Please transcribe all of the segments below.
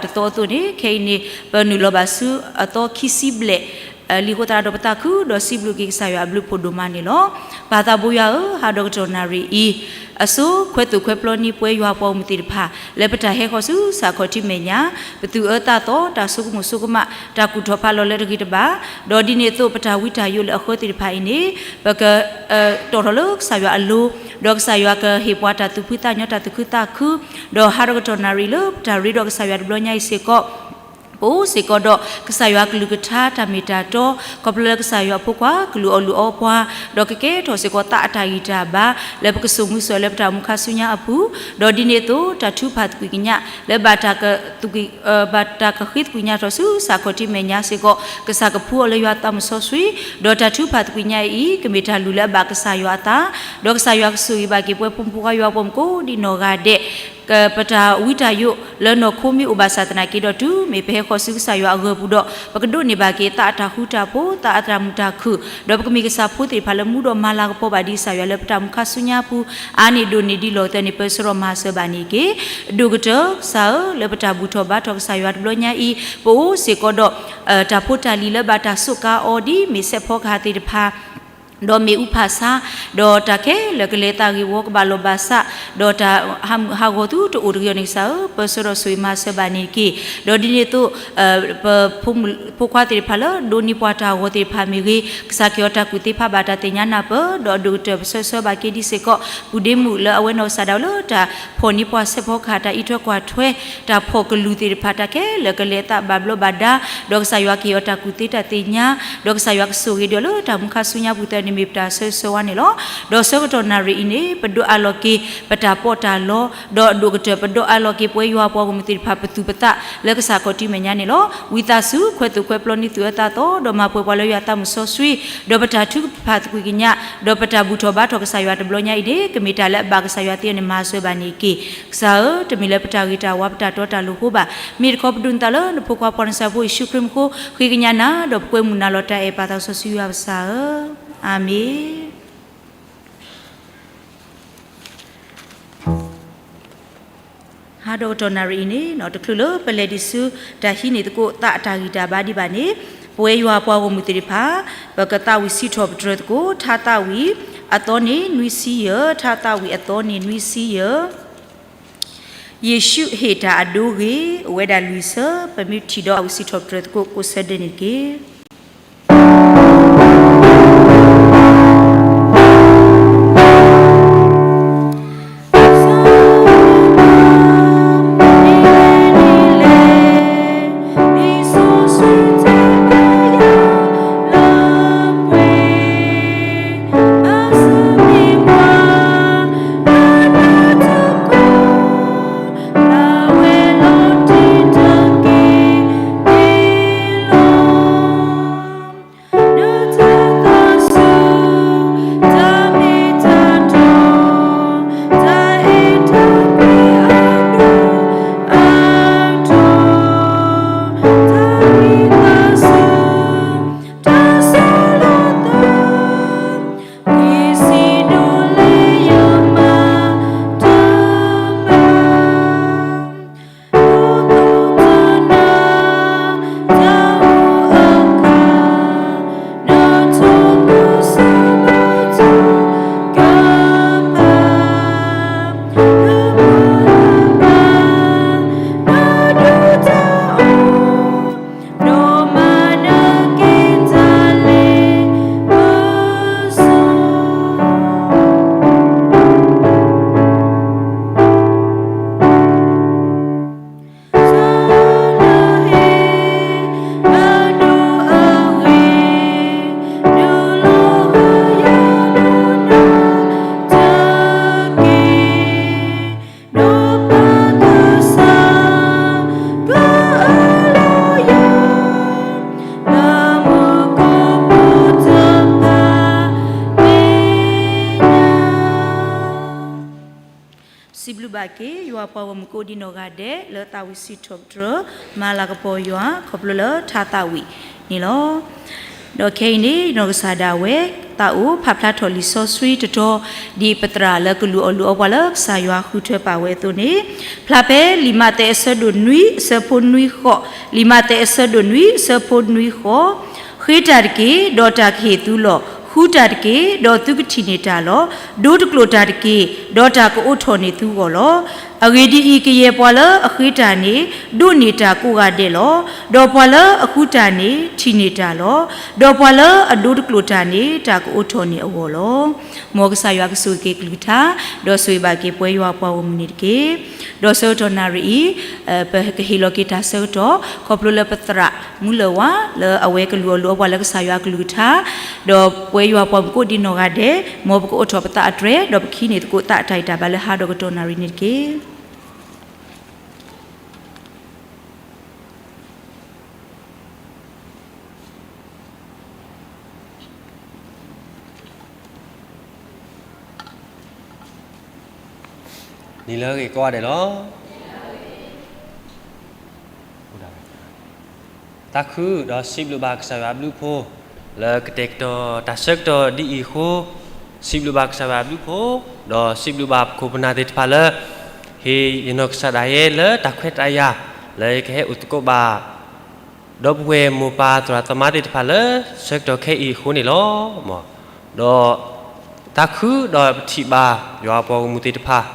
အသိးအသိးန့ၣ် ခဲအံၤန့ၣ် ပနုာ်လီၤဘၣ်ဆူအသီခံဆံဘျဲၣ် လံအဃိသတးဒီးပသးခု ဒီးစံးဘျုးက့ၤကစၢ်ယွၤအဘျုးဖးဒိၣ်မးန့ၣ်လီၤ. ပၢ်သးဘိယွၤဧၢ, ဟးဒီးကတီၢ်နၣ်ရံၣ်အံၤ အစိ ခွဲသိၣ်ခွဲပျီန့ၢ်ပဝဲယွၤပှၤဂီၢ်မုၢ်သ့ၣ်တဖၣ် လၢပတၢ်ဟဲဃီၤဆူကစၢ်ခီၣ်ထံးမဲာ်ညါ, ပသူၣ်အၢသးသီ, တၢ်ဆိကမိၣ်ဆိကမး, တၢ်ကူၣ်ထီၣ်ဖးလီၤလၢတဂ့ၤတဘၣ်, ဒီးဒ်န့ၣ်အသိး ပတၢ်ဝံတၢ်ယိးလၢအဃၢသ့ၣ်တဖၣ်အံၤန့ၣ် ပက တီၣ်ထီၣ်လၢကစၢ်ယွၤအလိၤ, ဒီးကစၢ်ယွၤကဟ့ၣ်ပှၤတၢ်သူၣ်ဖှံသးညီ တၢ်သူၣ်ခုသးခု, ဒီးဟးဒီးကတီၢ်နၣ်ရံၣ်လၢပတၢ်ရ့ဒီးကစၢ်ယွၤတဘျီညါအံၤစ့ၢ်ကီး ပအိၣ်စ့ၢ်ကီးဒီး ကစၢ်ယွၤကလုၢ်ကထါတၢ်မ့ၢ်တၢ်တီ, ခီဖျိလၢကစၢ်ယွၤအဖိခွါကလုၢ်အီၣ်လုၢ်အီပှၤ, ဒီးကကဲထီၣ်စ့ၢ်ကီးသးအတၢ်ဂံၢ်တၢ်ဘါ လၢပကစိာ်မုၢ်စိာ်လၢပတၢ်အိၣ်မူခါဆူညါအပူၤ, ဒီးဒ်န့ၣ်အသိး တၢ်ထုကဖၣ်သကွံာ်ကညး လၢဘၣ်တၢ်က ဘၣ်တၢ်ကဃ့သကွံာ်ကညးထီၣ်ဆူကစၢ်ခီၣ်ထံးမဲာ်ညါစ့ၢ်ကီး ကစၢ်ကဖှူအီၤလၢယွၤသးစီဆှံ, ဒီးတၢ်ထုကဖၣ်သကွံာ်ကညးအံၤ ကမ့ၢ်တၢ်လုၢ်လၢအဘၣ်ကစၢ်ယွၤအသး, ဒီးကစၢ်ယွၤကဆိၣ်ဂ့ၤဘၣ်က့ၤပဝဲဖိမုၣ်ဖိခွါယွၤပှၤမုၣ်ကိးဒံနီၢ်ဂၤဒဲး ပတၢ်ဝံတၢ်ယိးလၢနီၢ်ခိမ့ၢ်အိၣ်ဘၣ်ဆၣ်သနာ်က့ဒီး တုၤမ့ၢ်ပဟဲဃီၤဆူကစၢ်ယွၤအဂၢၢ်ပူၤဒီး ပကဒိးန့ၢ်ဘၣ်က့ၤသးအတၢ်ဃူတၢ်ဖိး, သးအတၢ်မုာ်တၢ်ခုၣ်, ဒီးပကမ့ၢ်ကစၢ်ဖိသ့ၣ်တဖၣ်လၢမူဒီးမၤလၤကပီၤဘၣ်ဒံးကစၢ်ယွၤလၢပတၢ်အိၣ်မူခါဆူညါအပူၤ, အါန့ၢ်ဒိၣ်န့ၢ်ဒံးလီၤကတၢၢ်န့ၣ် ပၢဆှၢဒီးမၤစၢၤဘၣ်န့ၣ်တက့ၢ်. အဒိၣ်ကတၢၢ်ကစၢ်ဧၢ, လၢပတၢ်ဘူၣ်ထီၣ်ဘါထီၣ်ကစၢ်ယွၤတဘျီညါအံၤ ပအိၣ်စ့ၢ်ကီးဒီး တၢ်ဖိတၢ်လံၤလၢဘၣ်တၢ်စူးကါအီၤ ဒ်မ့ၢ်စဲးဖီကဟၣ်သ့ၣ်တဖၣ် ဒီးမ့ၣ်အူဖးဆါ, ဒီးတၢ်ခဲလၢာ်ကလဲၤသးဂ့ၢ်ဝီကဘၣ်လီၤဘၣ်စး, ဒီးတၢ်ဟးမုာ်ဟးဂီၤသုတအိၣ်တဂ့ၤအီၤန့ၣ်ကစၢ်ဧၢ, ပၢဆှၢဒီးဆိၣ်ဂ့ၤမၤစၢၤဘၣ်န့ၣ်တက့ၢ်. ဒီးဒ်န့ၣ်အသိး ပဖိခွါသ့ၣ်တဖၣ်လၢဒိးန့ၢ်ပှၤတၢ်ဂီၤသ့ၣ်တဖၣ်မ့ၢ်ဂ့ၤ, ကစၢ်ကဟ့ၣ်အီၤတၢ်ကူၣ်သ့ဖးဘၣ်တၢ်သ့ၣ်ညါနၢ်ပၢၢ်, ဒီးအဒိၣ်ကတၢၢ်ပဆၢဆၢဘၣ်က့ၤဒံးစ့ၢ်ကီး ပုၢ်ဒ့မုၣ်လၢအဝဲနီၢ်ကစၢ်ဒၣ်ဝဲလၢတၢ်ဖီၣ်န့ၢ်ပှၤစဲးဖီကဟၣ် တၢ်အံးထွဲကွၢ်ထွဲ တၢ်ဖီၣ်ကလူးသ့ၣ်တဖၣ် တၢ်ခဲလၢာ်ကလဲၤသးဘၣ်ဘျီးဘၣ်ဒါ, ဒီးကစၢ်ယွၤကဟ့ၣ်အီၤတၢ်ကူၣ်သ့တၢ်သ့ၣ်ညါ, ဒီးကစၢ်ယွၤကဆိၣ်ဂ့ၤဒီးလၢတၢ်အိၣ်မူခါဆူညါပူၤသတးန့ၣ်မ့ၢ်ပတၢ်ဆၢဂ့ၤဆၢဝါန့ၣ်လီၤ. ဒီးဆၢကတီၢ်နၣ်ရံၣ်အံၤန့ၣ် ပဒိးအးလီၤက့ၤ ပတၢ်ပီးတၢ်လီ, ဒီးအဒိၣ်ကတၢၢ်ပဒိးအးလီၤက့ၤပဝဲယွၤပှၤဂီၢ်မုၢ်သ့ၣ်တဖၣ် ပသူၣ်ပသးလၢကစၢ်ခီၣ်ထံးမဲာ်ညါန့ၣ်လီၤ. ဝံသးစူၤ ခွဲးသူၣ်ခွဲးပျီန့ၢ်သူၣ်အၢသးသီ ဒီးမၤပှဲၤပှၤလၢယွၤသးမုၢ်စီဆှံ, ဒီးပတၢ်ထုကဖၣ်သကွံာ်ကညး, ဒီးပတၢ်ဘူၣ်ထီၣ်ဘါထီၣ်ကစၢ်ယွၤတဘျီညါအံၤန့ၣ် ကမ့ၢ်တၢ်လၢအဘၣ်ကစၢ်ယွၤသ့န့ၣ် မၤစၢၤဘၣ်န့ၣ်တက့ၢ်. ကစၢ်ဧၢ, တမ့ၢ်လၢပတၢ်ဂ့ၤတၢ်ဝါ ပတၢ်တီတၢ်လိၤအဃိဘၣ်. မ့ၢ်တခီပဒိးနသးလၢနဖိခွါပှၤနဆၣ်ဖိယ့ၣ်ၡူးခရံာ်မူခိၣ် ဃ့ကညးနၤ ဒီးပကွဲမုာ်နၤလီၤတၢ်အဲၣ်ပၢ်သးစီဆှံယွၤပကစၢ်ဧၢ, အၤမ့ၣ်. ဟါဒီးကတီၢ်နၣ်ရံၣ်အံၤန့ၣ် တချုးလၢပလဲၤဒံးဆူ တၢ်ဟံးန့ၢ်သကိးသးအတၢ်ဂံၢ်တၢ်ဘါဒံးဘၣ်န့ၣ်, ပဝဲယွၤပှၤဂီၢ်မုၢ်သ့ၣ်တဖၣ် ပကသးဝံၣ်စံးထီၣ်ပတြၢၤသကိး ထါသးဝံၣ်အသီန့ၣ်နွံဆံယဲၢ်, ထါသးဝံၣ်အသီန့ၣ်နွံဆံယဲၢ်. ယ့ၣ်ၡူးဟ့ၣ်တၢ်အဒိဂ့ၤ အိၣ်ဝဲဒၣ်လွံၢ်ဆၢ, ပမ့ၢ်ထံၣ်ဒီးသးဝံၣ်စံးထီၣ်ပတြၢၤသကိး ကိးဆၢဒဲးန့ၣ်တက့ၢ်. စံးဘျုးဘၣ်က့ၤ ယွၤပှၤဂီၢ်မုၢ်ကိးဒံနီၢ်ဂၤဒဲး လၢသးဝံၣ်စံးထီၣ်ပတြၢၤ မၤလၤကပီၤယွၤ ခီဖျိလၢထါသးဝံၣ်န့ၣ်လီၤ. ဒီးခဲအံၤန့ၣ် ယနီၢ်ကစၢ်ဒၣ်ဝဲ သးအိၣ်ဖးဖျါထီၣ်လံာ်စီဆှံတတီၤ, ဒ်ပသရၣ်လၢကလုၢ်အီၣ်လုၢ်အီပှၤလၢကစၢ်ယွၤဃုထၢပာ်ဝဲအသိးန့ၣ်, ဖျါဖဲလံာ်မးသဲအဆၢဒိၣ်နွံအဆၢဖိနွံဃိး, လံာ်မးသဲအဆၢဒိၣ်နွံအဆၢဖိနွံဃိး, ဃ့တၢ်တက့ၢ်, ဒီးတၢ်ကဟ့ၣ်သုလီၤ. ဃုတၢ်တက့ၢ်, ဒီးသုကထံၣ်န့ၢ်တၢ်လီၤ. ဒိတကျိာ်တၢ်တက့ၢ်, ဒီးတၢ်ကအိးထီၣ်န့ၢ်သုဂီၢ်လီၤ. အဂ့ၢ်ဒ်အံၤ, ကယဲၢ်ပှၤလၢအဃ့တၢ်န့ၣ် ဒိးန့ၢ်တၢ်ကိးဂၤဒဲးလီၤ. ဒီးပှၤလၢအဃုတၢ်န့ၣ် ထံၣ်န့ၢ်တၢ်လီၤ. ဒီးပှၤလၢအဒိတကျိာ်တၢ်န့ၣ် တၢ်ကအိးထီၣ်န့ၢ်အဂီၢ်လီၤ. မ်ကစၢ်ယွၤကဆိၣ်ဂ့ၤက့ၤကလုၢ်ကထါ, ဒီးဆိၣ်ဂ့ၤဘၣ်က့ၤပဝဲယွၤပှၤဂီၢ်မုၢ်န့ၣ်တက့ၢ်. ဒီးဆၢကတီၢ်နၣ်ရံၣ်အံၤ, ပကဟ့ၣ်လီၤက့ၤတၢ်ဆၢကတီၢ် ခီဖျိလၢပသရၣ်မူလၢၢ်ဝါ လၢအဝဲကလုၢ်အီၣ်လုၢ်အီပှၤလၢကစၢ်ယွၤကလုၢ်ကထါ, ဒီးပဝဲယွၤပှၤမုၣ်ကိးဒံနီၢ်ဂၤဒဲး, မ်ပကအိးထီၣ်ပသးအတြဲၤ, ဒီးပကဟံးန့ၢ်သကိးသးအတၢ်ဂံၢ်တၢ်ဘါလၢဟါဒီးကတီၢ်နၣ်ရံၣ်န့ၣ်တက့ၢ်. နံၤလၢအဂ့ၤကိးဂၤဒဲးလီၤ. သးခုဒီးစံးဘျုးဘၣ်ကစၢ်ယွၤအဘျုးအဖှိၣ် လၢကတဲာ်ကတီၤတၢ်ဆၢကတီၢ်ဒ်အံၤအဃိ, စံးဘျုးဘၣ်ကစၢ်ယွၤအဘျုးအဖှိၣ်, ဒီးစံးဘျုးဘၣ်ပခိၣ်ပနၢ်သ့ၣ်တဖၣ်လၢ ဟ့ၣ်ယနီၢ်ကစၢ်ဒၣ်ယဲလၢတၢ်ခွဲးတၢ်ယာ် လၢယကဟဲအိၣ်သကိးဘၣ် ဒီပုၢ်ဝဲၢ်မိၢ်ပၢ်သရၣ်သမါသ့ၣ်တဖၣ်လၢဆၢကတီၢ်ခဲအံၤအဃိန့ၣ်လီၤ. ဒီးသးခုဒီးပထံၣ်ဘၣ်ယွၤပှၤဂီၢ်မုၢ်သ့ၣ်တဖၣ်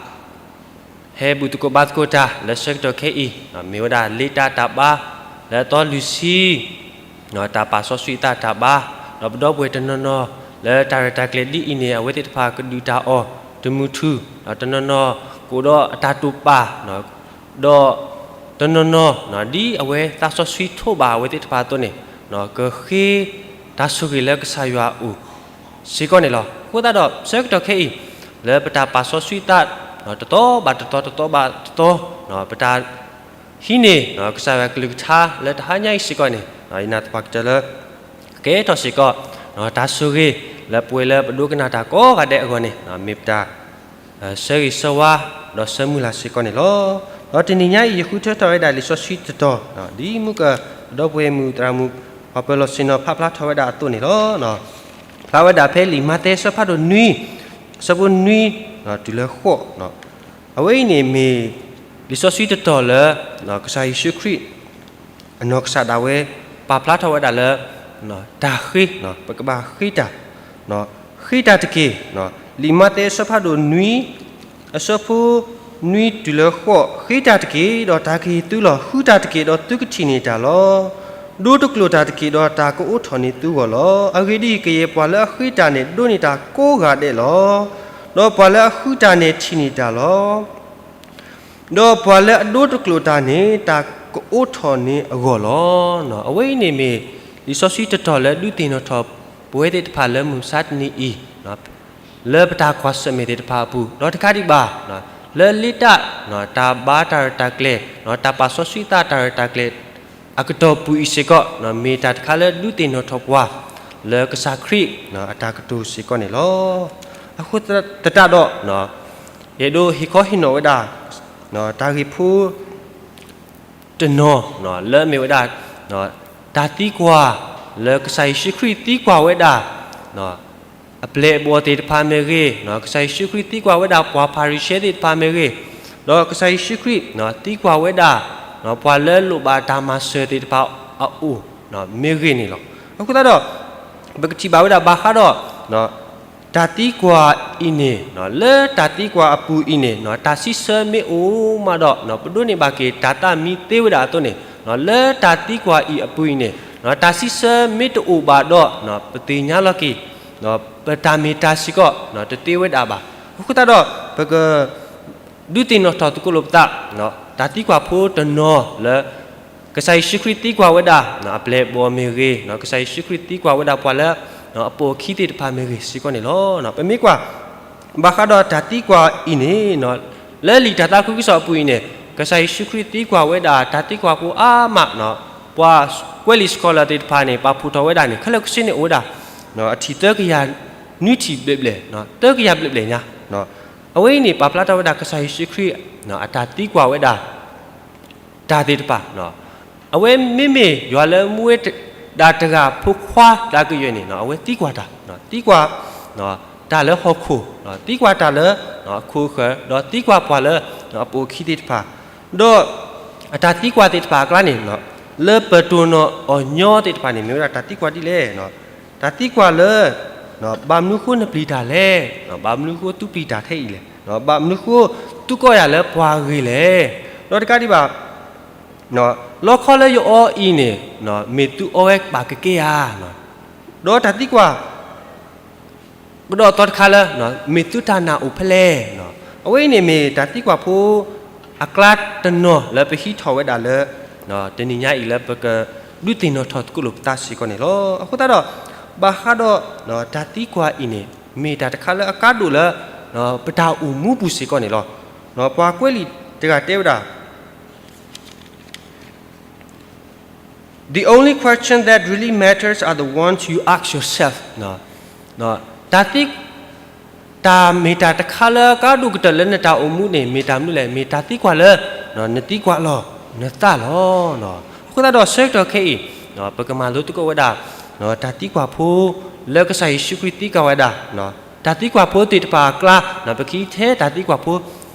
ဟဲဘူၣ်သကိးဘါသကိးတၢ်လၢဆၢကတီၢ်ခဲအံၤ, မ့ၢ်ဝဲဒၣ်လ့တၢ်တၢ်ဘါ လၢအသီလွံၢ်ဆံ တၢ်ပာ်စီဆှံအသးတၢ်ဘါ, ဒီးပဒီပုၢ်ဝဲၢ်တနီၤနီၤ လၢတၢ်ရဲၣ်တၢ်ကျဲၤဒ်အံၤန့ၣ် အဝဲသ့ၣ်တဖၣ်ကဒုၣ်တၢ်အီၣ်တမုာ်ထူၣ်, ဒီးတနီၤနီၤကအိၣ်ဒီးအတၢ်တိာ်ပာ်, ဒီးတနီၤနီၤ ဒ်အဝဲသးစီဆှံထိးဘၣ်အဝဲသ့ၣ်တဖၣ်အသိးန့ၣ် ကဃ့တၢ်ဆိၣ်ဂ့ၤလၢကစၢ်ယွၤအအိၣ်စ့ၢ်ကီးန့ၣ်လီၤ. အဃိသတးဒီး ဆၢကတီၢ်ခဲအံၤ လၢပတၢ်ပာ်စီဆှံသး တသီဘၣ်တသီ တသီဘၣ်တသီ ပတၢ် ဟံးန့ၢ်ကစၢ်ယွၤကလုၢ်ကထါလၢတဟါညါအံၤစ့ၢ်ကီးန့ၣ် ယနာ်သပှၢ်ကတၢၢ်လၢ ကကဲထီၣ်စ့ၢ်ကီး တၢ်ဆိၣ်ဂ့ၤလၢပဝဲလၢပဒိကနၣ်တၢ်ကိးဂၤဒဲးအဂီၢ်န့ၣ် မ့ၢ်ပတၢ်ဆၢဂ့ၤဆၢဝါ ဒီးဆၢမုၢ်လၢ်စ့ၢ်ကီးန့ၣ်လီၤ. ဒီးတနံၤညါအံၤ ယဃုထၢထီၣ်ဝဲဒၣ်လံာ်စီဆှံတတီၤ ဒ်မုၢ်က ပဒီပုၢ်ဝဲၢ်မုၣ်သရၣ်မုၣ် ပှၤပၢၤလီၢ်ဆ့ၣ်နီၤဖးဖျါထီၣ်ဝဲဒၣ်အသိးန့ၣ်လီၤ. ဖျါဝဲဒၣ်ဖဲလံာ်မးသဲအဆၢဖးဒိၣ်နွံ အဆၢဖိနွံ တုၤလၢဃိး အဝဲအံၤန့ၣ်မ့ၢ် လံာ်စီဆှံတတီၤလၢ ကစၢ်ယ့ၣ်ၡူးခရံာ် အနီၢ်ကစၢ်ဒၣ်ဝဲ ပာ်ဖျါထီၣ်ဝဲဒၣ်လၢ တၢ်ဃ့ ပကဘၣ်ဃ့တၢ် ဃ့တၢ်တက့ၢ်. လံာ်မးသဲအဆၢဖးဒိၣ်နွံ အဆၢဖိနွံတုၤလၢဃိး, ဃ့တၢ်တက့ၢ်, ဒီးတၢ်ကဟ့ၣ်သုလီၤ. ဃုတၢ်တက့ၢ်, ဒီးသုကထံၣ်န့ၢ်တၢ်လီၤ. ဒိတကျိာ်တၢ်တက့ၢ်, ဒီးတၢ်ကအိးထီၣ်န့ၢ်သုဂီၢ်လီၤ. အဂ့ၢ်ဒ်အံၤ, ကယဲၢ်ပှၤလၢအဃ့တၢ်န့ၣ် ဒိးန့ၢ်တၢ်ကိးဂၤဒဲးလီၤ. ဒီးပှၤလၢအဃုတၢ်န့ၣ်ထံၣ်န့ၢ်တၢ်လီၤ. ဒီးပှၤလၢအဒိတကျိာ်တၢ်န့ၣ် တၢ်ကအိးထီၣ်န့ၢ်အဂီၢ်လီၤ. အဝဲအံၤန့ၣ်မ့ၢ် လံာ်စီဆှံတတီၤလၢဒုးသ့ၣ်နီၣ်ထီၣ်ပဝဲသ့ၣ်တဖၣ်လၢမုၢ်မဆါတနံၤအံၤ လၢပတၢ်ကွၢ်ဆၢၣ်မဲာ်သ့ၣ်တဖၣ်အပူၤ, ဒီးတကးဒံးဘၣ် လၢလ့တၢ် တၢ်ဘါတၢ်ရဲၣ်တၢ်ကျဲၤ တၢ်ပာ်စီဆှံသးတၢ်ရဲၣ်တၢ်ကျဲၤ အကတီၢ်ပူၤအံၤစ့ၢ်ကီး မ့ၢ်တၢ်တခါလၢဒုးသ့ၣ်နီၣ်ထီၣ်ပှၤ လၢကစၢ်ခရံာ်အတၢ်ကတိၤစ့ၢ်ကီးန့ၣ်လီၤ. အဃိသတးဒီး ယအဲၣ်ဒိးဟ့ၣ်ခီဟ့ၣ်နီၤဝဲဒၣ် တၢ်ဂ့ၢ်ဖိ တနီၤ လၢအမ့ၢ်ဝဲဒၣ် တၢ်သံကွၢ် လၢကစၢ်ယ့ၣ်ၡူးခရံာ်သံကွၢ်ဝဲဒၣ် အပျဲၢ်အဘီၣ်သ့ၣ်တဖၣ်မ့ၢ်ဂ့ၤ, ကစၢ်ယ့ၣ်ၡူးခရံာ်သံကွၢ်ဝဲဒၣ်ပှၤဖၤရံၤၡဲသ့ၣ်တဖၣ်မ့ၢ်ဂ့ၤ, ဒီးကစၢ်ယ့ၣ်ၡူးခရံာ် သံကွၢ်ဝဲဒၣ် ပှၤလၢလိၣ်ဘၣ်တၢ်မၤစၢၤသ့ၣ်တဖၣ်အအိၣ်မ့ၢ်ဂ့ၤန့ၣ်လီၤ. အဃိသတးဒီး ပကထံၣ်ဘၣ်ဝဲဒၣ်ဘၣ်ဃးဒီး တၢ်သံကွၢ်အံၤန့ၣ် လၢတၢ်သံကွၢ်အပူၤအံၤန့ၣ် တၢ်စံးဆၢမ့ၢ်အိၣ်မးဒီး ပဒိးန့ၢ်ဘၣ်က့ၤတၢ်သးမံသ့ဝဲဒၣ်အသိးန့ၣ် လၢတၢ်သံကွၢ်အံၤအပူၤအံၤန့ၣ် တၢ်စံးဆၢမ့ၢ်တအိၣ်ဘၣ်ဒီး ပသ့ၣ်ညါလီၤက့ၤ ပတၢ်မ့ၢ်တၢ်စ့ၢ်ကီး တသ့ဝဲဒၣ်ဘၣ်. အဃိသတးဒီး ပက ဒုးသ့ၣ်နီၣ်ထီၣ်သကိးလိာ်ပသး တၢ်သံကွၢ်ဖိတနီၤလၢ ကစၢ်ယ့ၣ်ၡူးခရံာ်သံကွၢ်ဝဲဒၣ် အပျဲၢ်အဘီၣ်မ့ၢ်ဂ့ၤ, ကစၢ်ယ့ၣ်ၡူးခရံာ်သံကွၢ်ဝဲဒၣ်ပှၤလၢ အပိာ်အခံသ့ၣ်တဖၣ်မ့ၢ်ဂ့ၤစ့ၢ်ကီးန့ၣ်လီၤ. ပမ့ၢ်ကွၢ် ဘၣ်ဃးဒီးတၢ်သံကွၢ်အံၤန့ၣ် လၢလံာ်တၢ်သးခုကစီၣ်အပူၤအံၤန့ၣ် ကစၢ်ယ့ၣ်ၡူးခရံာ်သံကွၢ်ဝဲဒၣ် တၢ်သံကွၢ်ဖိအါမး ပှၤကွဲးလံာ် scholar သ့ၣ်တဖၣ်န့ၣ် ပာ်ဖှိၣ်ထီၣ်ဝဲဒၣ်န့ၣ် ခဲလၢာ်ခဲဆ့န့ၣ်အိၣ်ဝဲဒၣ် အထံၣ်သၢကယၤနွံထံၣ်ဘျဲၣ်ဘျဲၣ်, သၢကယၤဘျဲၣ်ဘျဲၣ်ညါ. အဝဲအံၤန့ၣ် ပာ်ဖျါထီၣ်ဝဲဒၣ်ကစၢ်ယ့ၣ်ၡူးခရံာ် အတၢ်သံကွၢ်ဝဲဒၣ် တၢ်သ့ၣ်တဖၣ် အဝဲမ့မ့ၢ်ယွၤလၢမူဝဲ ဒၣ်တဂၤဖိခွါလၢအကယဲၢ်န့ၣ် အဝဲသံကွၢ်တၢ်, သံကွၢ်တၢ်လၢဟီၣ်ခိၣ်, သံကွၢ်တၢ်လၢအခိၣ်အဃၢၤ, ဒီးသံကွၢ်ပှၤလၢအပိာ်အခံသ့ၣ်တဖၣ်, ဒီးအတၢ်သံကွၢ်သ့ၣ်တဖၣ်အကျါန့ၣ် လၢပတိၢ်နီၣ်အီၤညီသ့ၣ်တဖၣ်န့ၣ် မ့ၢ်ဝဲဒၣ်တၢ်သံကွၢ်ဒ်လဲၣ်. တၢ်သံကွၢ်လၢ ဘၣ်မနုၤဃိနပျံၤတၢ်လဲၣ်, ဘၣ်မနုၤဃိသုပျံၤတၢ်ထဲအံၤလဲၣ်, ဘၣ်မနုၤဃိသုကိးယၤလၢပှၤဂ့ၤလဲၣ်, ဒီးတကးဒံးဘၣ် လီခီလၢယအီအံၤန့ၣ် မ့ၢ်သုအီဝဲပာ်ကကဲဧါ, ဒီးတၢ်သံကွၢ် ကဒီးသီတခါလၢ မ့ၢ်သုတၢ်နာ်အိၣ်ဖဲလဲၣ်. အဝဲအံၤန့ၣ်မ့ၢ်တၢ်သံကွၢ်ဖိအကျါတနီၤလၢပဟံးထီၣ်ဝဲဒၣ်လၢ တနံၤညါအံၤလၢပကဒုးသ့ၣ်နီၣ်ထီၣ်သကိးလိာ်ပသးစ့ၢ်ကီးန့ၣ်လီၤ. အဃိသတးဒီး ဘၣ်ဃးဒီး တၢ်သံကွၢ်အံၤန့ၣ် မ့ၢ်တၢ်တခါလၢအကါဒိၣ်လၢ ပတၢ်အိၣ်မူပူၤစ့ၢ်ကီးန့ၣ်လီၤ. ပှၤကွဲးလံာ်တဂၤတဲဝဲဒၣ် The only question that really matters are the ones you ask yourself. တၢ်သံ တၢ်မ့ၢ်တၢ်တခါလၢအကါဒိၣ်ကတၢၢ်လၢနတၢ်အိၣ်မူန့ၣ် မ့ၢ်တၢ်မနုၤလဲၣ်, မ့ၢ်တၢ်သံကွၢ်လၢ နသံကွၢ်လီၤနသးလီၤ. အဃိသတးဒီးဆၢကတီၢ်ခဲအံၤ ပကမၤလိသကိးဝဲဒၣ် တၢ်သံကွၢ်ဖိ လၢကစၢ်ယ့ၣ်ၡူးခရံာ်သံကွၢ်ဝဲဒၣ် တၢ်သံကွၢ်ဖိသ့ၣ်တဖၣ်အကျါ ပကဟံးထဲတၢ်သံကွၢ်ဖိ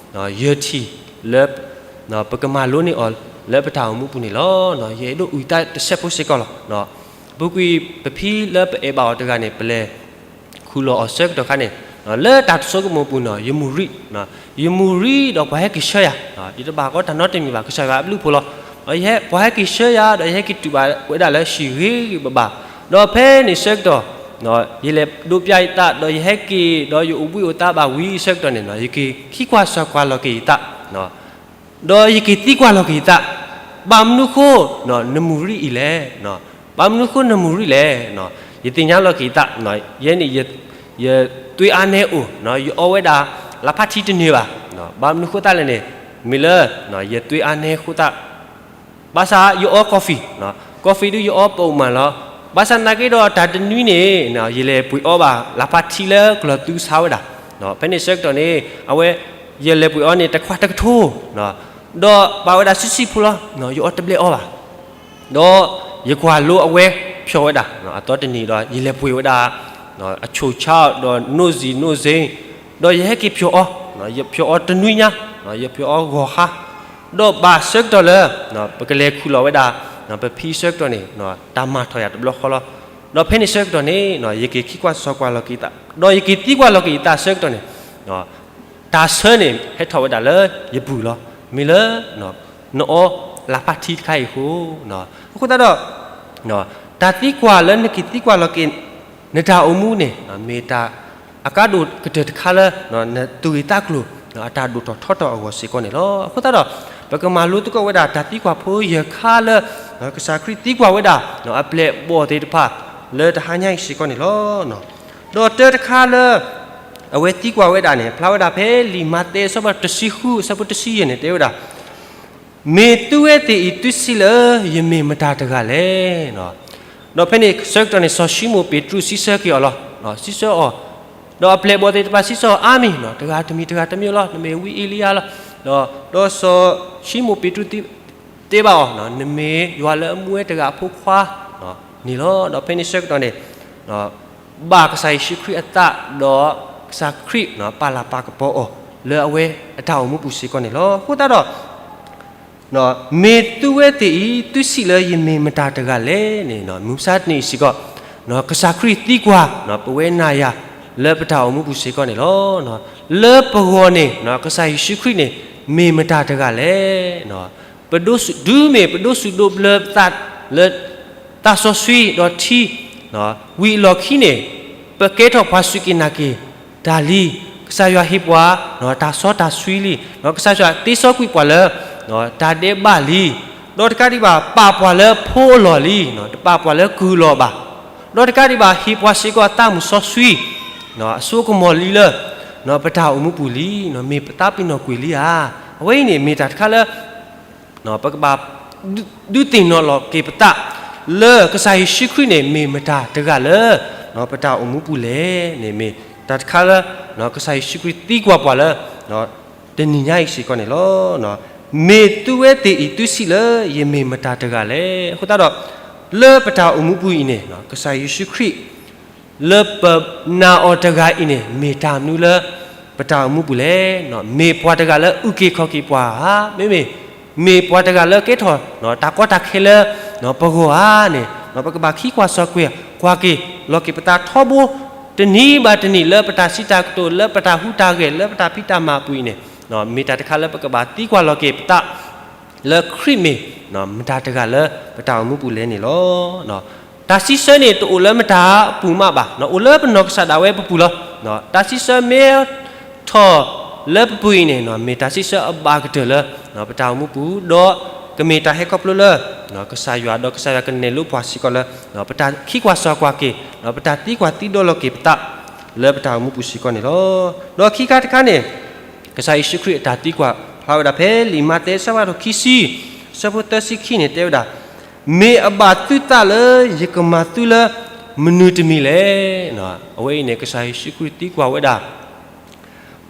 ယဲၢ်ထံၣ်လၢ ပကမၤလိန့ၢ်အီၤလၢပတၢ်အိၣ်မူပူၤန့ၣ်လီၤ. ယအဲၣ်ဒိးအုၣ်သးတစဲးဖိစ့ၢ်ကီးလီၤ. ပူၤကွံာ်ပဖံလၢပအဲၣ်ဘၣ်အီၤတဂၤန့ၣ် ပလဲၤခူၣ်လီၤအီၤဆၢကတီၢ်ခါန့ၣ် လၢတၢ်တဆိကမိၣ်ပူၤန့ၣ် ယမူၤရံ, ယမူၤရံဒီးပှၤဟဲက့ၤဆှၢယၤ, ယတဘၣ်ကီတၢ်နီတမံၤဘၣ် ကစၢ်ယွၤအဘျုးအဖှိၣ်လီၤ. ပှၤဟဲက့ၤဆှၢယၤ ဒီးယဟဲက့ၤတုၤဘၣ်ဝဲဒၣ်လၢဟံၣ်ဂ့ၤဂ့ၤဘၣ်ဘၣ်, ဒီးဖဲန့ၣ်ဆၢကတီၢ် ယလဲၤဒိးပျၢ်ယသး ဒီးယဟဲက့ၤ ဒီးယအိၣ်ဘှံးအိၣ်သါဘၣ်ဝံၤဆၢကတီၢ်န့ၣ် ယက့ၤခံကွၢ်ဆၢကွၢ်လီၤက့ၤယသး ဒီးယက့ၤသံကွၢ်လီၤက့ၤယသး, ဘၣ်မနုၤဃိ နမူၤရံအံၤလဲၣ်, ဘၣ်မနုၤဃိနမူၤရံလဲၣ်, ယသ့ၣ်ညါလီၤက့ၤယသး, ယဲန့ၣ် ယသွ့အါနဲအိၣ်, ယအီဝဲဒၣ်လၢဖးထံတန့ၢ်ဘၣ်, ဘၣ်မနုၤဃိသတးလဲၣ်န့ၣ် မ့ၢ်လၢ ယသွ့အါနဲအဃိသတး ဘၣ်ဆၣ်ယအီ coffee, coffee ဒုးယအီပအိၣ်မးလီၤ. ဘၣ်ဆၣ်နာ်က့ဒီးတၢ်တနွံန့ၣ် ယလဲၤပှ့ၤအီဘၣ်လၢဖးထံလၢကလီၤသူစါဝဲဒၣ်, ဖဲန့ၣ်ဆၢကတီၢ်န့ၣ် အဝဲ ယလဲၤပှ့ၤအီန့ၣ် တခွးတကထိ, ဒီးပာ်ဝဲဒၣ်ဆံးဆံးဖိလီၤ, ယအီတဘျဲၣ်အီဘၣ် ဒီးယကွၢ်လိအဝဲဖျီၣ်ဝဲဒၣ်, အသီတနံၤဒီး ယလဲၤပှ့ၤဝဲဒၣ် အဆိၣ်ဆါဒီး နိၣ်စံၣ်နိၣ်စ့, ဒီးယဟဲက့ၤဖျီၣ်အီ, ယဖျီၣ်အီတနွံညါ, ယဖျီၣ်အီဂီၤဟါ, ဒီးဘၣ်ဆၢကတီၢ်လၢ ပကလဲၤခူၣ်လီၤဝဲဒၣ် ပဖံဆၢကတီၢ်န့ၣ် တၢ်မၤထီၣ်ယၤတဘျီဃီလီၤ. ဒီးဖဲန့ၣ်ဆၢကတီၢ်န့ၣ် ယက့ၤခံကွၢ်ဆၢကွၢ်လီၤက့ၤယသး, ဒီးယက့ၤသံကွၢ်လီၤက့ၤယသးဆၢကတီၢ်န့ၣ် တၢ်ဆၢန့ၣ် ဟဲထီၣ်ဝဲဒၣ်လၢယပူၤလီၤ. မ့ၢ်လၢ နအီလၢဖးထံတခါအံၤအဃိ, အဃိသတးဒီး တၢ်သံကွၢ်လၢနက့ၤသံကွၢ်လီၤက့ၤ နတၢ်အိၣ်မူန့ၣ် မ့ၢ်တၢ်အကါဒိၣ်ကတၢၢ်တခါလၢ နသူၣ်ဂ့ၤသးကျိၤ အတၢ်ဒိၣ်ထီၣ်ထီထီၣ်အဂီၢ်စ့ၢ်ကီးန့ၣ်လီၤ. အဃိသတးဒီး ပကမၤလိသကိးဝဲဒၣ်တၢ်သံကွၢ်ဖိယဲၢ်ခါလၢ ကစၢ်ခရံာ်သံကွၢ်ဝဲဒၣ် အပျဲၢ်အဘီၣ်သ့ၣ်တဖၣ် လၢတဟါညါအံၤစ့ၢ်ကီးန့ၣ်လီၤ. ဒီးတၢတခါလၢ အဝဲသံကွၢ်ဝဲဒၣ်န့ၣ် ဖျါဝဲဒၣ်ဖဲလံာ်မးသဲအဆၢဖးတဆံဃု အဆၢဖိတဆံယဲၢ်န့ၣ် တဲဝဲဒၣ် မ့ၢ်သုဝဲသ့ၣ်အံၤ သုစံးလၢယမ့ၢ်မတၤတဂၤလဲၣ်. ဒီးဖဲန့ၣ်ဆၢကတီၢ်န့ၣ် စီၤၡံမိၣ်ပ့းတရူးစံးဆၢက့ၤအီၤလီၤ. စံးဆၢအီၤ, ဒီးအပျဲၢ်အဘီၣ်သ့ၣ်တဖၣ်စံးဆၢအီၤအါမံၤ, တဂၤတမံၤတဂၤတမံၤလီၤ, နမ့ၢ်ဝံအ့လံယၤလီၤ. ဒီးစီၤၡံမိၣ်ပ့းတရူးတဲဘၣ်အီၤ, နမ့ၢ်ယွၤလၢအမူဝဲတဂၤအဖိခွါန့ၣ်လီၤ. ဒီးဖဲန့ၣ်ဆၢကတီၢ်န့ၣ် ဘၣ်ကစၢ်ယ့ၣ်ၡူးခရံာ်အသး ဒီးကစၢ်ခရံာ်ပာ်လၤပာ်ကပီၤအီၤ လၢအဝဲအတၢ်အိၣ်မူပူၤစ့ၢ်ကီးန့ၣ်လီၤ. အဃိသတးဒီး မ့ၢ်သုဝဲသ့ၣ်အံၤ သုစံးလၢယမ့ၢ်မတၤတဂၤလဲၣ်န့ၣ် မုၢ်မဆါတနံၤစ့ၢ်ကီး ကစၢ်ခရံာ်သံကွၢ် ပဝဲနၤယၤ လၢပတၢ်အိၣ်မူပူၤစ့ၢ်ကီးန့ၣ်လီၤ. လၢပဂီၢ်န့ၣ် ကစၢ်ယ့ၣ်ၡူးခရံာ်န့ၣ် မ့ၢ်မတၤတဂၤလဲၣ်. ပဒိးစူး တုၤမ့ၢ်ပဒိးစူးဒိးဘျၢပသးလၢ သးစီဆှံဒီးထံ ဝံၤအလီၢ်ခံန့ၣ် ပကဲထီၣ်ပှၤစူၢ်က့ၤနာ်က့ၤတၢ်လံ, ကစၢ်ယွၤဟ့ၣ်ပှၤ တၢ်စီတၢ်ဆှံလံ, ကစၢ်ယွၤသ့စီကွံာ်ပှၤလၢ တၢ်ဒဲးဘးလံ, ဒီးတကးဒံးဘၣ် ပာ်ပှၤလၢဖိအလီၢ်လံ, တပာ်ပှၤလၢကုၢ်လီၤဘၣ်, ဒီးတကးဒံးဘၣ် ဟ့ၣ်ပှၤစ့ၢ်ကီးသးမုၢ်စီဆှံ အစိကမီၤလံလၢ ပတၢ်အိၣ်မူပူၤလံ, မ့ၢ်ပသးပ့ၤနီၣ်ကွံာ်လံဧါ. အဝဲအံၤန့ၣ်မ့ၢ်တၢ်တခါလၢ ပကဘၣ် ဒုးသ့ၣ်နီၣ်လီၤက့ၤပသး လၢကစၢ်ယ့ၣ်ၡူးခရံာ်န့ၣ် မ့ၢ်မတၤတဂၤလၢ ပတၢ်အိၣ်မူပူၤလဲၣ်န့ၣ် မ့ၢ်တၢ်တခါလၢ ကစၢ်ယ့ၣ်ၡူးခရံာ်သံကွၢ်ပှၤလၢ တနံၤညါအံၤစ့ၢ်ကီးန့ၣ်လီၤ. မ့ၢ်သုဝဲသ့ၣ်အံၤ သုစံးလၢယမ့ၢ်မတၤတဂၤလဲၣ်. အဃိသတးဒီး လၢပတၢ်အိၣ်မူပူၤအံၤန့ၣ် ကစၢ်ယ့ၣ်ၡူးခရံာ် လၢပနာ်အီၤတဂၤအံၤန့ၣ် မ့ၢ်တၢ်မနုၤလၢ ပတၢ်အိၣ်မူပူၤလဲၣ်. မ့ၢ်ပှၤတဂၤလၢအုၣ်က့ၤခီၣ်က့ၤပှၤဧါ, မ့မ့ၢ် မ့ၢ်ပှၤတဂၤလၢကဲထီၣ် တၢ်ကီတၢ်ခဲလၢ ပဂီၢ်ဧါန့ၣ် ပကဘၣ်ခံကွၢ်စီကွဲၤကွၢ်က့ၤ လီၤက့ၤပသးထီဘိ တနံၤဘၣ်တနံၤ လၢပတၢ်စံးတၢ်ကတိၤ လၢပတၢ်ဟူးတၢ်ဂဲၤ လၢပတၢ်ဖံးတၢ်မၤအပူၤအံၤန့ၣ် မ့ၢ်တၢ်တခါလၢပကဘၣ်သံကွၢ်လီၤက့ၤပသး လၢခရံာ်မ့ၢ် မတၤတဂၤလၢပတၢ်အိၣ်မူပူၤလဲၣ်န့ၣ်လီၤ. တၢ်စံးဆၢန့ၣ် တအိၣ်လၢမတၤအပူၤမးဘၣ်, အိၣ်လၢပနီၢ်ကစၢ်ဒၣ်ဝဲပပူၤလီၤ. တၢ်စံးဆၢမ့ၢ်ထီၣ်လၢပပူၤအံၤန့ၣ် မ့ၢ်တၢ်စံးဆၢအဘၣ်ကတၢၢ်လၢ ပတၢ်အိၣ်မူပူၤ ဒီးကမ့ၢ်တၢ်ဟဲခီဖျိလၢ ကစၢ်ယွၤ ဒီးကစၢ်ယွၤကနဲၣ်လိပှၤစ့ၢ်ကီးလၢ ပတၢ်ခံကွၢ်စီကွၢ်က့ၤ ပတၢ်သံကွၢ်သံဒိးလီၤက့ၤပသး လၢပတၢ်အိၣ်မူပူၤစ့ၢ်ကီးန့ၣ်လီၤ. ဒီးခံခါတခါန့ၣ် ကစၢ်ယ့ၣ်ၡူးခရံာ်အတၢ်သံကွၢ်ဖျါဝဲဒၣ်ဖဲလံာ်မးသဲအဆၢဖးဒိၣ်ခံဆံ အဆၢဖိသၢဆံခံန့ၣ် တဲဝဲဒၣ်, မ့ၢ်အဘၣ်သုသးလၢယကမၤသုလၢမနုၤတမံၤလဲၣ်. အဝဲအံၤန့ၣ် ကစၢ်ယ့ၣ်ၡူးခရံာ်သံကွၢ်ဝဲဒၣ်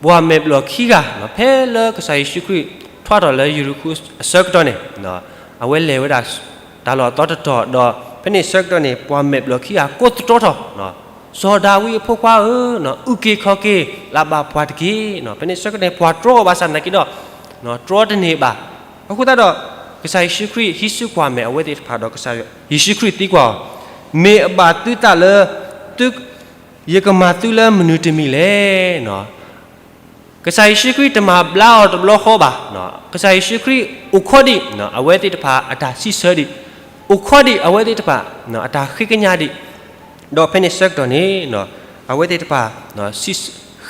ပှၤမဲာ်ဘျီၣ်ခံဂၤ ဖဲလၢကစၢ်ယ့ၣ်ၡူးခရံာ်ထွဲထီၣ်လၢယရံၤဃိၤအဆၢကတီၢ်န့ၣ် အဝဲလဲၤဝဲဒၣ်တၢ်လီၢ်အသီတတီၤ ဒီးဖဲန့ၣ်ဆၢကတီၢ်န့ၣ် ပှၤမဲာ်ဘျီၣ်ခံဂၤကိးသတြီထီၣ်, စီၤဒၤဝံးအဖိခွါဧၢ, အုၣ်က့ၤခီၣ်က့ၤလၢ်ဘၣ်ပှၤတက့ၢ်. ဖဲန့ၣ်ဆၢကတီၢ်န့ၣ် ပှၤတြီအီၤဘၣ်ဆၣ်သနာ်က့ဒီး တြီတန့ၢ်ဘၣ်. အဃိသတးဒီး ကစၢ်ယ့ၣ်ၡူးခရံာ်ဟံးစုကွၢ်မဲာ်အဝဲသ့ၣ်တဖၣ်ဒီး ကစၢ်ယ့ၣ်ၡူးခရံာ်သံကွၢ်အီၤ, မ့ၢ်အဘၣ်သုသးလၢ သု ယကမၤသုလၢမနုၤတမံၤလဲၣ်. ကစၢ်ယ့ၣ်ၡူးခရံာ်တမၤဘျါအီၤတဘျီဃီဘၣ်. ကစၢ်ယ့ၣ်ၡူးခရံာ်အိၣ်ခိးဒံး အဝဲသ့ၣ်တဖၣ်အတၢ်စံးဆၢဒံး, အိၣ်ခိးဒံးအဝဲသ့ၣ်တဖၣ် အတၢ်ဃ့ကညးဒံး, ဒီးဖဲန့ၣ်ဆၢကတီၢ်န့ၣ် အဝဲသ့ၣ်တဖၣ်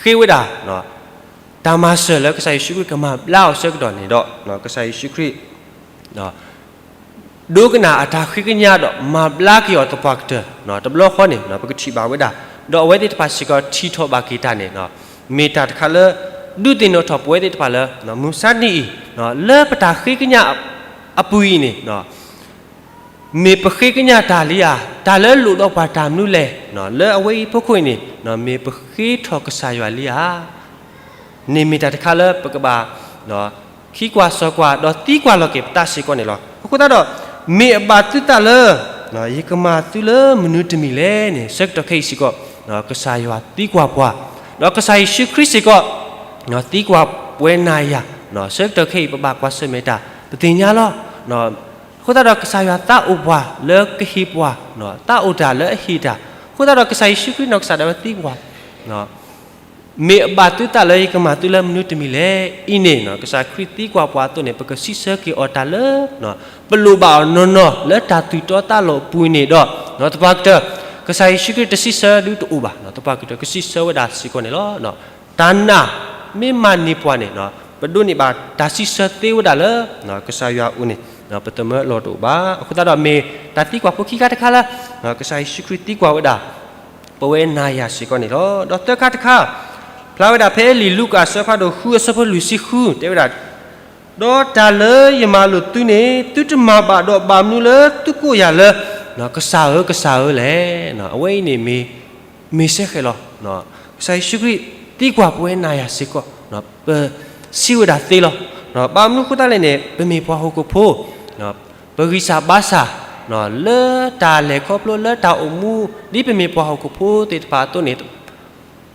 ဃ့ဝဲဒၣ် တၢ်မၤစၢၤလၢကစၢ်ယ့ၣ်ၡူးခရံာ်ကမၤဘျါအီၤဆၢကတီၢ်န့ၣ်ဒီး ကစၢ်ယ့ၣ်ၡူးခရံာ် ဒိကနၣ်အတၢ်ဃ့ကညးဒီးမၤဘျါက့ၤအီၤသပှၢ်ကတၢၢ် တဘျီဃီန့ၣ် ပကထံၣ်ဘၣ်ဝဲဒၣ်, ဒီးအဝဲသ့ၣ်တဖၣ်စ့ၢ်ကီးထံၣ်ထီၣ်ဘၣ်က့ၤတၢ်န့ၣ် မ့ၢ်တၢ်တခါလၢ ဒုးသ့ၣ်နီၣ်ထီၣ်ပဝဲသ့ၣ်တဖၣ်လၢ မုၢ်မဆါတနံၤအံၤ လၢပတၢ်ဃ့ကညးအပူၤအံၤန့ၣ် မ့ၢ်ပဃ့ကညးတၢ်လံဧါ, တၢ်လၢလိၣ်ဒီးပှၤတၢ်မနုၤလဲၣ်, လၢအဝဲအံၤအဖီခိၣ်အံၤန့ၣ် မ့ၢ်ပဃ့ထီၣ်ကစၢ်ယွၤလံဧါ န့ၣ်မ့ၢ်တၢ်တခါလၢပကဘၣ် ခံကွၢ်စီၤကွၢ် ဒီးသံကွၢ်လီၤက့ၤပသးစ့ၢ်ကီးန့ၣ်လီၤ. အဃိသတးဒီး မ့ၢ်အဘၣ်သုသးလၢ ယကမၤသုလၢမနုၤတမံၤလဲၣ်န့ၣ် ဆၢကတီၢ်ခဲအံၤစ့ၢ်ကီး ကစၢ်ယွၤသံကွၢ်ပှၤ, ဒီးကစၢ်ယ့ၣ်ၡူးခရံာ်စ့ၢ်ကီး သံကွၢ်ပဝဲနၤယၤ ဆၢကတီၢ်ခဲအံၤ ပဘၣ်ကွၢ်ဆၢၣ်မဲာ်တၢ် ပသ့ၣ်ညါလီၤ. အဃိသတးဒီး ကစၢ်ယွၤသးအိၣ်ပှၤလၢကဟ့ၣ်ပှၤ, သးအိၣ်တၢ်လၢအဟ့ၣ်တၢ်, အဃိသတးဒီး ကစၢ်ယ့ၣ်ၡူးခရံာ်နီၢ်ကစၢ်ဒၣ်ဝဲသံကွၢ် မ့ၢ်အဘၣ်သုသးလၢယကမၤသုလၢမနုၤတမံၤလဲၣ်. အံၤန့ၣ် ကစၢ်ခရံာ်သံကွၢ်ပှၤအသိးန့ၣ် ပကစံးဆၢက့ၤအီၤတၢ်လၢ ပလိၣ်ဘၣ်အီၤနီၢ်နီၢ်လၢတၢ်သူၣ်တီသးလိာ်အပူၤန့ၣ်ဒီး သပှၢ်ကတၢၢ် ကစၢ်ယ့ၣ်ၡူးခရံာ်တစံးဆၢဒုတအိၣ်ဘၣ်, သပှၢ်ကတၢၢ်ကစံးဆၢဝဲဒၣ်စ့ၢ်ကီးန့ၣ်လီၤ. တၢ်နာ်မ့ၢ်မၤန့ၢ်ပှၤန့ၣ် ပဒိးန့ၢ်ဘၣ်တၢ်စံးဆၢသ့ဝဲဒၣ်လၢ ကစၢ်ယွၤအအိၣ်န့ၣ် ပသမၢလီၤတအိၣ်ဘၣ်. အဃိသတးဒီးမ့ၢ်တၢ်သံကွၢ်ဖိခံခါတခါလၢ ကစၢ်ယ့ၣ်ၡူးခရံာ်သံကွၢ်ဝဲဒၣ် ပဝဲနၤယၤစ့ၢ်ကီးန့ၣ်လီၤ. ဒီးသၢခါတခါ ဖျါဝဲဒၣ်ဖဲလံာ်လူၤကၣ်အဆၢဖးဒိၣ်ဃုအဆၢဖိလွံၢ်ဆံဃု တဲဝဲဒၣ်, ဒီးတၢ်လၢယမၤလိာ်သုန့ၣ် သုတမၤဘၣ်ဒီးဘၣ်မနုၤလၢသုကိးယၤလၢ ကစၢ်ဧၢ ကစၢ်ဧၢလဲၣ်. အဝဲအံၤန့ၣ်မ့ၢ် မ့ၢ်စဲဃဲးလီၤ. ကစၢ်ယ့ၣ်ၡူးခရံာ်သံကွၢ်ပဝဲနၤယၤစ့ၢ်ကီး ပစံးဝဲဒၣ်သ့လီၤ. ဘၣ်မနုၤအဃိသတးလဲၣ်န့ၣ် ပမ့ၢ်ပှၤဟီၣ်ခိၣ်ဖိ ပဂံၢ်စၢ်ဘါစၢ် လၢတၢ်လဲၤခီဖျိလၢတၢ်အိၣ်မူ ဒ်ပမ့ၢ်ပှၤဟီၣ်ခိၣ်ဖိသ့ၣ်တဖၣ်အသိးန့ၣ်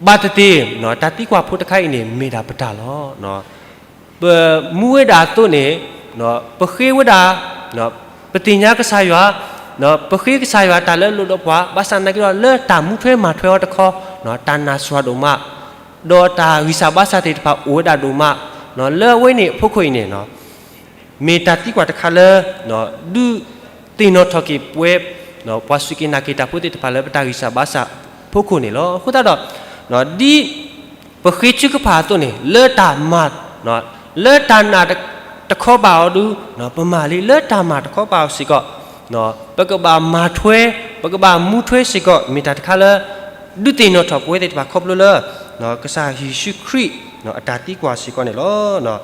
ဘၣ်သ့ၣ်သ့ၣ် တၢ်သံကွၢ်ဖိတခါအံၤန့ၣ် မ့ၢ်ဒၣ်ပတၢ်လီၤ. ပမူဝဲဒၣ်အသိးန့ၣ် ပဃ့ဝဲဒၣ် ပသ့ၣ်ညါကစၢ်ယွၤ ပဃ့ကစၢ်ယွၤတၢ်လၢအလိၣ်ဒီးပှၤ ဘၣ်ဆၣ်သနာ်က့ဒီး လၢတၢ်မူထွဲမၤထွဲအီၤတခီ တၢ်နာ်စွၢ်ဒိၣ်မး ဒီးတၢ်ဂံၢ်စၢ်ဘါစၢ်သ့ၣ်တဖၣ်အိၣ်ဝဲဒၣ်ဒိၣ်မး လၢအဝဲန့ၣ်အဖီခိၣ်အံၤန့ၣ် မ့ၢ်တၢ်သံကွၢ်တခါလၢ ဒုးသ့ၣ်နီၣ်ထီၣ်က့ၤပဝဲ ပှၤစူၢ်က့ၤနာ်က့ၤတၢ်ဖိသ့ၣ်တဖၣ်လၢပတၢ်ဂံၢ်စၢ်ဘါစၢ်အဖီခိၣ်န့ၣ်လီၤ. အဃိသတးဒီး ဒ်ပဃ့ထုကဖၣ်အသိးန့ၣ် လၢတၢ်မၤ လၢတၢ်နာ်တခီပၤအီၤဒု ပမၤလံ လၢတၢ်မၤတခီပၤအီၤစ့ၢ်ကီး ပကဘၣ်မၤထွဲ ပကဘၣ်မူထွဲစ့ၢ်ကီး မ့ၢ်တၢ်တခါလၢ ဒုးသ့ၣ်နီၣ်ထီၣ်ပဝဲသ့ၣ်တဖၣ်ခီဖျိလၢ ကစၢ်ယ့ၣ်ၡူးခရံာ် အတၢ်သံကွၢ်စ့ၢ်ကီးန့ၣ်လီၤ. လံာ်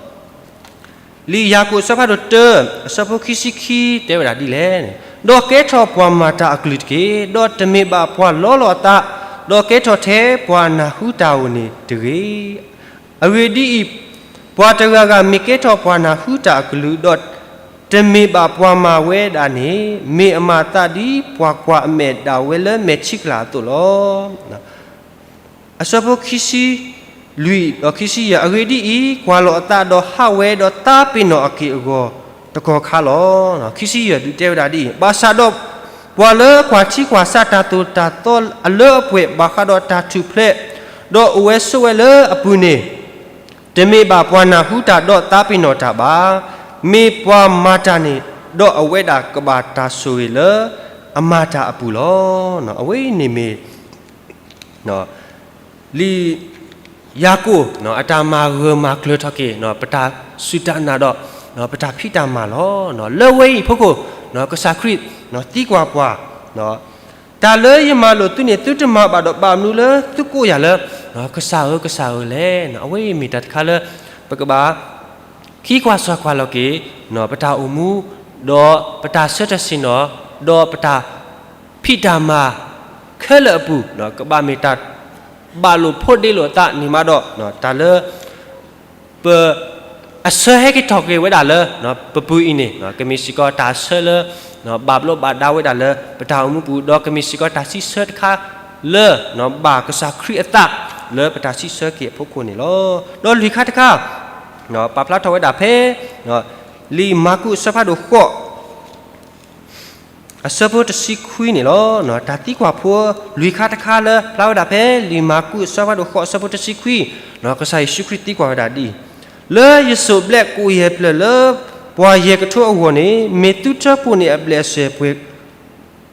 ယၤကိာ်အဆၢဖးဒိၣ်တၢ အဆၢဖိခံဆံခံ တဲဝဲဒၣ်ဒ်လဲၣ်န့ၣ်, ဒီးကဲထီၣ်ပှၤမၤတၢ်အကလုၢ်တက့ၢ်. ဒီးတမ့ၢ်ဘၣ်ပှၤလီလီၤအသး, ဒီးကဲထီၣ်ထဲပှၤနၢ်ဟူတၢ်အိၣ်န့ၣ်တဂ့ၤ. အဂ့ၢ်ဒ်အံၤ, ပှၤတဂၤဂၤမ့ၢ်ကဲထီၣ်ပှၤနၢ်ဟူတၢ်အကလုၢ်, ဒီး တမ့ၢ်ဘၣ်ပှၤမၤဝဲဒၣ်န့ၣ် မ့ၢ်အမၤသးဒ်ပှၤကွၢ်အမဲာ်ဒၣ်ဝဲလၢမဲာ်ထံကလၤအသိးလီၤ. အဆၢဖိခံဆံလွံၢ်ဒီးခံဆံယဲၢ်, အဂ့ၢ်ဒ်အံၤ, ကွၢ်လီၤအသးဒီးဟးဝဲဒီးသးပ့ၤနီၣ်အက့ၢ်အဂီၤတကီၢ်ခါလီၤ. ခံဆံယဲၢ်ဒုးတဲဝဲဒၣ်ဒ်အံၤ, ဘၣ်ဆၣ်ဒီး ပှၤလၢကွၢ်ထံကွၢ်ဆးတၢ်သိၣ်တၢ်သီအလၢအပှဲၤဘၣ်ဃးဒီးတၢ်ထူၣ်ဖျဲး, ဒီးအိၣ်ဝဲဆိးဝဲလၢအပူၤန့ၣ် တမ့ၢ်ဘၣ်ပှၤနၢ်ဟူတၢ်ဒီးသးပ့ၤနီၣ်တၢ်ဘၣ်. မ့ၢ်ပှၤမၤတၢ်န့ၣ်ဒီးအဝဲဒၣ်ကဘၣ်တၢ်ဆိၣ်ဂ့ၤလၢအမၤတၢ်အပူၤလီၤ. အဝဲအံၤန့ၣ်မ့ၢ် လံာ်ယၤကိာ်အတၢ်မၤဂၢၢ်မၤကျၢၤထီၣ်က့ၤ ပတၢ်စူၢ်တၢ်နာ်ဒီး ပတၢ်ဖံးတၢ်မၤလီၤ. လၢဝဲအံၤအဖီခိၣ် ကစၢ်ခရံာ်သံကွၢ်ပှၤ တၢ်လၢယမၤလိာ်သုန့ၣ် သုတမၤဘၣ်ဒီးဘၣ်မနုၤလၢသုကိးယၤလၢ ကစၢ်ဧၢ ကစၢ်ဧၢလဲၣ်. အဝဲအံၤမ့ၢ်တၢ်တခါလၢ ပကဘၣ် ခံကွၢ်စၢ်ကွၢ်လီၤက့ၤ ပတၢ်အိၣ်မူ ဒီးပတၢ်ဆၢထၢၣ်ဆ့ၣ်နီၤ ဒီးပတၢ်ဖံးတၢ်မၤခဲလၢာ်အပူၤ ကဘၣ်မ့ၢ်တၢ်ဘၣ်လိာ်ဖိးဒ့လိာ်အသးန့ၣ်မးဒီး တၢ်လၢ ပ အဆၢဟဲက့ၤထီၣ်က့ၤဝဲဒၣ်လၢ ပပူၤအံၤန့ၣ် ကမ့ၢ်စ့ၢ်ကီးတၢ်ဆၢလၢ ဘၣ်ဘျီးဘၣ်ဒါဝဲဒၣ်လၢပတၢ်အိၣ်မူပူၤ ဒီးကမ့ၢ်စ့ၢ်ကီးတၢ်စံးဆၢတခါလၢ ဘၣ်ကစၢ်ခရံာ်အသးလၢပတၢ်စံးဆၢက့ၤအဖီခိၣ်န့ၣ်လီၤ. ဒီးလွံၢ်ခါတခါ ပာ်ဖျါထီၣ်ဝဲဒၣ်ဖဲ လံာ်မၢ်ကူးအဆၢဖးဒိၣ်ဃိး အဆၢဖိတဆံခွံန့ၣ်လီၤ. တၢ်သံကွၢ်ဖိလွံၢ်ခါတခါလၢဖျါဝဲဒၣ်ဖဲ လံာ်မၢ်ကူးအဆၢဖးဒိၣ်ဃိးအဆၢဖိတဆံခွံ ကစၢ်ယ့ၣ်ၡူးခရံာ်သံကွၢ်ဝဲဒၣ်ဒ်အံၤ, လၢယစိၣ်ဘျဲၣ်ကိၣ်ယဲၢ်ဖျၢၣ်လၢပှၤယဲၢ်ကထိအဂီၢ်န့ၣ် မ့ၢ်သုထၢဖှိၣ်န့ၢ်အဘျဲၣ်အစၢၤပှဲၤ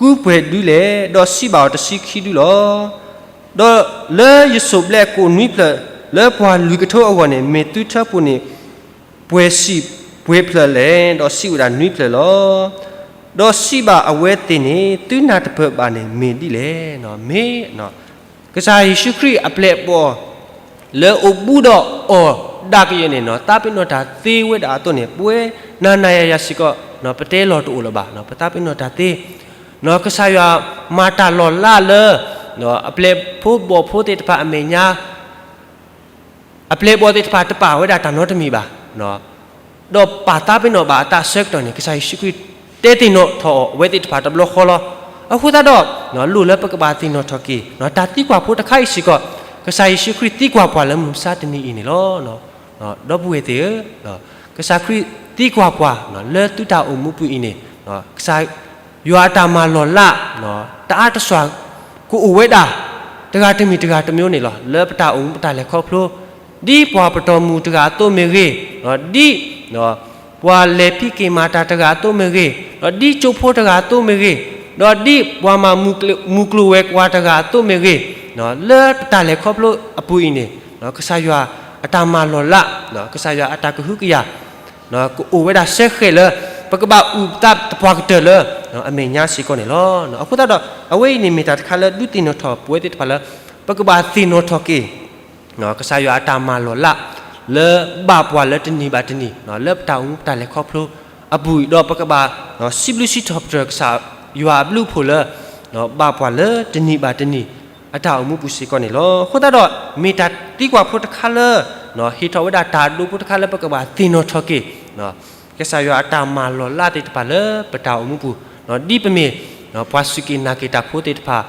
ကူပှဲၤဒုလဲၣ်, ဒီးစံးဘၣ်အီၤတဆံခံဒုလီၤ. ဒီးလၢယစိၣ်ဘျဲၣ်ကိၣ်နွံဖျၢၣ်လၢပှၤလွံၢ်ကထိအဂီၢ်န့ၣ် မ့ၢ်သုထၢဖှိၣ်န့ၢ် ပှဲၤစံးပှဲၤဖျၢၣ်လဲၣ်, ဒီးစံးဝဲဒၣ်နွံဖျၢၣ်လီၤ. ဒီးစံးဘၣ်အဝဲသ့ၣ်န့ၣ် သုနၢ်တပၢၢ်ဘၣ်န့ၣ်မ့ၢ်ဒ်လဲၣ်. မ့ၢ် ကစၢ်ယ့ၣ်ၡူးခရံာ်အပျဲၢ်အဘီၣ် လၢအိၣ်ဘူးဒီးအီၤဒၣ်ကယဲၢ်န့ၣ် သးပ့ၤနီၣ်တၢ်သ့ဝဲဒၣ်အသိးန့ၣ် ပဝဲနၤနၤယၤယၤစ့ၢ်ကီး ပတဲလီၤတအိၣ်လၢၤဘၣ်, ပသးပ့ၤနီၣ်တၢ်သ့ ကစၢ်ယွၤမၤတၢ်လီၤလးလၢ အပျဲၢ်ဖိဘီၣ်ဖိသ့ၣ်တဖၣ်အမဲာ်ညါ အပျဲၢ်ဘီၣ်သ့ၣ်တဖၣ်တပာ်ဝဲဒၣ်တၢ်နီတမံၤဘၣ်, ဒီးပာ်သးပ့ၤနီၣ်ဘၣ်အသးအဆၢကတီၢ်န့ၣ် ကစၢ်ယ့ၣ်ၡူးခရံာ်တဲသ့ၣ်နီၣ်ထီၣ်အီၤအဝဲသ့ၣ်တဖၣ်တဘျီဃီလီၤ. အဃိသတးဒီး လိၣ်လၢပကဘၣ်သ့ၣ်နီၣ်ထီၣ်က့ၤ တၢ်သံကွၢ်ဖိတခါအံၤစ့ၢ်ကီး ကစၢ်ယ့ၣ်ၡူးခရံာ်သံကွၢ်ပှၤလၢမုၢ်မဆါတနံၤအံၤန့ၣ်လီၤ. ဒီပုၢ်ဝဲၢ်သ့ၣ်ဧၢ, ကစၢ်ခရံာ်သံကွၢ်ပှၤ လၢသုတၢ်အိၣ်မူပူၤအံၤန့ၣ် ကစၢ်ယွၤအတၢ်မၤလီၤလး တအါတစှၤ ကအိၣ်ဝဲဒၣ် တဂၤတမံၤတဂၤတမံၤန့ၣ်လီၤ. လၢပတၢ်အိၣ်မူပတၢ်လဲၤခီဖျိ ဒ်ပှၤပတီၢ်မုၢ်တဂၤအသိးမ့ၢ်ဂ့ၤ, ဒ် ပှၤလဲၤဖံးက့ၤမၤတၢ်တဂၤအသိးမ့ၢ်ဂ့ၤ, ဒီးဒ်ကၠိဖိတဂၤအသိးမ့ၢ်ဂ့ၤ, ဒီးဒ်ပှၤမၤမုၢ်ကျိၤဝဲၤကွာ်တဂၤအသိးမ့ၢ်ဂ့ၤ, လၢပတၢ်လဲၤခီဖျိအပူၤအံၤန့ၣ် ကစၢ်ယွၤအတၢ်မၤလီၤလး ကစၢ်ယွၤအတၢ်ကဟုကယာ် ကအိၣ်ဝဲဒၣ်စဲဃဲးလၢ ပကဘၣ်အုၣ်သးသပှၢ်ကတၢၢ်လၢ အမဲာ်ညါစ့ၢ်ကီးန့ၣ်လီၤ. အဃိသတးဒီး အဝဲအံၤန့ၣ်မ့ၢ်တၢ်တခါလၢဒုးသ့ၣ်နီၣ်ထီၣ်ပဝဲသ့ၣ်တဖၣ်လၢ ပကဘၣ်သ့ၣ်နီၣ်ထီၣ်က့ၤ ကစၢ်ယွၤအတၢ်မၤလီၤလး လၢဘၣ်ပှၤလၢတနံၤဘၣ်တနံၤ လၢပတၢ်အိၣ်မူပတၢ်လဲၤခီဖျိအပူၤအံၤ ဒီးပကဘၣ် စံးဘျုးစံးထီၣ်ပတြၢၤကစၢ်ယွၤအဘျုးအဖှိၣ်လၢ ဘၣ်ပှၤလၢတနံၤဘၣ်တနံၤ အတၢ်အိၣ်မူပူၤစ့ၢ်ကီးန့ၣ်လီၤ. အဃိသတးဒီး မ့ၢ်တၢ်သံကွၢ်ဖိတခါလၢ ဟ့ၣ်ထီၣ်ဝဲဒၣ်တၢ်ဒိဖိတခါလၢပကဘၣ်သ့ၣ်နီၣ်ထီၣ်က့ၤ ကစၢ်ယွၤအတၢ်မၤလီၤလးသ့ၣ်တဖၣ်လၢပတၢ်အိၣ်မူပူၤ ဒ်ပမ့ၢ် ပှၤစူၢ်က့ၤနာ်က့ၤတၢ်ဖိသ့ၣ်တဖၣ်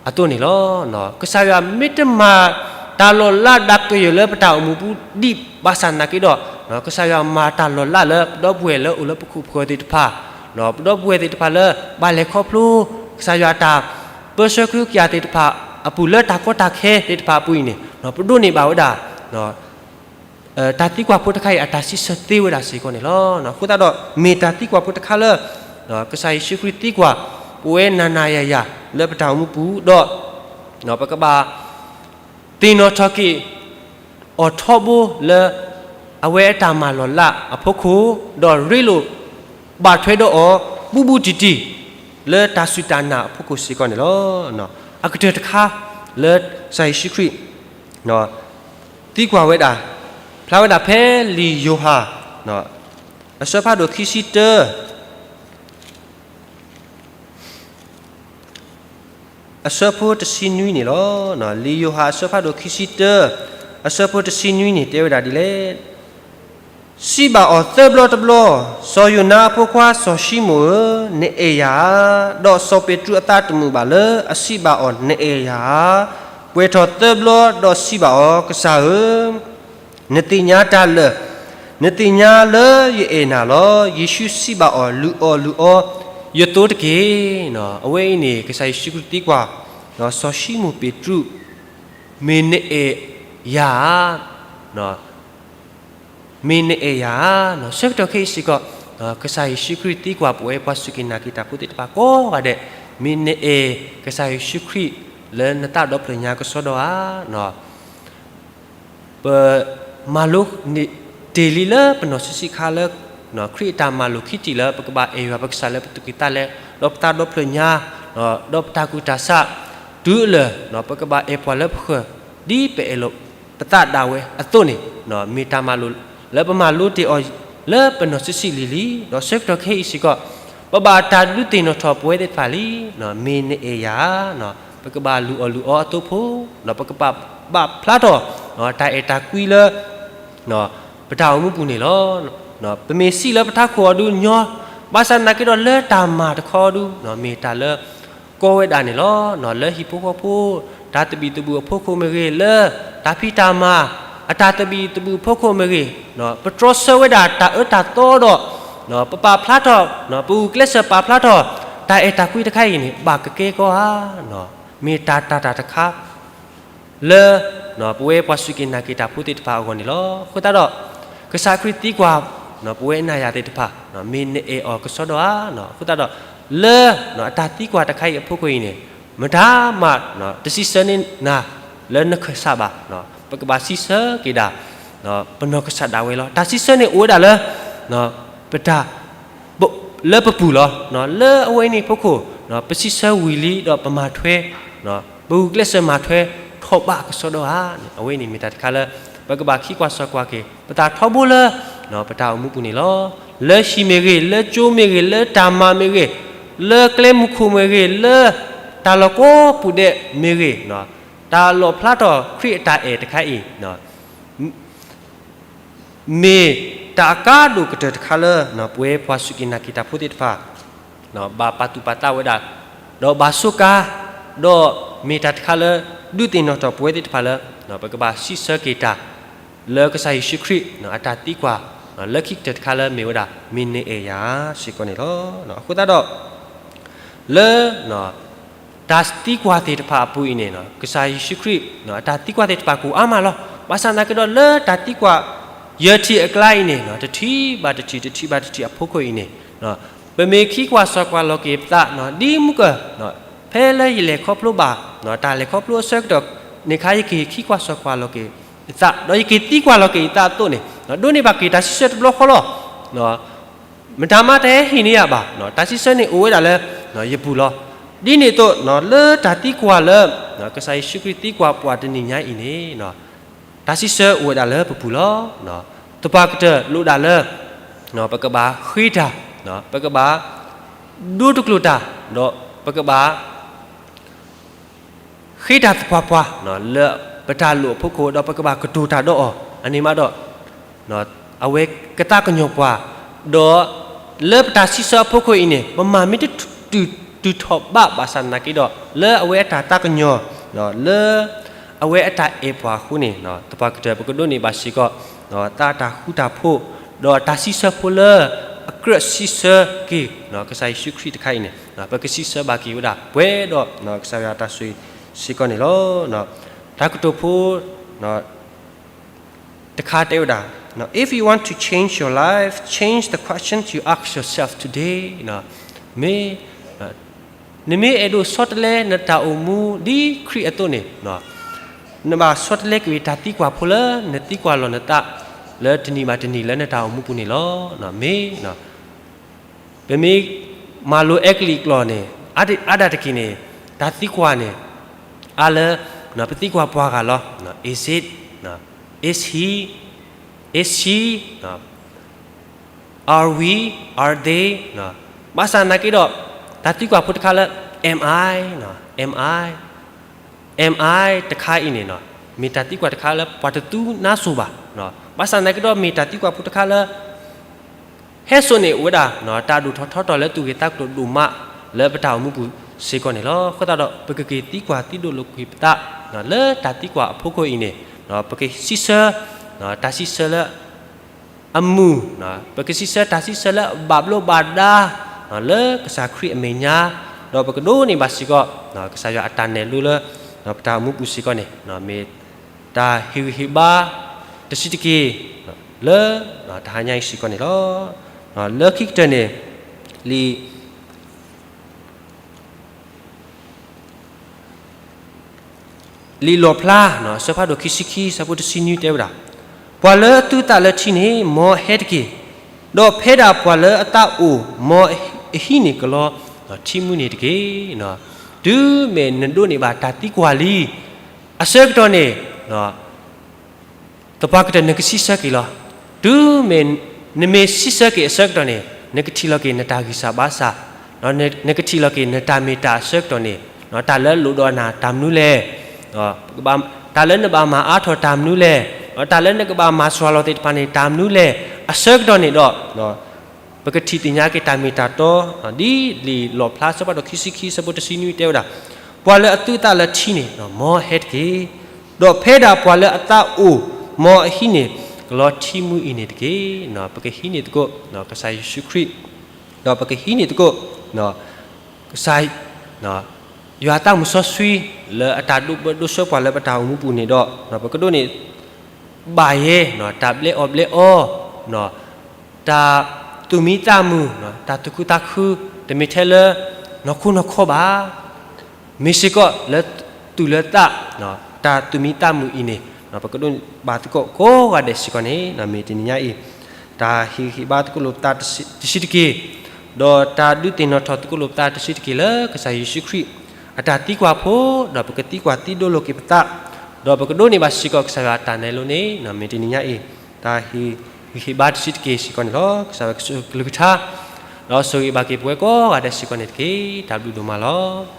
အသိးန့ၣ်လီၤ. ကစၢ်ယွၤမ့ၢ်တမၤတၢ်လီၤလးဒၣ်ကယၢၤလၢပတၢ်အိၣ်မူပူၤဒံးဘၣ်ဆၣ်နာ်က့ဒီး ကစၢ်ယွၤမၤတၢ်လီၤလးလၢပဒီပုၢ်ဝဲၢ်လၢအိၣ်လၢပခိၣ်ပဃၢၤသ့ၣ်တဖၣ် ပဒီပုၢ်ဝဲၢ်သ့ၣ်တဖၣ်လၢ ဘၣ်လဲၤခီဖျိ ကစၢ်ယွၤအတၢ်ပၢဆှၢကဟုကယာ်သ့ၣ်တဖၣ်အပူၤလၢတၢ်ကီတၢ်ခဲသ့ၣ်တဖၣ်အပူၤအံၤန့ၣ် ပဒိးန့ၢ်ဘၣ်ဝဲဒၣ် တၢ်သံကွၢ်ဖိတခါအံၤ အတၢ်စံးဆၢသ့ဝဲဒၣ်စ့ၢ်ကီးန့ၣ်လီၤ. အဃိသတးဒီး မ့ၢ်တၢ်သံကွၢ်ဖိတခါလၢ ကစၢ်ယ့ၣ်ၡူးခရံာ်သံကွၢ် ပဝဲနၤနၤယၤယၤ လၢပတၢ်အိၣ်မူပူၤဒီး ပကဘၣ် သ့ၣ်နီၣ်ထီၣ်က့ၤ အီၤထီဘိလၢ အဝဲအတၢ်မၤလီၤလးအဖီခိၣ် ဒီးရ့လိာ်ဘၣ်ထွဲဒီးအီၤ ဘူးဘူးတံၢ်တံၢ် လၢတၢ်စူၢ်တၢ်နာ်အဖီခိၣ်စ့ၢ်ကီးန့ၣ်လီၤ. အကတၢၢ်တခါ လၢကစၢ်ယ့ၣ်ၡူးခရံာ် သံကွၢ်ဝဲဒၣ် ဖျါဝဲဒၣ်ဖဲလံာ်ယိၤဟၣ် အဆၢဖးဒိၣ်ခံဆံတၢ အဆၢဖိတဆံနွံန့ၣ်လီၤ. လံာ်ယိၤဟၣ်အဆၢဖးဒိၣ်ခံဆံတၢ အဆၢဖိတဆံနွံန့ၣ် တဲဝဲဒၣ်ဒ်လဲၣ်. စံးဘၣ်အီၤသၢဘျီတဘျီ, စီၤယိၤနါအဖိခွါစီၤၡံမိၣ်ဧၢ, နအဲၣ်ယၤဧါ. ဒီးစီၤပ့းတရူးအသးတမုာ်ဘၣ်လၢအစံးဘၣ်အီၤ နအဲၣ်ယၤဧါ. ပှဲၤထီၣ်သၢဘျီဒီးစံးဘၣ်အီၤ, ကစၢ်ဧၢ, နသ့ၣ်ညါတၢ်လၢာ်, နသ့ၣ်ညါလၢယအဲၣ်နၤလီၤ. ယ့ၣ်ၡူးစံးဘၣ်အီၤ, လုၢ်အီၣ်လုၢ်အီ ယသိတက့ၢ်. အဝဲအံၤန့ၣ် ကစၢ်ယ့ၣ်ၡူးခရံာ်သံကွၢ် စီၤၡံမိၣ်ပ့းတရူး, မ့ၢ်နအဲၣ်ယၤဧါ. မ့ၢ်နအဲၣ်ယၤဧါ. ဆၢကတီၢ်ခဲအံၤစ့ၢ်ကီး ကစၢ်ယ့ၣ်ၡူးခရံာ်သံကွၢ်ပဝဲပှၤစူၢ်က့ၤနာ်က့ၤတၢ်ဖိသ့ၣ်တဖၣ်ကိးဂၤဒဲး, မ့ၢ်နအဲၣ်ကစၢ်ယ့ၣ်ၡူးခရံာ်လၢနသးဒီဖျၢၣ်ညါကစီဒီဧါ. ပမၤလိတ့ၢ်လံလၢပနီၢ်ဆံးဆံးခါလၢ ခရံာ်အတၢ်မၤလိာ်ခံတံၢ်လၢ ပကဘၣ်အဲၣ်ယွၤပကစၢ်လၢပသူၣ်ကံၢ်သးလဲ, ဒီးပသးဒီဖျၢၣ်ညါ, ဒီးပတၢ်ကူၣ်တၢ်ဆးတုၤလၢာ်, ပကဘၣ်အဲၣ်ပှၤလၢပဃၢၤ ဒ်ပအဲၣ်လီၤပသးဒၣ်ဝဲအသိးန့ၣ်, မ့ၢ်တၢ်မၤလိလၢပမၤလိတ့ၢ်အီၤလၢပနီၢ်ဆံးဆံးလံၤလံၤ, ဒီးဆၢကတီၢ်ခဲအံၤစ့ၢ်ကီး ပဘၣ်တၢ်ဒုးသ့ၣ်နီၣ်ထီၣ်ပဝဲသ့ၣ်တဖၣ်လံ, မ့ၢ်နအဲၣ်ယၤဧါ. ပကဘၣ်လုၢ်အီၣ်လုၢ်အီအသိဖိ, ဒီးပကဘၣ်ပာ်ဖျါထီၣ် တၢ်အဲၣ်တၢ်ကွံလၢ ပတၢ်အိၣ်မူပူၤန့ၣ်လီၤ. ပမ့ၢ်စံးလၢပထးခိၣ်အီၤဒုးညီ, ဘၣ်ဆၣ်သနာ်က့ဒီးလၢတၢ်မၤတခီဒုး မ့ၢ်တၢ်လၢကီဝဲဒၣ်န့ၣ်လီၤ. လၢဟံၣ်ဖိဃီဖိ တၢ်သဘံၣ်သဘုၣ်အဖီခိၣ်မ့ၢ်ဂ့ၤ, လၢတၢ်ဖံးတၢ်မၤအတၢ်သဘံၣ်သဘုၣ်အဖီခိၣ်မ့ၢ်ဂ့ၤ, ပတြီဆၢဝဲဒၣ်တၢ်အၢတၢ်သီဒီး ပပာ်ဖျါထီၣ်, ပဂုာ်ကျဲးစၢးပာ်ဖျါထီၣ် တၢ်အဲၣ်တၢ်ကွံတခါအံၤန့ၣ် ဘၣ်ကကဲကီဧါ. မ့ၢ်တၢ်တၢ်တၢ်တခါ လၢပဝဲပှၤစူၢ်က့ၤနာ်က့ၤတၢ်ဖိသ့ၣ်တဖၣ်အဂီၢ်န့ၣ်လီၤ. အဃိသတးဒီး ကစၢ်ခရံာ်သံကွၢ် ပဝဲနၤယၤသ့ၣ်တဖၣ်, မ့ၢ်နအဲၣ်အီၤကစီဒီဧါ. အဃိသတးဒီး လၢအတၢ်သံကွၢ်တခါအံၤအဖီခိၣ်အံၤန့ၣ် မတၤမး တစံးဆၢန့ၢ်နၤလၢနကစၢ်ဘၣ်, ပကဘၣ်စံးဆၢက့ၤဒၣ် ပနီၢ်ကစၢ်ဒၣ်ဝဲလီၤ. တၢ်စံးဆၢန့ၣ်အိၣ်ဝဲဒၣ်လၢ ပတၢ် လၢပပူၤလီၤ. လၢအဝဲန့ၣ်ဖီခိၣ် ပစံးဆၢဝံၤလံဒီးပမၤထွဲ, ပဂုာ်ကျဲးစၢးမၤထွဲထီၣ်ဘးကစီဒီဧါ. အဝဲန့ၣ်မ့ၢ်တၢ်တခါလၢ ပကဘၣ်ခံကွၢ်စီကွၢ်က့ၤ ပသးထီဘိလၢ ပတၢ်အိၣ်မူပူၤန့ၣ်လီၤ. လၢဟံၣ်မ့ၢ်ဂ့ၤ, လၢကၠိမ့ၢ်ဂ့ၤ, လၢတၢ်မၤမ့ၢ်ဂ့ၤ, လၢကျဲမုၢ်ခိၣ်မ့ၢ်ဂ့ၤ, လၢတၢ်လီၢ်ကိးပူၤဒဲးမ့ၢ်ဂ့ၤ, တၢ်လီၣ်ဖျါထီၣ်ခရံာ်အတၢ်အဲၣ်တခါအံၤ မ့ၢ်တၢ်အကါဒိၣ်ကတၢၢ်တခါလၢ ပဝဲပှၤစူၢ်က့ၤနာ်က့ၤတၢ်ဖိသ့ၣ်တဖၣ် ဘၣ်ပာ်သူၣ်ပာ်သးဝဲဒၣ်, ဒီးဘၣ်စူးကါ, ဒီးမ့ၢ်တၢ်တခါလၢ ဒုးသ့ၣ်နီၣ်ထီၣ်ပဝဲသ့ၣ်တဖၣ်လၢ ပကဘၣ်စံးဆၢက့ၤတၢ် လၢကစၢ်ယ့ၣ်ၡူးခရံာ် အတၢ်သံကွၢ် လၢခံကတၢၢ်တခါလၢမ့ၢ်ဝဲဒၣ် မ့ၢ်နအဲၣ်ယၤစ့ၢ်ကီးန့ၣ်လီၤ. အဃိသတးဒီး လၢ တၢ်သံကွၢ်သ့ၣ်တဖၣ်အပူၤအံၤန့ၣ် ကစၢ်ယ့ၣ်ၡူးခရံာ် အတၢ်သံကွၢ်သ့ၣ်တဖၣ်ကအိၣ်အါမးလီၤ. ဘၣ်ဆၣ်သနာ်က့ဒီး လၢတၢ်သံကွၢ် ယဲၢ်ထံၣ်အကျါအံၤန့ၣ် တထံၣ်ဘၣ်တထံၣ် တထံၣ်ဘၣ်တထံၣ်အဖီခိၣ်အံၤန့ၣ် ပမ့ၢ်ခံကွၢ်စီကွၢ်လီၤက့ၤပသး ဒ်မုၢ်ကၢၢ် ဖဲလၢယလဲၤခီဖျိဘၣ် တၢ်လဲၤခီဖျိအဆၢကတီၢ်န့ၣ်ခါ ယက့ၤခံကွၢ်စီကွၢ်လီၤက့ၤယသး ဒီးယက့ၤသံကွၢ်လီၤက့ၤယသးအသိးန့ၣ် ဒိးန့ၢ်ဘၣ်က့ၤတၢ်စံးဆၢတဘျီဃီလီၤ. မတၤမးတဟဲဟ့ၣ်န့ၢ်ယၤဘၣ်. တၢ်စံးဆၢန့ၣ်အိၣ်ဝဲဒၣ်လၢယပူၤလီၤ. ဒ်န့ၣ်အသိး လၢတၢ်သံကွၢ်လၢ ကစၢ်ယ့ၣ်ၡူးခရံာ်သံကွၢ်ပှၤတနံၤညါအံၤန့ၣ် တၢ်စံးဆၢအိၣ်ဝဲဒၣ်လၢပပူၤလီၤ. သပှၢ်ကတၢၢ်လိၣ်ဒၣ်လၢ ပကဘၣ်ဃ့တၢ်, ပကဘၣ်ဒိတကျိာ်တၢ်, ဒီးပကဘၣ် ဃ့တၢ်သပှၢ်ပှၢ် လၢပတၢ်လိၣ်အဖီခိၣ် ဒီးပကဘၣ်ကတိၤတၢ်ဒီးအီၤ အန့ၣ်မးဒီး အဝဲကသးကညီၤပှၤ ဒီးလၢပတၢ်စံးဆၢအဖီခိၣ်အံၤန့ၣ် ပမၤမ့ၢ်တတုၤထီၣ်ဘၣ်ဘၣ်ဆၣ်သနာ်က့ဒီး လၢအဝဲအတၢ်သးကညီၤ လၢအဝဲအတၢ်အဲၣ်ပှၤအဃိန့ၣ် သပှၢ်ကတၢၢ်ပကဒိးန့ၢ်ဘၣ်စ့ၢ်ကီး သးတၢ်ဃူတၢ်ဖိး ဒီးတၢ်စံးဆၢဖိလၢ အကြၢးစံးဆၢက့ၤ ကစၢ်ယ့ၣ်ၡူးခရံာ်တခါအံၤန့ၣ် ပကစံးဆၢဘၣ်က့ၤဝဲဒၣ် ပှဲၤဒီးကစၢ်ယွၤတၢ်ဆိၣ်ဂ့ၤစ့ၢ်ကီးန့ၣ်လီၤ. တၢ်ကတိၤဖိ တခါတဲဝဲဒၣ် If you want to change your life, change the questions you ask yourself today. မ့ၢ် နမ့ၢ်အဲၣ်ဒိးဆီတလဲနတၢ်အိၣ်မူဒ်ခရံာ်အသိးန့ၣ် နဘၣ်ဆီတလဲက့ၤတၢ်သံကွၢ်ဖိလၢနသံကွၢ်လီၤနသး လၢတနံၤဘၣ်တနံၤလၢနတၢ်အိၣ်မူပူၤန့ၣ်လီၤ. မ့ၢ် ပမ့ၢ်မၤလိအကလံးကျိာ်န့ၣ် အါဒၣ်တက့ၢ်န့ၣ် တၢ်သံကွၢ်န့ၣ် အါလၢ ပသံကွၢ်ပှၤဂၤလီၤ. Is it, is he, is she, are we, are they. ဘၣ်ဆၣ်သနာ်က့ဒီး တၢ်သံကွၢ်ဖိတခါလၢ am I, am I, am I တခါအံၤန့ၣ် မ့ၢ်တၢ်သံကွၢ်တခါလၢပှၤတသူနါစိၤဘၣ်. ဘၣ်ဆၣ်သနာ်က့ဒီးမ့ၢ်တၢ်သံကွၢ်ဖိတခါလၢ ဟဲစိာ်န့ၢ်ဝဲဒၣ် တၢ်ဒိၣ်ထီၣ်ထီထီၣ်လၢသူၣ်ဂ့ၤသးကျိၤဒိၣ်မးလၢပတၢ်အိၣ်မူပူၤစ့ၢ်ကီးန့ၣ်လီၤ. အဃိသတးဒီး ပကက့ၤသံကွၢ်သံဒိးလိာ်က့ၤပသး လၢတၢ်သံကွၢ်အဖီခိၣ်အံၤန့ၣ် ပကစံးဆၢ တၢ်စံးဆၢလၢ အမုာ်, ပကစံးဆၢတၢ်စံးဆၢလၢအဘၣ်ဘျိးဘၣ်ဒါ လၢကစၢ်ခရံာ်အမဲာ်ညါ, ဒီးပကဒိးန့ၢ်ဘၣ်စ့ၢ်ကီး ကစၢ်ယွၤအတၢ်နဲၣ်လိလၢ ပတၢ်အိၣ်မူပူၤစ့ၢ်ကီးန့ၣ် မ့ၢ်တၢ်ဟ့ၣ်ဂံၢ်ဟ့ၣ်ဘါ တဆံးတက့ၢ် လၢ တဟါညါအံၤစ့ၢ်ကီးန့ၣ်လီၤ. လၢခံကတၢၢ်န့ၣ် လံာ် လံာ်လီၣ်ဖျါ အဆၢဖးဒိၣ်ခံဆံခံ ဆၢဖိတဆံနွံတဲဝဲဒၣ်, ပှၤလၢအသူၣ်အသးလၢထံန့ၣ် မ်အဟဲတက့ၢ်. ဒီးဖဲဒၣ်ပှၤလၢအသးအိၣ် မ်အဟံးန့ၢ်ကလီထံမူန့ၣ်တက့ၢ်. တုၤမ့ၢ်နဒိးန့ၢ်ဘၣ်တၢ်သံကွၢ်လံ အဆၢကတီၢ်န့ၣ် သပှၢ်ကတၢၢ်နကစံးဆၢက့ၤလီၤ. တုၤမ့ၢ်နမ့ၢ်စံးဆၢက့ၤအဆၢကတီၢ်န့ၣ် နကထံၣ်လီၤက့ၤနတၢ်ဂံၢ်စၢ်ဘါစၢ်, နကထံၣ်လီၤက့ၤနတၢ်မ့ၢ်တၢ်အဆၢကတီၢ်န့ၣ် တၢ်လၢလိၣ်ဒီးနၤတၢ်မနုၤလဲၣ်, တၢ်လၢနဘၣ်မၤအါထီၣ်တၢ်မနုၤလဲၣ်, တၢ်လၢနကဘၣ်မၤစှၤလီၤသ့ၣ်တဖၣ်န့ၣ် တၢ်မနုၤလဲၣ်, အဆၢကတီၢ်န့ၣ်ဒီး ပကထံၣ်သ့ၣ်ညါက့ၤတၢ်မ့ၢ်တၢ်တီ, ဒ်လံာ်လီၣ်ဖျါ ဆၢဖးဒိၣ်ခံဆံခံ ဆၢဖိတဆံနွံတဲဝဲဒၣ်, ပှၤလၢအသူၣ်အသးလၢထံန့ၣ် မ်အဟဲတက့ၢ်. ဒီးဖဲဒၣ်ပှၤလၢအသးအိၣ် မ်အဟံးန့ၢ်ကလီထံမူအံၤန့ၣ်တက့ၢ်. ပကဟံးန့ၢ်သကိး ကစၢ်ယ့ၣ်ၡူးခရံာ်, ဒီးပကဟံးန့ၢ်သကိး ကစၢ် ယွၤသးမုၣ်စီဆှံ လၢအတၢ်ဒိးဘၢဒိးဆှၢပှၤလၢပတၢ်အိၣ်မူပူၤန့ၣ်ဒီး ပကဒိးန့ၢ် ဘၣ်ယဲ တၢ်ဘျဲအီၣ်ဘျဲအီ, တၢ်သူၣ်မံသးမုာ်, တၢ်သူၣ်ခုသးခု, တမ့ၢ်ထဲလၢ နီၢ်ခိနီၢ်ခီဘၣ်. မ့ၢ်စ့ၢ်ကီးလၢသူၣ်လၢသး, တၢ်သူၣ်မံသးမုာ်အံၤန့ၣ် ပကဒိးန့ၢ်ဘၣ်သကိးကိးဂၤဒဲးစ့ၢ်ကီးန့ၣ် မ့ၢ်တနံၤညါအံၤ တၢ်ဟ့ၣ်ဂံၢ်ဟ့ၣ်ဘါသကိးလိာ်ပသးတဆံးတက့ၢ်, ဒီးတၢ်ဒုးသ့ၣ်နီၣ်ထီၣ်သကိးလိာ်ပသးတဆံးတက့ၢ်လၢကစၢ်ယ့ၣ်ၡူးခရံာ် အတၢ်သံကွၢ်ဖိ, ဒီးပကသံကွၢ်သံဒိးလိာ်က့ၤပသး, ဒီးပကဒိးန့ၢ်ဘၣ်စ့ၢ်ကီးကစၢ်ယွၤအတၢ်နဲၣ်လိန့ၣ် မ့ၢ်တနံၤညါအံၤ တၢ်ဟ့ၣ်ဂံၢ်ဟ့ၣ်ဘါတဆံးတက့ၢ်စ့ၢ်ကီးန့ၣ်လီၤ. ကစၢ်ယွၤကဆိၣ်ဂ့ၤကလုၢ်ကထါ, ဒီးဆိၣ်ဂ့ၤဘၣ်က့ၤပဝဲကိးဂၤဒဲးစ့ၢ်ကီးန့ၣ်တက့ၢ်. တၢ်ဘျုးဒိၣ်မးလီၤ.